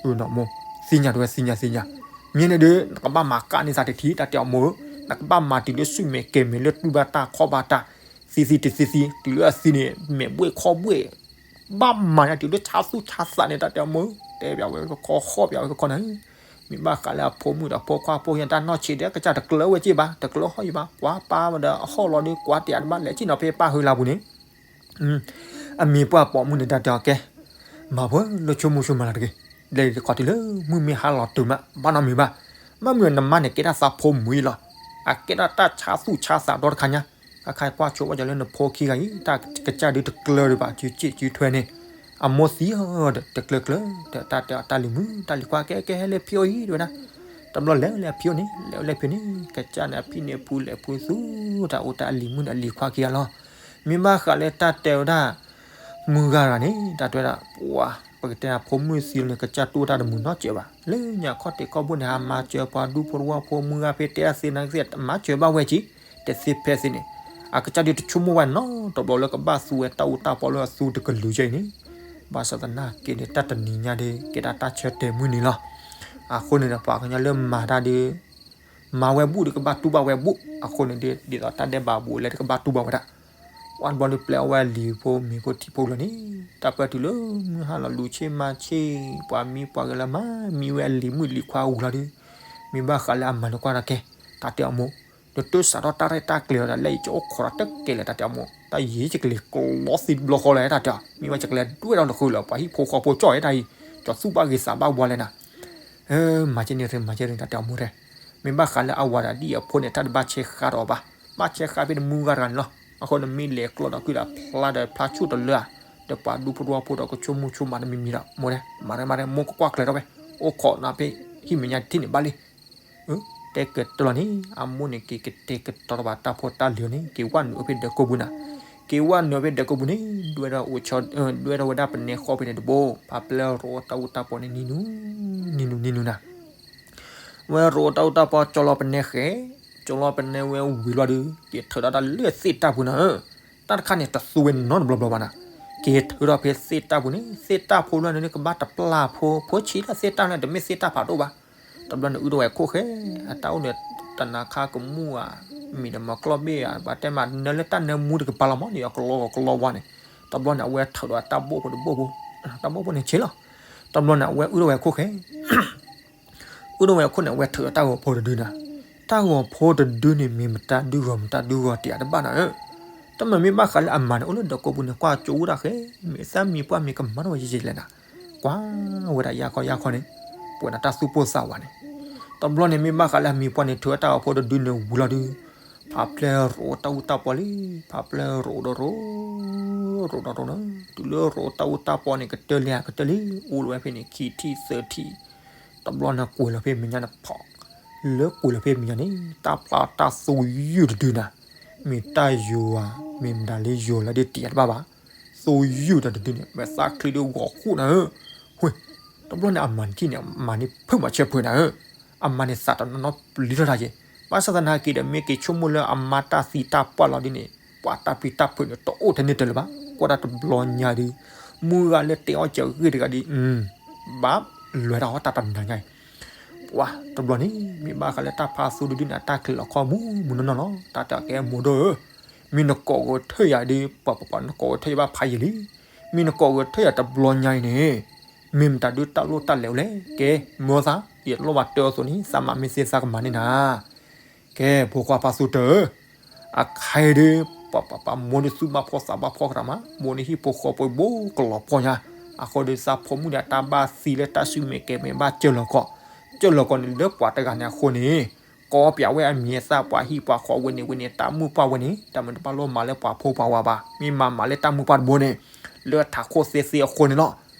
အၢနီၤမိၢ် သ့ၣ်ညါတဝဲသ့ၣ်ညါသ့ၣ်ညါ မ့ၢ်န့ၣ်ဒီး နကဘၣ်မၤကၣ်န့ၢ်သးတထံၣ် တၢ်တဲအီၤမိၢ်ဧၢ နကဘၣ်မၤတုၤလၢဆူၣ်မဲာ်ကဲၤမဲာ်လၢတူၢ်ဘၣ်တၢ်ခီၣ်ဘၣ်တၢ် သ့သ့တသ့သ့ တုၤလၢအသ့န့ၣ် မဲာ်ဘှ့ၣ်ခီၣ်ဘှ့ၣ် ဘၣ်မၤညါတုၤလၢဆါသူၣ်ဆါသးန့ၣ် တၢ်တဲအီၤမိၢ်ဧၢ တဲပျးဝဲကခီ ဃီပျးဝဲကခီန့ၣ် မ့ၢ်ဘၣ်ဃးလၢအဖိမုၣ်ဒီးဖိခွါဖိယာ်တၢ်နီၢ်ဆံးဒီး ကစၢ်တကျၢၤဝဲက့ၢ်ဘၣ် တကျၢၤဟီၣ်ယံၤဘၣ် ကွၢ်ပၢ်ဝဲဒီးအဟီၣ်လီၤဒီး ကွၢ်တယၤတဘၣ်လဲၤက့ၢ်နီၤဖဲပၢ်ဟုလါပူၤန့ၣ် အမံၤပှၢ်ပိာ်မုၣ်န့ၣ် တၢ်တဲအီၤကဲ မၤဖိလၢဆိကမိၣ်ဆိကမးလၢတဂ့ၤ လဲၤတခီတုၤလၢမုၢ်မ့ၢ်ဟါလီၤတုၤမး ဘၣ်နီတမံၤဘၣ် ဘၣ်မနုၤနမါန့ၣ် ကဲဒၣ်သးဖိမုၣ်အံၤလီၤ အကဲဒၣ်တၢ်ဆါသူၣ်ဆါသးဒီတခါညါ အခါကွၢ်ဆိဝဲကၠီလၢနဖိခံဂၤအံၤ တၢ်ကစၢ်ဒုးတကျၢၤဒံးဘၣ် စုစ့ၣ်စုထွဲန့ၣ်, အမိၢ်သံဒီး တကျၢၤကျၢၤ တၢ်တဲအီၤ တၢ်လံၤမုၣ် တၢ်လံၤခွါ ကဲကဲ ဟဲလၢဖံအိၣ်အံၤ တဲဝဲဒၣ်. တဘျီလဲၤဝဲလၢအဖံအိၣ်န့ၣ် လဲၤဝဲလၢဖံန့ၣ် ကစၢ်န့ၣ်အဖံန့ၣ် ဖူလဲၤဖူသူ တၢ်အိၣ်တၢ်လံၤမုၣ်ဒီးအလံၤခွါခံဂၤလီၤ. မ့ၢ်ဘၣ်ဃးလၢတၢ်တဲဝဲဒၣ် မုၢ်ဂၤတဂၤန့ၣ် တၢ်တဲဝဲဒၣ် ပှၤ ပကတဲအဖိမုၣ်သံလၢကစၢ်တူၢ်တၢ်တမုာ်နီတစဲးဘၣ်. လၢညါခီၣ်ထံးခီၣ်ဘိန့ၣ် ဟးမၤစၢၤပှၤဒူဖိတဝီဖိ မုၢ်ဂၤဖဲတဲအသ့နာ်ကသ့ၣ် မၤစၢၤဘၣ်ဝဲက့ၤ တသ့ဖဲသ့န့ၣ်, အကစၢ်ဒုးတဆိကမိၣ်ဝဲနီတဘျီလၢကဘၣ်သူဝဲတၢ်အူတၢ်ပီလၢအသူတကလုာ်ကဲအံၤန့ၣ်, ဘၣ်ဆၣ်သနာ်က့န့ၣ် တၢ်တနံၤညါဒီး ကဲဒၣ်တၢ်ဆၢတဲာ်မုၢ်နံၤလီၤ. အဃိန့ၣ်ဒီး ပှၤကညီလၢမၤတၢ်ဒီး မၤဝဲဘူၣ်ဒီးကဘၣ်တူၢ်ဘၣ်ဝဲဘူၣ်, အဃိန့ၣ်ဒီး ဒ်သိးတၢ်ဒဲးဘးဘူးလဲၣ်ဒီးကဘၣ်တူၢ်ဘၣ်ဝဲဒၣ်. ဝံၤတဘျီဒီး ပျဲအီၣ်ဝဲအလံၤဖိမ့ၤဖိထံဖိလီၤန့ၣ်, တၢ်ပၢၢ်တုၤလၢမုၢ်ဟါလီၤ လူၤဆ့မၤဆ့, ပှၤမံပှၤဂဲၤလၢမၤမံဝဲအလံၤမုၣ်လံၤခွါဝံၤလီၤဒီး, မ့ၢ်ဘၣ်ဃးလၢအမၤန့ၣ်ကွၢ်တၢ်ကဲ, တၢ်တဲအီၤမိၢ်, နတစးထီၣ်တၢ်ရဲၣ်တၢ်ကျဲၤဒီး လၢယကအိၣ်ခိးတၢ်တကဲလၢၤ တၢ်တဲအီၤမိၢ်, တၢ်ယံၤယကလဲၤကျီသံတဘျီဃီလၢၤ တၢ်တဲအီၤ, မ့ၢ်ဝဲယကလဲၤဒွဲၣ်ထီၣ်နဃုလၢၤ ပှၤဟံၣ်ဖိဃီဖိကၠီၣ်ဝဲတၢ်အံၤ, ကၠီသူၣ်ဘၣ်ဂ့ၤသးဘၣ်ဝါလဲၣ်နၤ မၤကဲန့ၣ်သ့ မၤကဲန့ၣ် တၢ်တဲအီၤမိၢ်တဲ, မ့ၢ်ဘၣ်ဃးလၢအဝၤဒီးဒ်အဖိန့ၣ် တၢ်တဘၣ်ဆဲးဃါဒီးအီၤဘၣ်, ဘၣ်ဆဲးဃါဖဲန့ၣ်မုၢ်ဂၤတဂၤန့ၣ်လီၤ. အဃိန့ၣ်မ့ၢ်လဲၤကျီဒီးကွံာ်ဒီးဖျါဒီးဖျါဆူၣ်တလၢဧါ, ဒီးပှၤဒူဖိတဝီဖိဒီးကဆိကမိၣ်ဆိကမးတမံၤမံၤဒီး မိၢ်တဲ မၤရဲမၤရဲ မိၢ်ကကွၢ်ကျဲၤထီၣ်ဝဲ, အိၣ်ခိးနၤဖဲဟံၣ်မဲာ်ညါတထံၣ်န့ၣ်ဘၣ်လံ တဲကတၢၢ်လီၤန့ၣ် အမိၢ်န့ၣ် က့ၤကတဲာ်ကတီၤဒီးဘၣ်တၢ်ဖိတၢ်လံၤန့ၣ် က့ၤဝဲနုာ်အီၤဖဲဒၢးကိာ်ပူၤနၤ, က့ၤဝဲနုာ်အီၤဖဲဒၢးကိာ်ပူၤန့ၣ် ဒွဲၣ်ဒီးအိၣ်ဆီ, ဒွဲၣ်ထီၣ်ဝဲဒၣ်ပနဲဃီဖဲန့ၣ်တဘိ, ဖးပျဲရိးအီၣ်တၢ်အူတၢ်ပီန့ၣ် နံၤနူၤ, နံၤနူၤ နံၤနူၤနၤ, ဝဲရိးအီၣ်တၢ်အူတၢ်ပီ ကၠီလီၤပနဲဃဲ, ကၠီလီၤပနဲဝဲဝံၤလီၤဒီး က့ၤထုးထီၣ်တၢ်လၢသ့ၣ်တၢ်ပူၤနၤဧၢ, တၢ်တခါန့ၣ် တသူဝဲနီတဘျီဘျီဘၣ်နၤ, က့ၤထုးထီၣ်ဖဲသ့ၣ်တၢ်ပူၤန့ၣ် သ့ၣ်တၢ်ဖိလၢန့ၣ် ကဘၣ်တပျၢ်ဖိ, ဖိဆံးလၢသ့ၣ်တၢ်လၢ တမ့ၢ်သ့ၣ်တၢ်ဖးဒိၣ်ဘၣ်. တဘျီန့ၣ် အုၣ်ထီၣ်ဝဲခိၣ်ဃဲ, အတၢ်အိၣ်န့ၣ် တနၤခါကမူၣ်ဧါ, မံၤဒီးမၤကျီၢ်ဘ့ၣ်ဧါ, ပှၤတဲမး နၢလၢတၢ်နၢမူတကပၤလီၤမးန့ၣ် အကလီကလီဝါန့ၣ်, တဘျီန့ၣ် အဝဲထုးဒီးတၢ်ဘိၣ်ဖိတဘိၣ်ဖိ, တၢ်ဘိၣ်ဖိန့ၣ်ဆ့လီၤ. တဘျီန့ၣ် အဝဲအုၣ်ထီၣ်ဝဲခိၣ်ဃဲ အုၣ်ထီၣ်ဝဲအခိၣ်န့ၣ် အဝဲထုးဒီးတၢ်ဂီၤဖိတဒုနၤ, တၢ်ဂီၤဖိတဒုန့ၣ် မ့ၢ်မတၤဒုဂီၤမတၤဒုဂီၤတ့ၢ်အတဘၣ်နၤဧၢ, တမ့ၢ်မ့ၢ်ဘၣ်ဃးလၢအမၤန့ၣ် အိၣ်လၢဒၢးကိာ်ပူၤန့ၣ် ကွၢ်ကၠိဝူဒၣ်ဃဲ, မ့ၢ်သၣ်မံၤပှၢ်မ့ၢ်ကမၤထီၣ်ဝဲယံာ်ယံာ်လဲၣ်နၤ, ကွၢ်ဝဲဒၣ်ယါခီယါခီန့ၣ်, ပှဲၤနၤတၢ်သူၣ်ပိၢ်သးဝးန့ၣ်, တဘျီန့ၣ် မ့ၢ်ဘၣ်ဃးလၢအမံၤပှၢ်န့ၣ် ထုးတၢ်ဂီၤဖိတဒုန့ၣ်ဝံၤလီၤဒုး, ဖးပျဲရိးတၢ်အူတၢ်ပီလံ, ဖးပျဲရိးဒီးရိး ရိးဒီးရိးနၤ, တုၤလၢရိးတၢ်အူတၢ်ပီန့ၣ် ကတၢၢ်လံဧါ ကတၢၢ်လံ, အိၣ်လီၤဝဲဖဲန့ၣ် ခံထံၣ်သၢထံၣ်, တဘျီန့ၣ်ကွံာ်လီၤဖဲမဲာ်ညါန့ၣ်ဖီၣ်, လၢကွံာ်လီၤဖဲမဲာ်ညါန့ၣ် တၢ်ပျၢ်တၢ်သူယုၢ်တဒုနၤ, မ့ၢ်တၢ်ယိၤဧါ, မ့ၢ်မတၤလၢယိၤလၢဒ်တ့ၢ်အတဘၣ်ဘၣ်, သူယုၢ်တၢ်တဒုန့ၣ် ဝဲသၣ်ချံဒုဂီၤဃူနၤဧၢ, ဝ့ၢ်, တဘျီန့ၣ် အမၤန့ၣ်ထံၣ်န့ၣ် အမၤန့ၣ်ဖုၣ်မးဆၢဖုၣ်နၤဧၢ, အမၤန့ၣ်သးတနီၤနီၤပျံၤထီၣ်တၢ်က့ၤ, ဘၣ်ဆၣ်သနာ်က့ဒီး မ့ၢ်က့ၤဆိကမိၣ်လၢအမါတၢ်သံတၢ်ပှၢ်လီၤဒ်န့ၣ် ပှၤတၢ်ပျံၤတၢ်ဖုးန့ၣ် တအိၣ်ထဲန့ၣ်တလၢၤဘၣ်, ကွၢ်ဒၣ်တဘျီညါဒီး မုၢ်ဂၤလၢတဲအီၣ်စၢၤဂ့ၢ်တဂၤဒီး ဘၣ်လွဲၤတၢ်အီၣ်တၢ်တနၤညါအံၤ, ပှၤတဘျီန့ၣ် မ့ၢ်ဘၣ်ဃးလၢတၢ်ဖးသူတဒုန့ၣ် အတၢ်ချံးလီၤခီမူမူနီၢ်နီၢ်လီၤ, တၢ်တဲကဲမိၢ်ဒိၣ်ဧၢ, မ့ၢ်နကိးဂဲၤထၢၣ်ယၤဒီး ပှၤပှၤပှၤနကိးဂဲၤထၢၣ်ယၤဘၣ်ဖးယံာ်လံ, မ့ၢ်နကိးဂဲၤထၢၣ်ယၤတဘျီညါအံၤန့ၣ် မ့ၢ်မတၤဒုတၢ်လိၣ်တၢ်လဲၤအိၣ်လဲၣ်, ကဲ မၢသး ယလိၣ်ဘၣ်တၢ်အသိးန့ၣ် သးမၤမ့ၢ်သ့သးကမၤန့ၢ်နၤ, ကဲ ဖိခွါဖးသူတၢၢ်ဧၢ, အခါအံၤဒီး ပှၤပှၤပှၤမိၢ်ဒုးသူၣ်ဘၣ်ဖှီၣ်သးဘၣ်ဖှီၣ်ကရၢမး, မိၢ်န့ၣ်ဟံၣ်ဖိဃီဖိဘိကလီၤပှီၢ်ညါ, အဃိဒီးသးဖိမုၣ်န့ၣ် အတၢ်ဘၣ်သံလၢတၢ်စုမဲာ်ကဲမဲာ်ဘၣ်ကၢၢ်လီၤကီး, ကၢၢ်လီၤကီးန့ၣ်လၢပှၤတဂၤန့ၣ်အဃိန့ၣ် ကီပၠးဝဲအမံၤအသၣ်ပှၤဟံၣ်ပှၤဃီဝဲန့ၣ်ဝဲန့ၣ် တၢ်မုၣ်ပှၢ်ဝဲန့ၣ် တၢ်မ့ၢ်တဘၣ်လိၣ်မၤလၢပှၤဖိပှၤဝၤဘၣ်, မ့ၢ်မၤမၤလၢတၢ်မုၣ်ပှၢ်တဘိန့ၣ် လၢထးခိၣ်သ့သ့အဃိန့ၣ်လီၤ,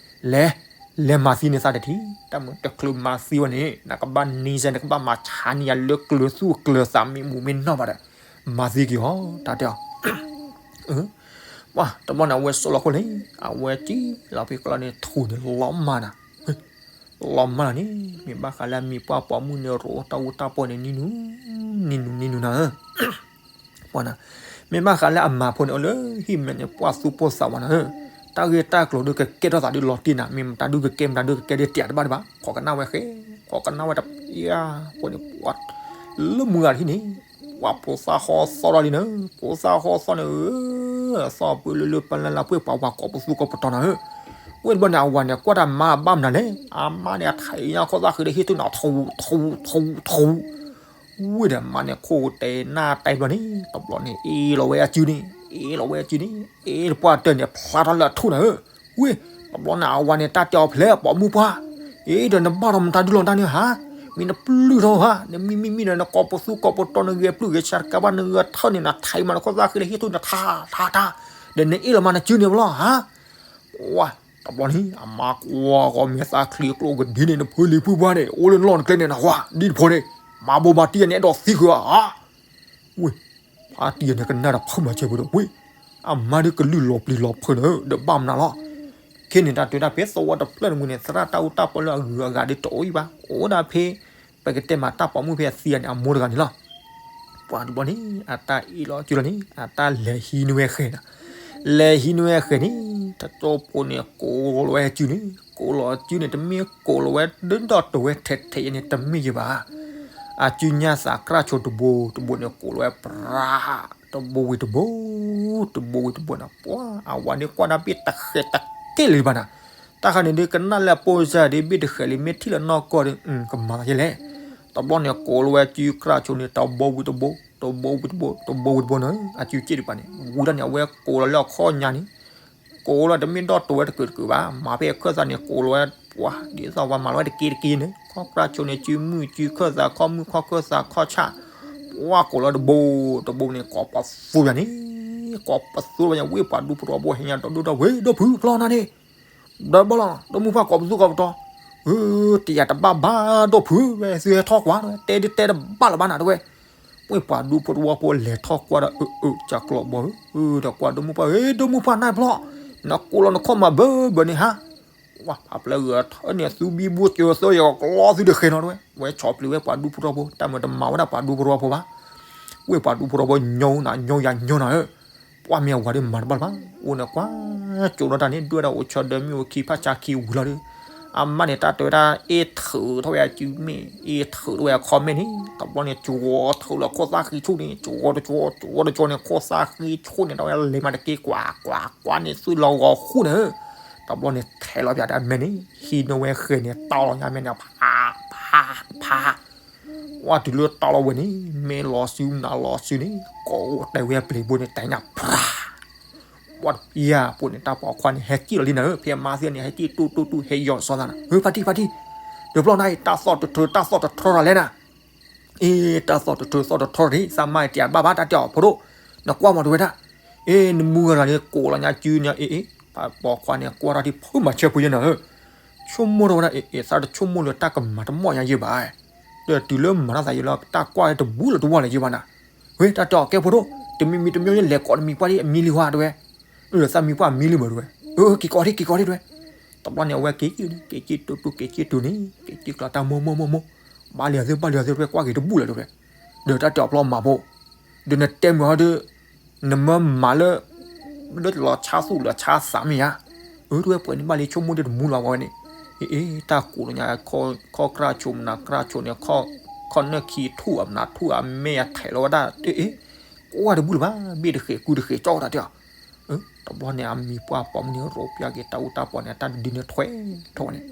လဲၤ လဲၤမၤသံန့ၢ်သးတထံၣ်, တၢ်မ့ၢ်တချုးမၤသံဝဲန့ၣ် နကဘၣ်နံၤစဲ နကဘၣ်မၤဆါန့ၢ်ယၤလၢကျၢၤသူၣ်ကျၢၤသးမ့ၢ်မူမ့ၢ်နီၢ်ဘၣ်ဒီး မၤသံက့ၤအီၤ တၢ်တဲအီၤ ပှၤတဘျီန့ၣ် အဝဲစိာ်လီၤခိၣ်န့ၣ် အဝဲစံၣ်လီၤဖဲကျီန့ၣ်ထူၣ်န့ၣ်လီၤမၢ်နၤ, လီၤမၢ်လီၤန့ၣ် မ့ၢ်ဘၣ်ဃးလၢအမံၤပှၢ်ပိာ်မုၣ်န့ၣ် ရိးတၢ်အူတၢ်ပီန့ၣ် နံၤနူၤ နံၤနူၤ နံၤနူၤနၤဧၢ, ပှၤနၤ, မ့ၢ်ဘၣ်ဃးလၢအမၤဖိန့ၣ် အိၣ်လၢဟံၣ်မဲာ်န့ၣ် ပှၢ်သူၣ်ပိၢ်သးဝးနၤဧၢ, တၢ်ဂ့ၢ်တၢ်ကျိၤဒုးကကဲထီၣ်သးဒုးလီၤတံၢ်နၤ, မ့ၢ်မတၤဒုးကကဲမတၤဒုးကကဲဒ်တ့ၢ်တဘၣ်ဒံးဘၣ်, ခိးကနၣ်ဝဲဃဲ, ခိးကနၣ်ဝဲတယါ, ဖိန့ၣ် ပှၤ လၢမုၢ်ဂၤတဟံၣ်န့ၣ် ပှၤဖိသၣ်ဟီသီထီၣ်လံနၤ, ဖိသၣ်ဟီသီန့ၣ်ဧၢ, သီၣ်ပှဲၤလၢလၢပလၢ်လၢ်ပှဲၤ ပှၤဝၤကိးပသူကိးပတီၤနၤဧၢ, ဝဲတဘျီန့ၣ် အဝၤန့ၣ် ကွၢ်တၢ်မါဘၣ်မနုၤလဲၣ်, အမါန့ၣ် အထံၣ်ညါခီၣ်သၣ်ဃံဒီးဟ့ၣ်ထူၣ်န့ၣ် ထူၣ်ထူၣ်ထူၣ်ထူၣ် ဝံၤဒီးမါန့ၣ်ခိၣ်တဲနၢ်တဲဘျီန့ၣ် တဘျီန့ၣ် အ့ၣ်လီၤဝဲအစုန့ၣ် အ့ၣ်လီၤဝဲအစုန့ၣ် အ့ၣ်တပှၢ်တၢၢ်န့ၣ် ဖျါထီၣ်လၢအထူၣ်နၤဧၢ, ဝံၤ တဘျီန့ၣ် အဝၤန့ၣ် တၢ်တဲအီၤဖျဲးပိာ်မုၣ်ပှၢ်, အ့ၣ်ဒီးနဘၣ်ဒီးမတၤဒုလီၤတၢ်န့ၣ်ဟါ, မ့ၢ်နပျုၢ်ထီၣ်ဧါ, နမံမံမံဒီး နကိးပသူကိးပတီၤ နဂဲၤပျုၢ်ဂဲၤဆှးတကးဘၣ် နဂဲၤထၢၣ်န့ၣ် နထံးမး နခိၣ်သၣ်ဃံလၢဟ့ၣ်ထူၣ်နထါထါထါ, ဒီးနအ့ၣ်လီၤမးနစုန့ၣ်ဘျီဧါ. ဝါ, တဘျီန့ၣ် အမါကွၢ်ဂီၤမဲာ်သၣ်ချံအကျိၣ်ကဒံန့ၣ် နဖုလံၤဖုပှၢ်န့ၣ် အိၣ်လၢနလီၢ်နကျဲန့ၣ် နဝါ ဒ်တဖိန့ၣ် မၤဘိမၤတံၢ်န့ၣ် အဲၣ်ဒိးသံဃုာ်ဧါ. ဝ့ၢ်, ဖါတံၢ်န့ၣ်ကနၣ်ဒီးဖုမၤစၢၤပူၤဒီး ဝ့ၢ်, အမါဒ်ကလုၢ်လီၤပျံၤလီၤဖုးန့ၣ် ဒီးဘၣ်မနုၤလီၤ. ခဲန့ၣ်တၢ်တဲဒၣ်ဖဲသဝီတဖျၢၣ်န့ၣ်မူန့ၣ် သရၣ်တၢ်အူတၢ်ပီလၢအဂုၤအဂၤဒ်တအိၣ်အံၤဘၣ် အိၣ်ဒၣ်ဖဲ ပကတဲမးတၢ်ပိာ်မုၣ်ဖဲအသံန့ၣ် အမိၢ်တဂၤန့ၣ်လီၤ. ပှၤတဘျီန့ၣ် အတၢ်အ့ၣ်လီၤစုလီၤန့ၣ် အတၢ်လဲၤဟံးန့ၢ်ဝဲဃဲၤနီၤ, လဲၤဟံးန့ၢ်ဝဲဃဲၤန့ၣ် တကၠိဖိန့ၣ် ကိးလီၤဝဲစုန့ၣ် ကိးလီၤစုန့ၣ် တမ့ၢ်ကိးလီၤဝဲဒၣ်ဒီးတဝဲထဲထဲအံၤန့ၣ် တမ့ၢ်ယဘၣ်. အစုညါသးကြၢ်ဆိတဘိတဘိန့ၣ် ကိးလီၤဝဲပြါ တဘိဝံၤတဘိ, တဘိဝံၤတဘိနီၤ ပှၤအဝၤဒ်ကွၢ်ဒၣ်ဘ့ၣ်တဃဲးတက့ၢ်လၢၤဘၣ်နီၤ. တၢ်ခါန့ၣ်ဒ်ကနၣ်လၢအပိစၢ်ဒ်ဘ့ၣ်တဃဲးလံ မ့ၢ်ထံၣ်လၢနီၢ်ကီၢ်ဒီး ကမၤသးယဲလဲၣ်. တဘျီန့ၣ် ကိးလီၤဝဲစုကြၢ်ဆိန့ၣ် တဘိဝံၤတဘိ, တဘိဝံၤတဘိ, တဘိဝံၤတဘိနီၤ အစုစ့ၣ်တပၤန့ၣ် ဝံၤဒၣ်န့ၣ် အဝဲကိးလီၤလၢအခီၣ်ညါန့ၣ် ကိးလီၤတမ့ၢ်ဒီတဝဲတကုာ်တကုာ်ဘၣ် မၤဖဲအခၢၣ်သးန့ၣ် ကိးလီၤဝဲ ပှၤဒ်သိးပှၤမၤလီၤဝဲတက့ၢ်တက့ၢ်န့ၣ် ခီၣ်ကြၢ်ဆိန့ၣ် စုမုၢ်စုခၢၣ်သး ခီၣ်မုၢ်ခီၣ်ခၢၣ်သး ခီၣ်ဆၣ် ပှၤကိးလီၤတဘိတဘိန့ၣ် ကိးပသူဘၣ်ညါ ဝ့ၢ်ပှၤဒူဖိတဝီဖိဟဲညါဒီးဒိၣ်ထီၣ်ဝဲ ဒီဖုဖျီနၤန့ၣ် ဒီးဘၣ်လီၤ ဒီမုၢ်ပှၢ်ကိးပသူကိးပတီၤ တယာ်တဘၣ်ဘၣ်ဒီဖုဝဲ သုဟဲထီၣ်ကွၢ် တဲဒ်တဲတဘၣ်လၢၤဘၣ်နၤတဝဲ ဝ့ၢ်ပှၤဒူဖိတဝီဖိလဲၤထီၣ်ကွၢ်ဒီး အၢ အၢ ကၢ်ကျီဘီဧၢ ဒီးကွၢ်ဒီမုၢ်ပှၢ် ဟ့ ဒီမုၢ်ပှၢ်နၢ်ဖျီ နကိးလီၤနခီၣ်မးဘၢဘၢန့ၣ်ဟါ ဝါ ဖးပျဲဂၤထၢန့ၣ် သုဘံဘူစၢၤသၢယကကျီသုတဃဲၤနီၤတဝဲ ဝဲဆီၣ်ပျံၤဝဲပှၤဒူဖိတဝီဖိ တၢ်မၤတမၤဝဲဒၣ်ပှၤဒူဖိတဝီဖိဘၣ် ဝ့ၢ်ပှၤဒူဖိတဝီဖိညီနၤ ညီယၤညီနၤဧၢ ပှၤမ့ၢ်အဝၤဒ်မၤတဘၣ်လၢၤဘၣ် အိၣ်န့ၣ်ကွၢ် ကၠိဒီးတၢ်န့ၣ် ဒွဲၣ်ဒၣ်အိၣ်ဆီဒီးမ့ၣ်အူခံဖၣ်ဆါခံဝံၤလီၤဒီး အမါန့ၣ် တၢ်တဲဝဲဒၣ် အ့ၣ်ထုးထီၣ်ဝဲအစုမ့ၣ် အ့ၣ်ထုးထီၣ်ဝဲအခီၣ်မဲၣ်န့ၣ် တဘျီန့ၣ် ကၠီထုးလၢခိၣ်သၣ်ဃံဆူၣ်န့ၣ် ကၠီတကၠီ ကၠီတကၠီန့ၣ် ခိၣ်သၣ်ဃံဆူၣ်န့ၣ် တၢ်ဝဲလဲၤမးတက့ၢ် ကွၢ်ကွၢ်ကွၢ်န့ၣ် သုလီၤဂီၤဃူၣ်န့ၣ် တဘျီန့ၣ် ထဲးလီၤပၠးတၢ်မဲာ်န့ၣ် ဟံးန့ၢ်ဝဲဃဲၤန့ၣ် တီလီၤညါမဲာ်န့ၣ် ဖး ဖး ဖး ဝဲတုၤလၢတီလီၤဝဲန့ၣ် မ့ၢ်လီၤစုနၤလီၤစုန့ၣ် ကိးတဲဝဲပျံၤဘိန့ၣ် တဲညါ ဖြး ဝဲတပျၢ်ဖိန့ၣ် တၢ်ပိာ်ခွါန့ၣ် ဟဲကံၣ်လီၤလံနၤဧၢ ဖဲအမါသ့ၣ်န့ၣ် ဟဲကံၣ်တူၢ်တူၢ်တူၢ် ဟဲယီၤစီၤသးနၤ ဟၢ ဖါတံၢ် ဖါတံၢ် တဘျီနၤအံၤ တၢ်သီၣ်တထၢ တၢ်သီၣ်တထီတၢ်လဲၣ်နၤ အ့ တၢ်သီၣ်တထၢ သီၣ်တထီတၢ် သးမါတယာ်ဘၣ်ဘၣ် တၢ်တဲအီၤ ဖိဒိၣ် နကွၢ်မၤတဝဲဒၣ် အ့ နမူဂၤဂၤန့ၣ် ကိးလီၤညါစုန့ၣ် အ့ အ့ တၢ်ပိာ်ခွါန့ၣ် ကွၢ်ထီၣ်ဒ်ဖုမၤဆၢဖိယဲနၤဧၢ ဆိကမိၣ်ထီၣ်ဝဲဒၣ် အ့ အ့ သးတဆိကမိၣ်လၢတၢ်ကမၤတမီၢ်ညါယဲဘၣ် ဒီးတုၤလၢမၤတၢ်သးယဲလီၤ တၢ်ကွၢ်တဘူၣ်လၢတဝီလၢၤယဲဘၣ်နၤ ဝဲ တၢ်တဲအီၤကဲဖိဒိၣ် တမံၤမံၤတမံၤန့ၣ် လဲၤကိးတမံၤပှၢ်ဒ်အမံလံဟါတဝဲ ဒီးသးမံၤပှၢ်မံလံမးတဝဲ အၢ က့ၤကိးဒံး က့ၤကိးဒံးတဝဲ တဘျီန့ၣ် အဝဲက့ၤက့ၤန့ၣ် က့ၤက့ၤတူၢ်တူၢ် က့ၤက့ၤတူၢ်န့ၣ် က့ၤက့ၤကျီၤတၢ်မိၢ်မိၢ်မိၢ်မိၢ် ဘၣ်လံအသ့ ဘၣ်လံအသ့ တဝဲကွၢ်က့ၤတဘူၣ်လၢၤတဝဲ ဒီးတၢ်တဲအီၤဖျီမၤဖိ ဒီးနတဲမုာ်ဟီဒီး နမ့ၢ်မၤလၢ လၢလီၤဆါသူၣ်လီၤဆါသးမ့ၢ်ဧါ အၢ တဝဲပှဲၤန့ၣ်ဘၣ်လံဆိကမိၣ်ဒ်တမူလီၤဝဲန့ၣ် အ့ အ့ တၢ်ကိးလီၤညါ ခီၣ်ကြၢ်ဆိမနၤကြၢ်ဆိန့ၣ် ခီၣ်နၢၣ်ခံထူၣ်အမနၤထူၣ်အမဲာ်အထဲးလီၤဝဲဒၣ် အ့ အ့ ကိးဝဲတဘူၣ်လၢၤဘၣ် ဘ့ၣ်တဃဲၤကုတဃဲၤကၠီတၢ်တဲအီၤ တဘျီန့ၣ် အမံၤပှၢ်ပိာ်မုၣ်န့ၣ် ရိးပျၢ်က့ၤတၢ်အူတၢ်ပီန့ၣ် တၢ်တဒုန့ၣ်ထွဲထီၣ်ဝဲန့ၣ်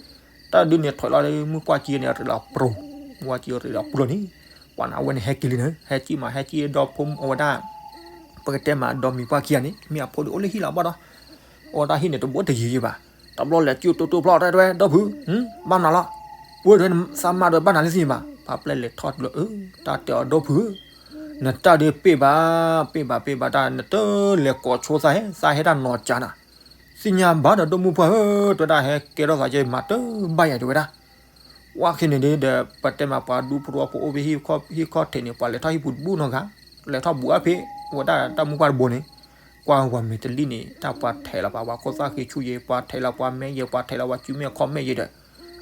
တၢ်တဒုန့ၣ်ထွဲလီၤ မုၢ်ပှၢ်ကံန့ၣ်ရ့းလီၤပြူၤ မုၢ်ပှၢ်ကံရ့းလီၤပြူၤလီၤန့ၣ် ပှၤန့ၣ်အဝဲန့ၣ်ဟဲက့ၤလံန့ၣ် ဟဲက့ၤမး ဟဲက့ၤဒီဖိမုၣ်အဝဲဒၣ် ပကတဲမးဒီမံၤပှၢ်ခံဂၤန့ၣ် မ့ၢ်အဖိဒ်အိၣ်လၢဟံၣ်လီၤဘၣ်ဒီး အဝဲတၢ်ဟံၣ်န့ၣ်တဘိတယံၤယံၤဘၣ် တဘျီလဲၤကၠိတိတိဖျီတၢ်တဝဲ ဒီဖု ဘၣ်မနုၤလီၤ ဝဲတဝဲသးမါဒီးဘၣ်နၤလၢသ့ၣ်ညါဘၣ် ပှၤပျဲလဲၤထီၣ်တုၤလၢအၢ တၢ်တဲအီၤဒီဖု နတၢ်ဒုးပ့ၢ်ဘၣ် ပ့ၢ်ဘၣ်ပ့ၢ်ဘၣ်တၢ် နတလဲၤကိးဆိသးဟဲ သးဟဲတၢ်နီၤကၢ်နၤ သ့ၣ်ညါဘၣ်ဒီးဒီမုၢ်ပှၢ်ဧၢ တဝဲဒၣ်ဟဲကဲထီၣ်သးကဲမၤတဘၣ်ယၤတဝဲဒၣ် ဝဲခဲန့ၣ်ဒီး ပတဲမးပှၤဒူဖိတဝီဖိအိၣ်ဖဲဟံၣ်ခီၣ်ထံးန့ၣ် ပှၤလဲၤထီၣ်ဟံၣ်ပူၤတဘူၣ်နီတဂၤ လဲၤထီၣ်ဘူးအါဖဲ ဝဲဒၣ်တၢ်မုၢ်ပှၢ်တဘိန့ၣ် ကွၢ်ဝဲမ့ၢ်တလံၣ်န့ၣ် တၢ်ပှၤထဲးလီၤပှၤ ပှၤခိၣ်သၣ်ဃံဆူၣ်ယဲ ပှၤထဲးလီၤပှၤမဲာ်ယဲ ပှၤထဲးလီၤပှၤစုမဲာ်ခီၣ်မဲာ်ယဲဒီး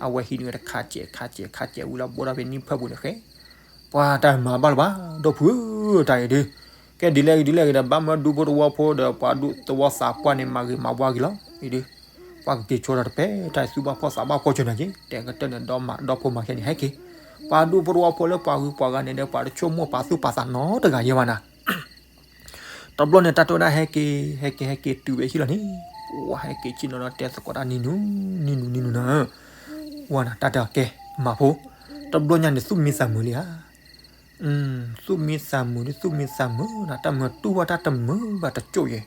အဝဲဟံးန့ၢ်ဝဲတခါစဲးခါစဲးခါစဲးဝံၤလီၤ ဘိၣ်ထီၣ်ဖဲနံၣ်ဖၢပူၤန့ၣ်ဃဲ ပှၤတၢ်မၤဘၣ်လၢၤဘၣ် ဒီဖုဧၢ တၢ်အံၤဒုး ကဲဒ်လဲၣ်ဂ့ၤဒ်လဲၣ်ဂ့ၤဒီး ဘၣ်မၢဒူဖိတဝီဖိဒီး ပှၤဒူသဝီသးပှၢ်န့ၣ် မၤဂ့ၤမၤဝါဂ့ၤလီၤ အံၤဒုး ပှၤကက့ၤဆိဒီးတပဲ တၢ်သူၣ်ဘၣ်ဖှီၣ်သးဘၣ်ဖှီၣ်ကၠီနၤက့ တဲကတၢၢ်န့ၣ် ဒီမးဒီဖိမၤခဲန့ၣ် ဟဲက့ၤ ပှၤဒူဖိတဝီဖိလၢပှၤဂုၤပှၤဂၤန့ၣ်ဒီး ပှၤတဆိကမိၣ်ပာ်သူၣ်ပာ်သးနီတဂၤယဲဘၣ်နၤ တဘျီန့ၣ် တၢ်တဲဝဲဒၣ်ဟဲက့ၤ ဟဲက့ၤ ဟဲက့ၤတုၤဝဲဟံၣ်လီၤန့ၣ် ပှၤဟဲက့ၤဆ့ၣ်နီၤဒီးတဲသကိးတၢ်နံၤနုၤ နံၤနုၤ နံၤနုၤနၤ ဝဲနၤ တၢ်တဲအီၤကဲ မၤဖိ တဘျီညါန့ၣ် သူၣ်မံသးမုာ်လံဧါ သူၣ်မံသးမုာ်ဒ် သူၣ်မံသးမုာ်နၤ တၢ်မုာ်တူၢ်ဘၣ်တၢ်တမုာ်ဘၣ်တကၠိၣ်ယဲ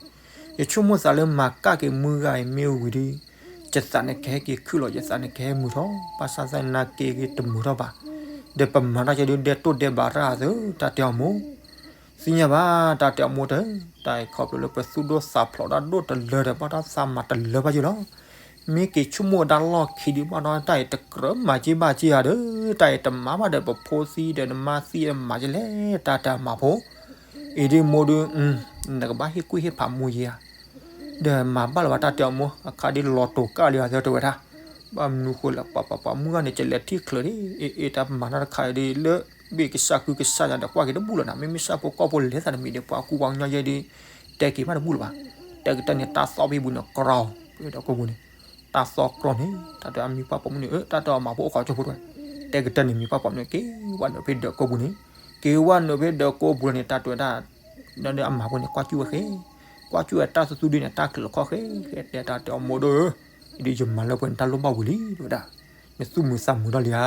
ယဆိကမိၣ်သးလၢမၤကၣ်က့ၤမုၢ်ဂၤအံၤမ့ၢ်ဝံၤဒီး ယသးန့ၣ်ကဟဲက့ၤခုၣ်လီၤ ယသးန့ၣ်ကဟဲမုာ်ထီၣ် ဘၣ်ဆၣ်သနာ်က့ဂ့ၤတမုာ်ထီၣ်ဘၣ် ဒီးပမၤတၢ်ကဲဒုးဒဲတိၢ်ဒဲဘးရၣ်သု တၢ်တဲအီၤမိၢ်, သ့ၣ်ညါဘၣ် တၢ်တဲအီၤမိၢ်တၢ်, တၢ်အံၤခီဖျိလၢပသူၣ်ဒိၣ်သးဖျိးတၢ်ဒိၣ်တလၢဒီး ဘၣ်တၢ်သးမၤတလၢဘၣ်ယိၣ်လီၤ. မ့ၢ်က့ၤဆိကမိၣ်ဒၣ်လီၢ်ခံဒုးဘၣ်ဒီး တၢ်အံၤတကြၢးမၤက့ၤဘၣ်က့ၤဧါဒီး တၢ်အံၤတမၤဘၣ်ဒီး ပဖိသံဒီးနမါသံဒီးမၤက့ၤလဲၣ် တၢ်တဲအီၤမၢ်ဖိ, အံၤဒုးမိၢ်ဒုး, နကဘၣ်ဟ့ၣ်ကူၣ်ဟ့ၣ်ဖးမိၢ်ယဲဧါ ဒီးမၤဘၣ်လၢၤဘၣ် တၢ်တဲအီၤမိၢ်, အခါဒ်လီၤတိာ်ကၢ်လံဧါ တဲဝဲဒၣ်. ဘၣ်မနုၤဃိလဲၣ် ပှၤပှၤပှၤမုၢ်ဂၤန့ၣ် ကလဲၤထံၣ်ချၢဒ် အ့ၣ်အ့ၣ် တၢ်မၤတၢ်တခါအံၤဒ် လၢဘ့ၣ်ကစၢ်ကုကစၢ်ယၤဒီး ကွၢ်က့ၤတဘူၣ်လၢၤနၤ, မ့မ့ၢ်ဆၣ်ဖိကီၢ်ဖိလဲၤသးတမံၤဒီး ပှၤကူပှၤကညီယဲဒ် တဲက့ၤမးတဘူၣ်လၢၤဘၣ်. တဲကတၢၢ်န့ၣ် တၢ်သီၣ်ဘ့ၣ်ပူၤန့ၣ် ကရီ, ဒီးကိးပူၤန့ၣ် တၢ်သီၣ်ကရီန့ၣ် တၢ်တဲအမံၤပှၢ်ပိာ်မုၣ်န့ၣ် အၢ တၢ်တဲအီၤမၢ်ဖိအိၣ်ခိးကၠိဖိတဝဲ, တဲကတၢၢ်န့ၣ် မံၤပှၢ်ပိာ်မုၣ်န့ၣ် က့ၤဝဲနုာ်ဖဲဒၢးကိးပူၤန့ၣ်, က့ၤဝဲနုာ်ဖဲဒၢးကိးပူၤန့ၣ် တၢ်တဲဝဲဒၣ် ဒီးအမၢ်ဖိန့ၣ် ကွၢ်ကၠူၣ်ဝဲဃဲ, ကွၢ်ကၠူၣ်ဝဲတၢ်သူသူဒုန့ၣ် တၢ်ချၢးလီၤခီဃဲ, ဃဲတဲတၢ်တဲအီၤမိၢ်ဒီး, အံၤဒုးယမၤလၢပှဲၤန့ၣ် တၢ်လိၣ်ဘၣ်ဝံၤလံ တဲဝဲဒၣ်. နသူၣ်မုာ်သးမုာ်ထီၣ်လံဧါ,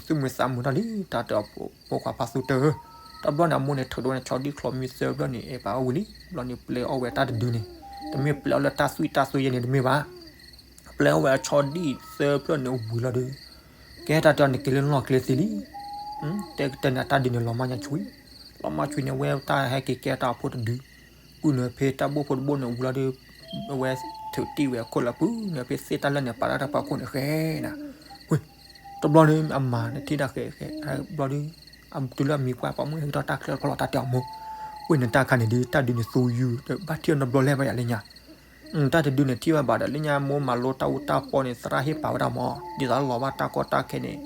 သူၣ်မုာ်သးမုာ်ထီၣ်လံ တၢ်တဲအီၤဖိခွါဖါသူတၢၢ်ဧၢ. တဘျီန့ၣ် အမိၢ်န့ၣ် ထုးဒိဝဲန့ၣ် ဆီဒံၣ်ချီမံသၢဖျၢၣ်န့ၣ် အဲၣ်ပာ်အီၣ်ဝံၤလံ. ဘျီန့ၣ် ပျဲအီၣ်ဝဲတၢ်တဒုန့ၣ်, တမ့ၢ်ပျဲအီၣ်လၢတၢ်သွံၣ်တၢ်သွဲယဲန့ၣ်တမ့ၢ်ဘၣ်. ပျဲအီၣ်ဝဲအဆီဒံၣ်သၢဖျၢၣ်န့ၣ်ဝံၤလီၤဒီး, ကဲတၢ်တဲအီၤန့ၣ် က့ၤလၢလီၢ်ကျဲသ့လံ. တဲကတၢၢ်န့ၣ် အတၢ်ဒုန့ၣ် လီၤမၢ်ညါဆွံ, လီၤမၢ်ဆွံန့ၣ် အဝဲတၢ်ဟဲက့ၤကဲတၢ်အဖိတဒု, ပုၢ်နုာ်ဖဲတၢ်ဘိၣ်ဖိတဘိၣ်န့ၣ်ဝံၤလီၤဒီး, အဝဲထုးတံၢ်ဝဲအခိၣ်လၢပုၢ်နုာ်ဖဲသ့ၣ်တၢ်လၢန့ၣ် ပာ်တၢ်တပာ်ခိၣ်န့ၣ်ဃဲနၤ. ဝ့ၢ်, တဘျီန့ၣ် အမၢ်န့ၣ်ထံၣ်တၢ်ဃဲဃဲ, ဘျီဒီး, တုၤလၢအမံၤပှၢ်ပိာ်မုၣ်ဟဲက့ၤထီၣ်တၢ်ချၢတခီလီၤ တၢ်တဲအီၤမိၢ်, ဝ့ၢ်နတၢ်ခါန့ၣ်ဒုး တၢ်ဒုန့ၣ်သူယုၢ်ဒီး ဘၣ်ထံၣ်အီၤနီတဘျီလဲၣ်ဘၣ်ယၤလၢညါ တၢ်တဒုန့ၣ် ထံၣ်ဘၣ်ဘၣ်ဒီး လၢညါမိၢ်မၤလိတၢ်အူတၢ်ပီန့ၣ် သရၣ်ဟ့ၣ်ပာ်ဝဲဒၣ်မး, ဒ်သိးလီၤဘၣ်တၢ်ကီတၢ်ခဲန့ၣ်,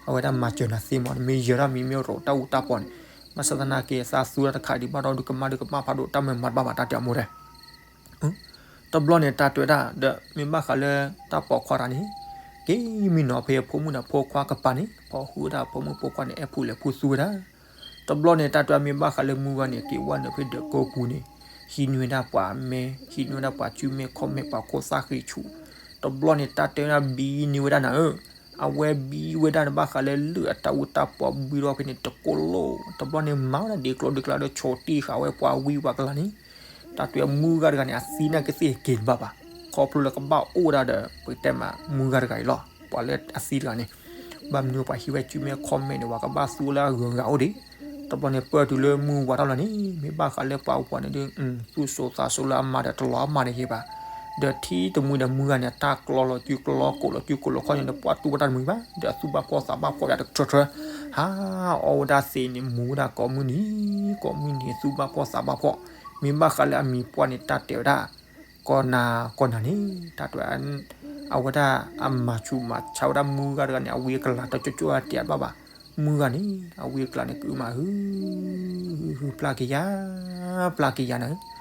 အဝဲဒၣ်မၤစၢၤနၤသ့မး, နမ့ၢ်ယၢၤထီၣ်မံၤမ့ၢ်ရိးတၢ်အူတၢ်ပီန့ၣ်, ဘၣ်ဆၣ်သနာ်က့ သးသူတၢ်တခါဒံးဘၣ်ဒီး ဒုးကမၣ်ဒုးကမၣ်ဖးဒိၣ် တၢ်မၤမၤတဘၣ်ဘၣ် တၢ်တဲအီၤမိၢ်တဲ တဘျီန့ၣ် တၢ်တဲဝဲဒၣ်ဒီး မ့ၢ်ဘၣ်ဃးလၢတၢ်ပိာ်ခွါတဂၤန့ၣ်, က့ၤမံနီၤဖဲဖိမုၣ်ဒီးဖိခွါကပၤန့ၣ်, ဖီဃုာ်ဝဲဒၣ်ဖိမုၣ်ဖိခွါန့ၣ် အဲၣ်ဖူလဲၤဖူသူဝဲဒၣ်. တဘျီန့ၣ် တၢ်တဲဝဲဒၣ် မ့ၢ်ဘၣ်ဃးလၢမုၢ်ဂၤန့ၣ် က့ၤဝဲနုာ်ဖဲဒၢးကိးပူၤန့ၣ်, ဟံးန့ၢ်ဝဲဒၣ်ပှၤမဲ, ဟံးန့ၢ်ဝဲဒၣ်ပှၤစုမဲခီၣ်မဲ ပှၤခိၣ်သၣ်ဃံဆူၣ်. တဘျီန့ၣ် တၢ်တဲဝဲဒၣ်ဘံန့ၢ်ဝဲဒၣ်နၤဧၢ, အဝဲဘံဝဲဒၣ်န့ၣ် ဘၣ်ဃးလၢလၢၢ်အတၢ်အူတၢ်ပီဘံထီၣ်ဖဲန့ၣ်တကိၢ်လိၣ်. တဘျီန့ၣ် မၤဝဲဒၣ်ဒ်ကျိဒ်ကျါဒီး ဆိးတံၢ်ဃာ်ဝဲပှၤဝံပှၤကလၤန့ၣ် တၢ်တဲဝဲမုၢ်ဂၤတဂၤန့ၣ် အသံနာ်က့သ့ၣ်က့ၤတဘၣ်ဘၣ်. ခီဖျိလၢကဘၣ်အိၣ်ဝဲဒၣ်ဒီး ပကတဲမး မုၢ်ဂၤတဂၤအံၤလီၤ. ပှၤလၢအသံတဂၤန့ၣ်, ဘၣ်မနုၤပှၤဟံးဝဲစုမဲခီၣ်မဲန့ၣ် ပှၤကဘၣ်သူလၢအဂုၤအဂၤအိၣ်ဒံး. တဘျီန့ၣ် ပၢၢ်တုၤလၢမုၢ်ဝါထီၣ်လီၤန့ၣ် မ့ၢ်ဘၣ်ဃးလၢပှၤဝၤန့ၣ်ဒုး သူၣ်စိၤသးစိၤလၢအမၤဒီးတလီၤအမၤန့ၣ်က့ၤဘၣ်. ဒီးထံတမှံၤဒီးမုၢ်ဂၤန့ၣ် အတၢ်ကျီလီၤစုကျီကိာ်လီၤစုကိာ်လီၤခီၣ်န့ၣ် ပှၤတူၢ်ဘၣ်တၢ်တမှံၤဘၣ်. ဒီးအသူၣ်ဘၣ်ဖှီၣ်သးဘၣ်ဖှီၣ်ယၤတကထၢထၢ ဟးအီၣ်ဝဲဒၣ်သ့န့ၣ် မူဝဲဒၣ်ကိးမုၢ်နံၤ, ကိးမုၢ်နံၤ သူၣ်ဘၣ်ဖှီၣ်သးဘၣ်ဖှီၣ်. မ့ၢ်ဘၣ်ဃးလၢအမံၤပှၢ်န့ၣ် တၢ်တဲဝဲဒၣ် ကီၢ်နၤကီၢ်နၤန့ၣ် တၢ်တဲဝဲဒၣ် အဝဲဒၣ်အမၤဆူးမၤဆါဝဲဒၣ်မုၢ်ဂၤတဂၤန့ၣ် အဝံအကလၤတကၠိကၠိအတဲဘၣ်ဘၣ်. မုၢ်ဂၤန့ၣ် အဝံအကလၤန့ၣ် ကအုမး ဟု ဟု ဟု ပျၢ်က့ၤယၤ ပျၢ်က့ၤယၤနၤ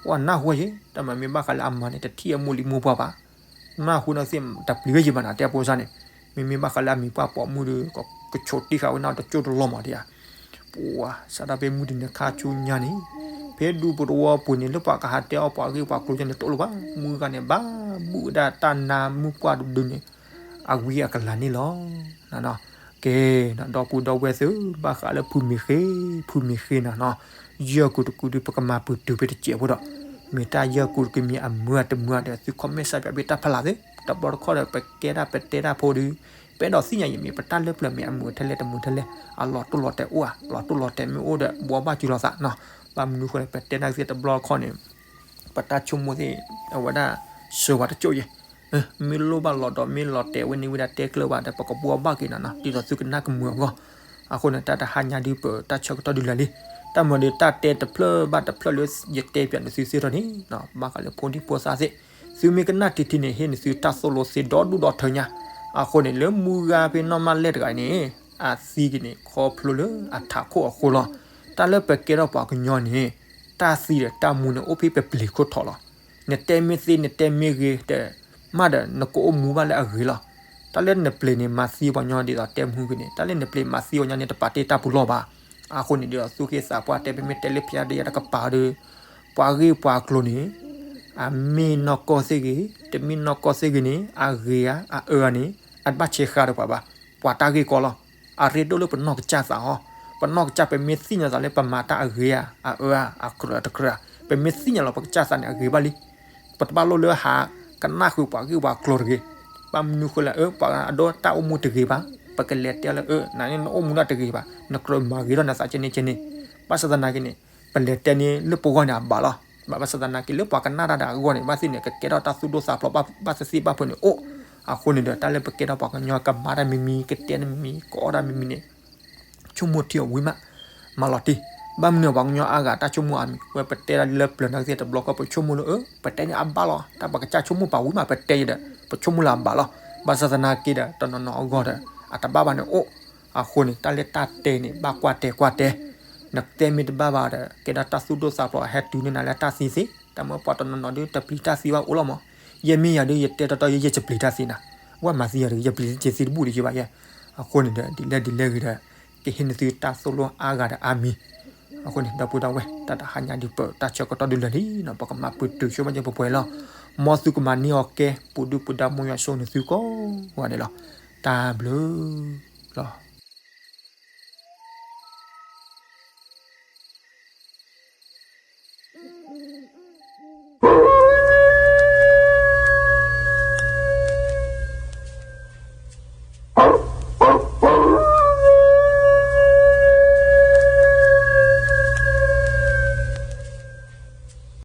ပှၤနၢ်ဟူယဲ တၢ်မၤမ့ၢ်ဘၣ်ဃးလၢအမၤန့ၣ် တထံၣ်အမိၢ်လံၤမိၢ်ပှၢ်ဘၣ်. နၢ်ဟူနသ့ၣ်တပျံၤဝဲယံၤဘၣ်နၤ တဲအဖိစၢ်န့ၣ် မ့မ့ၢ်ဘၣ်ဃးလၢအမံၤပှၢ်ပိာ်မုၣ်ဒီး ကဆိးတံၢ်ဃာ်ဝဲနၤတကၠိတလီၢ်မးဒံးဧါ. ပှၤစးဒၣ်ဖဲမုၢ်တနံၤခါဆူညါန့ၣ် ဖဲဒူပတဝီပူၤန့ၣ် လၢပှၤကဟးတဲအီၣ်ပှၤဂ့ၢ်ပှၤကျိၤယဲန့ၣ်တအိၣ်လၢၤဘၣ်. မုၢ်ဂၤန့ၣ် ဘၣ်ဘူၣ်ဝဲဒၣ်တၢ်နါမုၢ်ပှၢ်တဒုန့ၣ် အဝံအကလၤန့ၣ်လီၤ. ကဲ ဒီပုၢ်ဒီဝဲၢ်သ့ၣ်ဧၢ ဘၣ်ဃးလၢဖုမ့ၢ်ဃ့ ဖုမ့ၢ်ဃ့နၤနီၤ ယဲၢ်ကူတကူဒီး ပကမၤပတုာ်ဖဲတစဲးဖိဒီး မ့ၢ်တၢ်ယဲၢ်ကူတကမံၤအမုာ်အတမုာ်ဒီး သု comment စၢ်ပၠးဖဲတၢ်ဖးလၢ်သ့ၣ် တဘျီတခီၣ်ဒီး ပကဲဒၣ်ပတဲတၢ်ဖိဒီး ပအဲၣ်ဒိးသ့ၣ်ညါယမ့ၢ် ပတၢ်လၢပျၢၤမ့ၢ်အမုာ်ထဲလဲၣ်တမုာ်ထဲလဲၣ် အလီၤတိၢ်လီၤတဲာ်အိၣ်ဧါ လီၤတိၢ်လီၤတဲာ်မ့ၢ်အိၣ်ဒီး ဘှီဘၣ်စုလီၤသးနီၤ ဘၣ်မနုၤဃိလဲၣ် ပတဲတၢ်သ့ၣ်တဘျီတခီၣ်န့ၣ် ပတၢ်ဆိကမိၣ်သ့ၣ် အဝဲဒၣ် စၢၤဝဲတကၠိၢ်ယဲၢ် မ့ၢ်လိၣ်ဘၣ်လီၤဒီး မ့ၢ်လီၤတဲာ်ဝဲန့ၣ်ဝဲဒၣ်တဲကျၢၤဘၣ်ဒီး ပကဘှီဘၣ်က့ၤနၤနီၤ ဒ်သိးသုကနၣ်ကမုာ်အဂီၢ် အဃိန့ၣ် တၢ်တဟါညါဒုး ပတၢ်ဆၢကတီၢ်ဒုးလၢာ်လံ တၢ်မၤဒီးတၢ်တဲတဖျၢၣ်ဘၣ်တဖျၢၣ်လၢယတဲပၠးန့ၣ်သုသ့ၣ်ထီၣ်န့ၣ် ဘၣ်ဃးလၢဖိဒံဖိသၣ်သ့ၣ် သုမ့ၢ်ကနၣ်တံၤတံၤန့ၣ် ဟ့ၣ်န့ၢ်သုတၢ်သိၣ်လိသ့ဒီဒူၣ်ဒီထၢညါ အဃိန့ၣ် လၢမုၢ်ဂၤဖဲနီၢ်မးလဲၣ်တဂၤအံၤန့ၣ် အသံက့ၤန့ၣ် ခီဖျိလၢအထးခိၣ်အဃိလီၤ တၢ်လၢပကဲထီၣ်ပှၤကညီန့ၣ် တၢ်သံဒီးတၢ်မူန့ၣ် အိၣ်ဖဲပပျ့ၤခိၣ်ထီၣ်လီၤ နတဲမ့ၢ်သ့ နတဲမ့ၢ်ဂ့ၤဒီး မးဒီးနကအိၣ်မူဘၣ်လၢအဂ့ၤလီၤ တၢ်လၢနပျ့ၤန့ၣ် မၤသံပှၤကညီဒ်သိးတဲမူဂ့ၤန့ၣ် တၢ်လၢနပျ့ၤမၤသံပှၤကညီန့ၣ် တပာ်တ့ၢ်တၢ်ပူၤလီၢ်ဘၣ် အဃိန့ၣ်ဒီး သူၣ်က့သးပှၢ်တဲ ပမ့ၢ်တဲလၢဖဲဒးယၤတကပၤဒီး ပှၤဂ့ၢ်ပှၤကျိၤန့ၣ် အမ့ၢ်နီၢ်ကီၢ်သ့ၣ်ဂ့ၤ တမ့ၢ်နီၢ်ကီၢ်သ့ၣ်ဂ့ၤန့ၣ် အဂ့ၤဧါ အအၢဧါန့ၣ် အတဘၣ်ဆဲးဃာ်ဒီးပှၤဘၣ် ပှၤတၢ်ဂ့ၢ်ကီလီၤ အရ့ဒိၣ်လၢပနီၢ်ကစၢ်သးဟီ ပနီၢ်ကစၢ်ပမ့ၢ်သ့ၣ်ညါသးလၢပမၤတၢ်အဂ့ၤဧါ အအၢဧါ အကြၢးတကြၢးဧါ ပမ့ၢ်သ့ၣ်ညါလီၤပကစၢ်သးန့ၣ် အဂ့ၤဘၣ်လံ ပတဘၣ်လိၣ်လၢဟးကနၣ်ဃုာ်ပှၤဂ့ၢ်ပှၤကျိၤတဂ့ၤ ဘၣ်မနုၤဃိလဲၣ် အၢ ပှၤအဒိတၢ်အိၣ်မူတဂ့ၤဘၣ် ပကလဲၤတဲလၢ အၢ နန့ၣ်နအိၣ်မူဒၣ်တဂ့ၤဘၣ်, နကြၢးမၤဂ့ၤထီၣ်နသးကဲန့ၣ်ကဲန့ၣ်. ဘၣ်ဆၣ်သနာ်က့န့ၣ် ပလဲၤတဲန့ၣ်လၢပဂီၢ်န့ၣ်အဘၣ်လီၤ. ဘၣ်ဆၣ်သနာ်က့လၢပှၤကနၣ်တၢ်ဒီးအဂီၢ်န့ၣ် ဘၣ်သ့ၣ်န့ၣ် ကကဲထီၣ်တၢ်သူၣ်ဒိၣ်သးဖျိးဘၣ်သ့ၣ်သ့ၣ်ဘၣ်ဖုးန့ၣ်အိၣ်. အဃိန့ၣ်ဒီး တၢ်လၢပကဲထီၣ်ပှၤကညီ ကမၤတၢ်မံၤမံၤ ကတဲတၢ်မံၤမံၤ ကအီၣ်တၢ်မံၤမံၤန့ၣ် ဆိကမိၣ်ထံအီၤဝံၤမး, မၤလီၤတံၢ်. ဘၣ်မနုၤပှၤကညီအါဂၤတၢ်ဆိကမိၣ်အါမံၤ ဝဲပတဲဒၣ်လၢပျၢၤနာ်က့သ့ၣ်တဘျီဃီ ပဆိကမိၣ်လၢ အၢ ပတဲန့ၣ်အဘၣ်လီၤ, တၢ်ပကစၢ်ဆိကမိၣ်ပာ်ဝံၤမး ပတဲယဒီး ပဆိကမိၣ်လၢအဘၣ်လီၤ. ဘၣ်ဆၣ်သနာ်က့ဒီး တနီၤနီၤအဂီၢ်ဒီး အတဘၣ်ဘၣ်န့ၣ်အိၣ်. အဃိန့ၣ် တၢ်လၢတၢ်တဲန့ၣ် ဘၣ်ကွၢ်တဲကွၢ်တဲ, နတဲမ့ၢ်တဘၣ်ဘၣ်ဒီး ကဲဒၣ်တၢ်သူၣ်ဒိၣ်သးဖျိး ဟဲတုၤန့ၢ်နၤလၢတၢ်သံသ့, တၢ်မ့ၢ်ပှၤတနီၤနီၤဒုး တပျံၤတၢ်သံဘၣ်အိၣ်လီၤမး. ယဲမ့ၢ်ယၤဒုး ယတဲတီတီ ယဲယတပျံၤတၢ်သံနၤ, ဝဲမၤသံယၤဒီး ယပျံၤတၢ်သံတဘူၣ်ဒံးယဘၣ်ယဲ. အဃိန့ၣ်ဒီး ဒ်လဲၣ်ဒ်လဲၣ်ဂ့ၤဒီး ကဟ့ၣ်နသုတၢ်သိၣ်လိအါဂၤဒီးအါမံၤ. အဃိန့ၣ် ဒီပုၢ်ဒီဝဲၢ် တၢ်တဟါညါဒုး ပတၢ်ဆၢကတီၢ်ဒုးလၢာ်လံနီၤ, ပကမၤပတုာ်ဆိမးက့ၤပှဲၤပှဲၤလီၤ. မ်သုကမၤန့ၢ်အီၤကဲ ပူၤဒုၣ်ပူၤဒါမိၢ်ယွၤဆိၣ်နသုကိးဂၤဒဲးလီၤ. တၢ်ဘျုးလီၤ.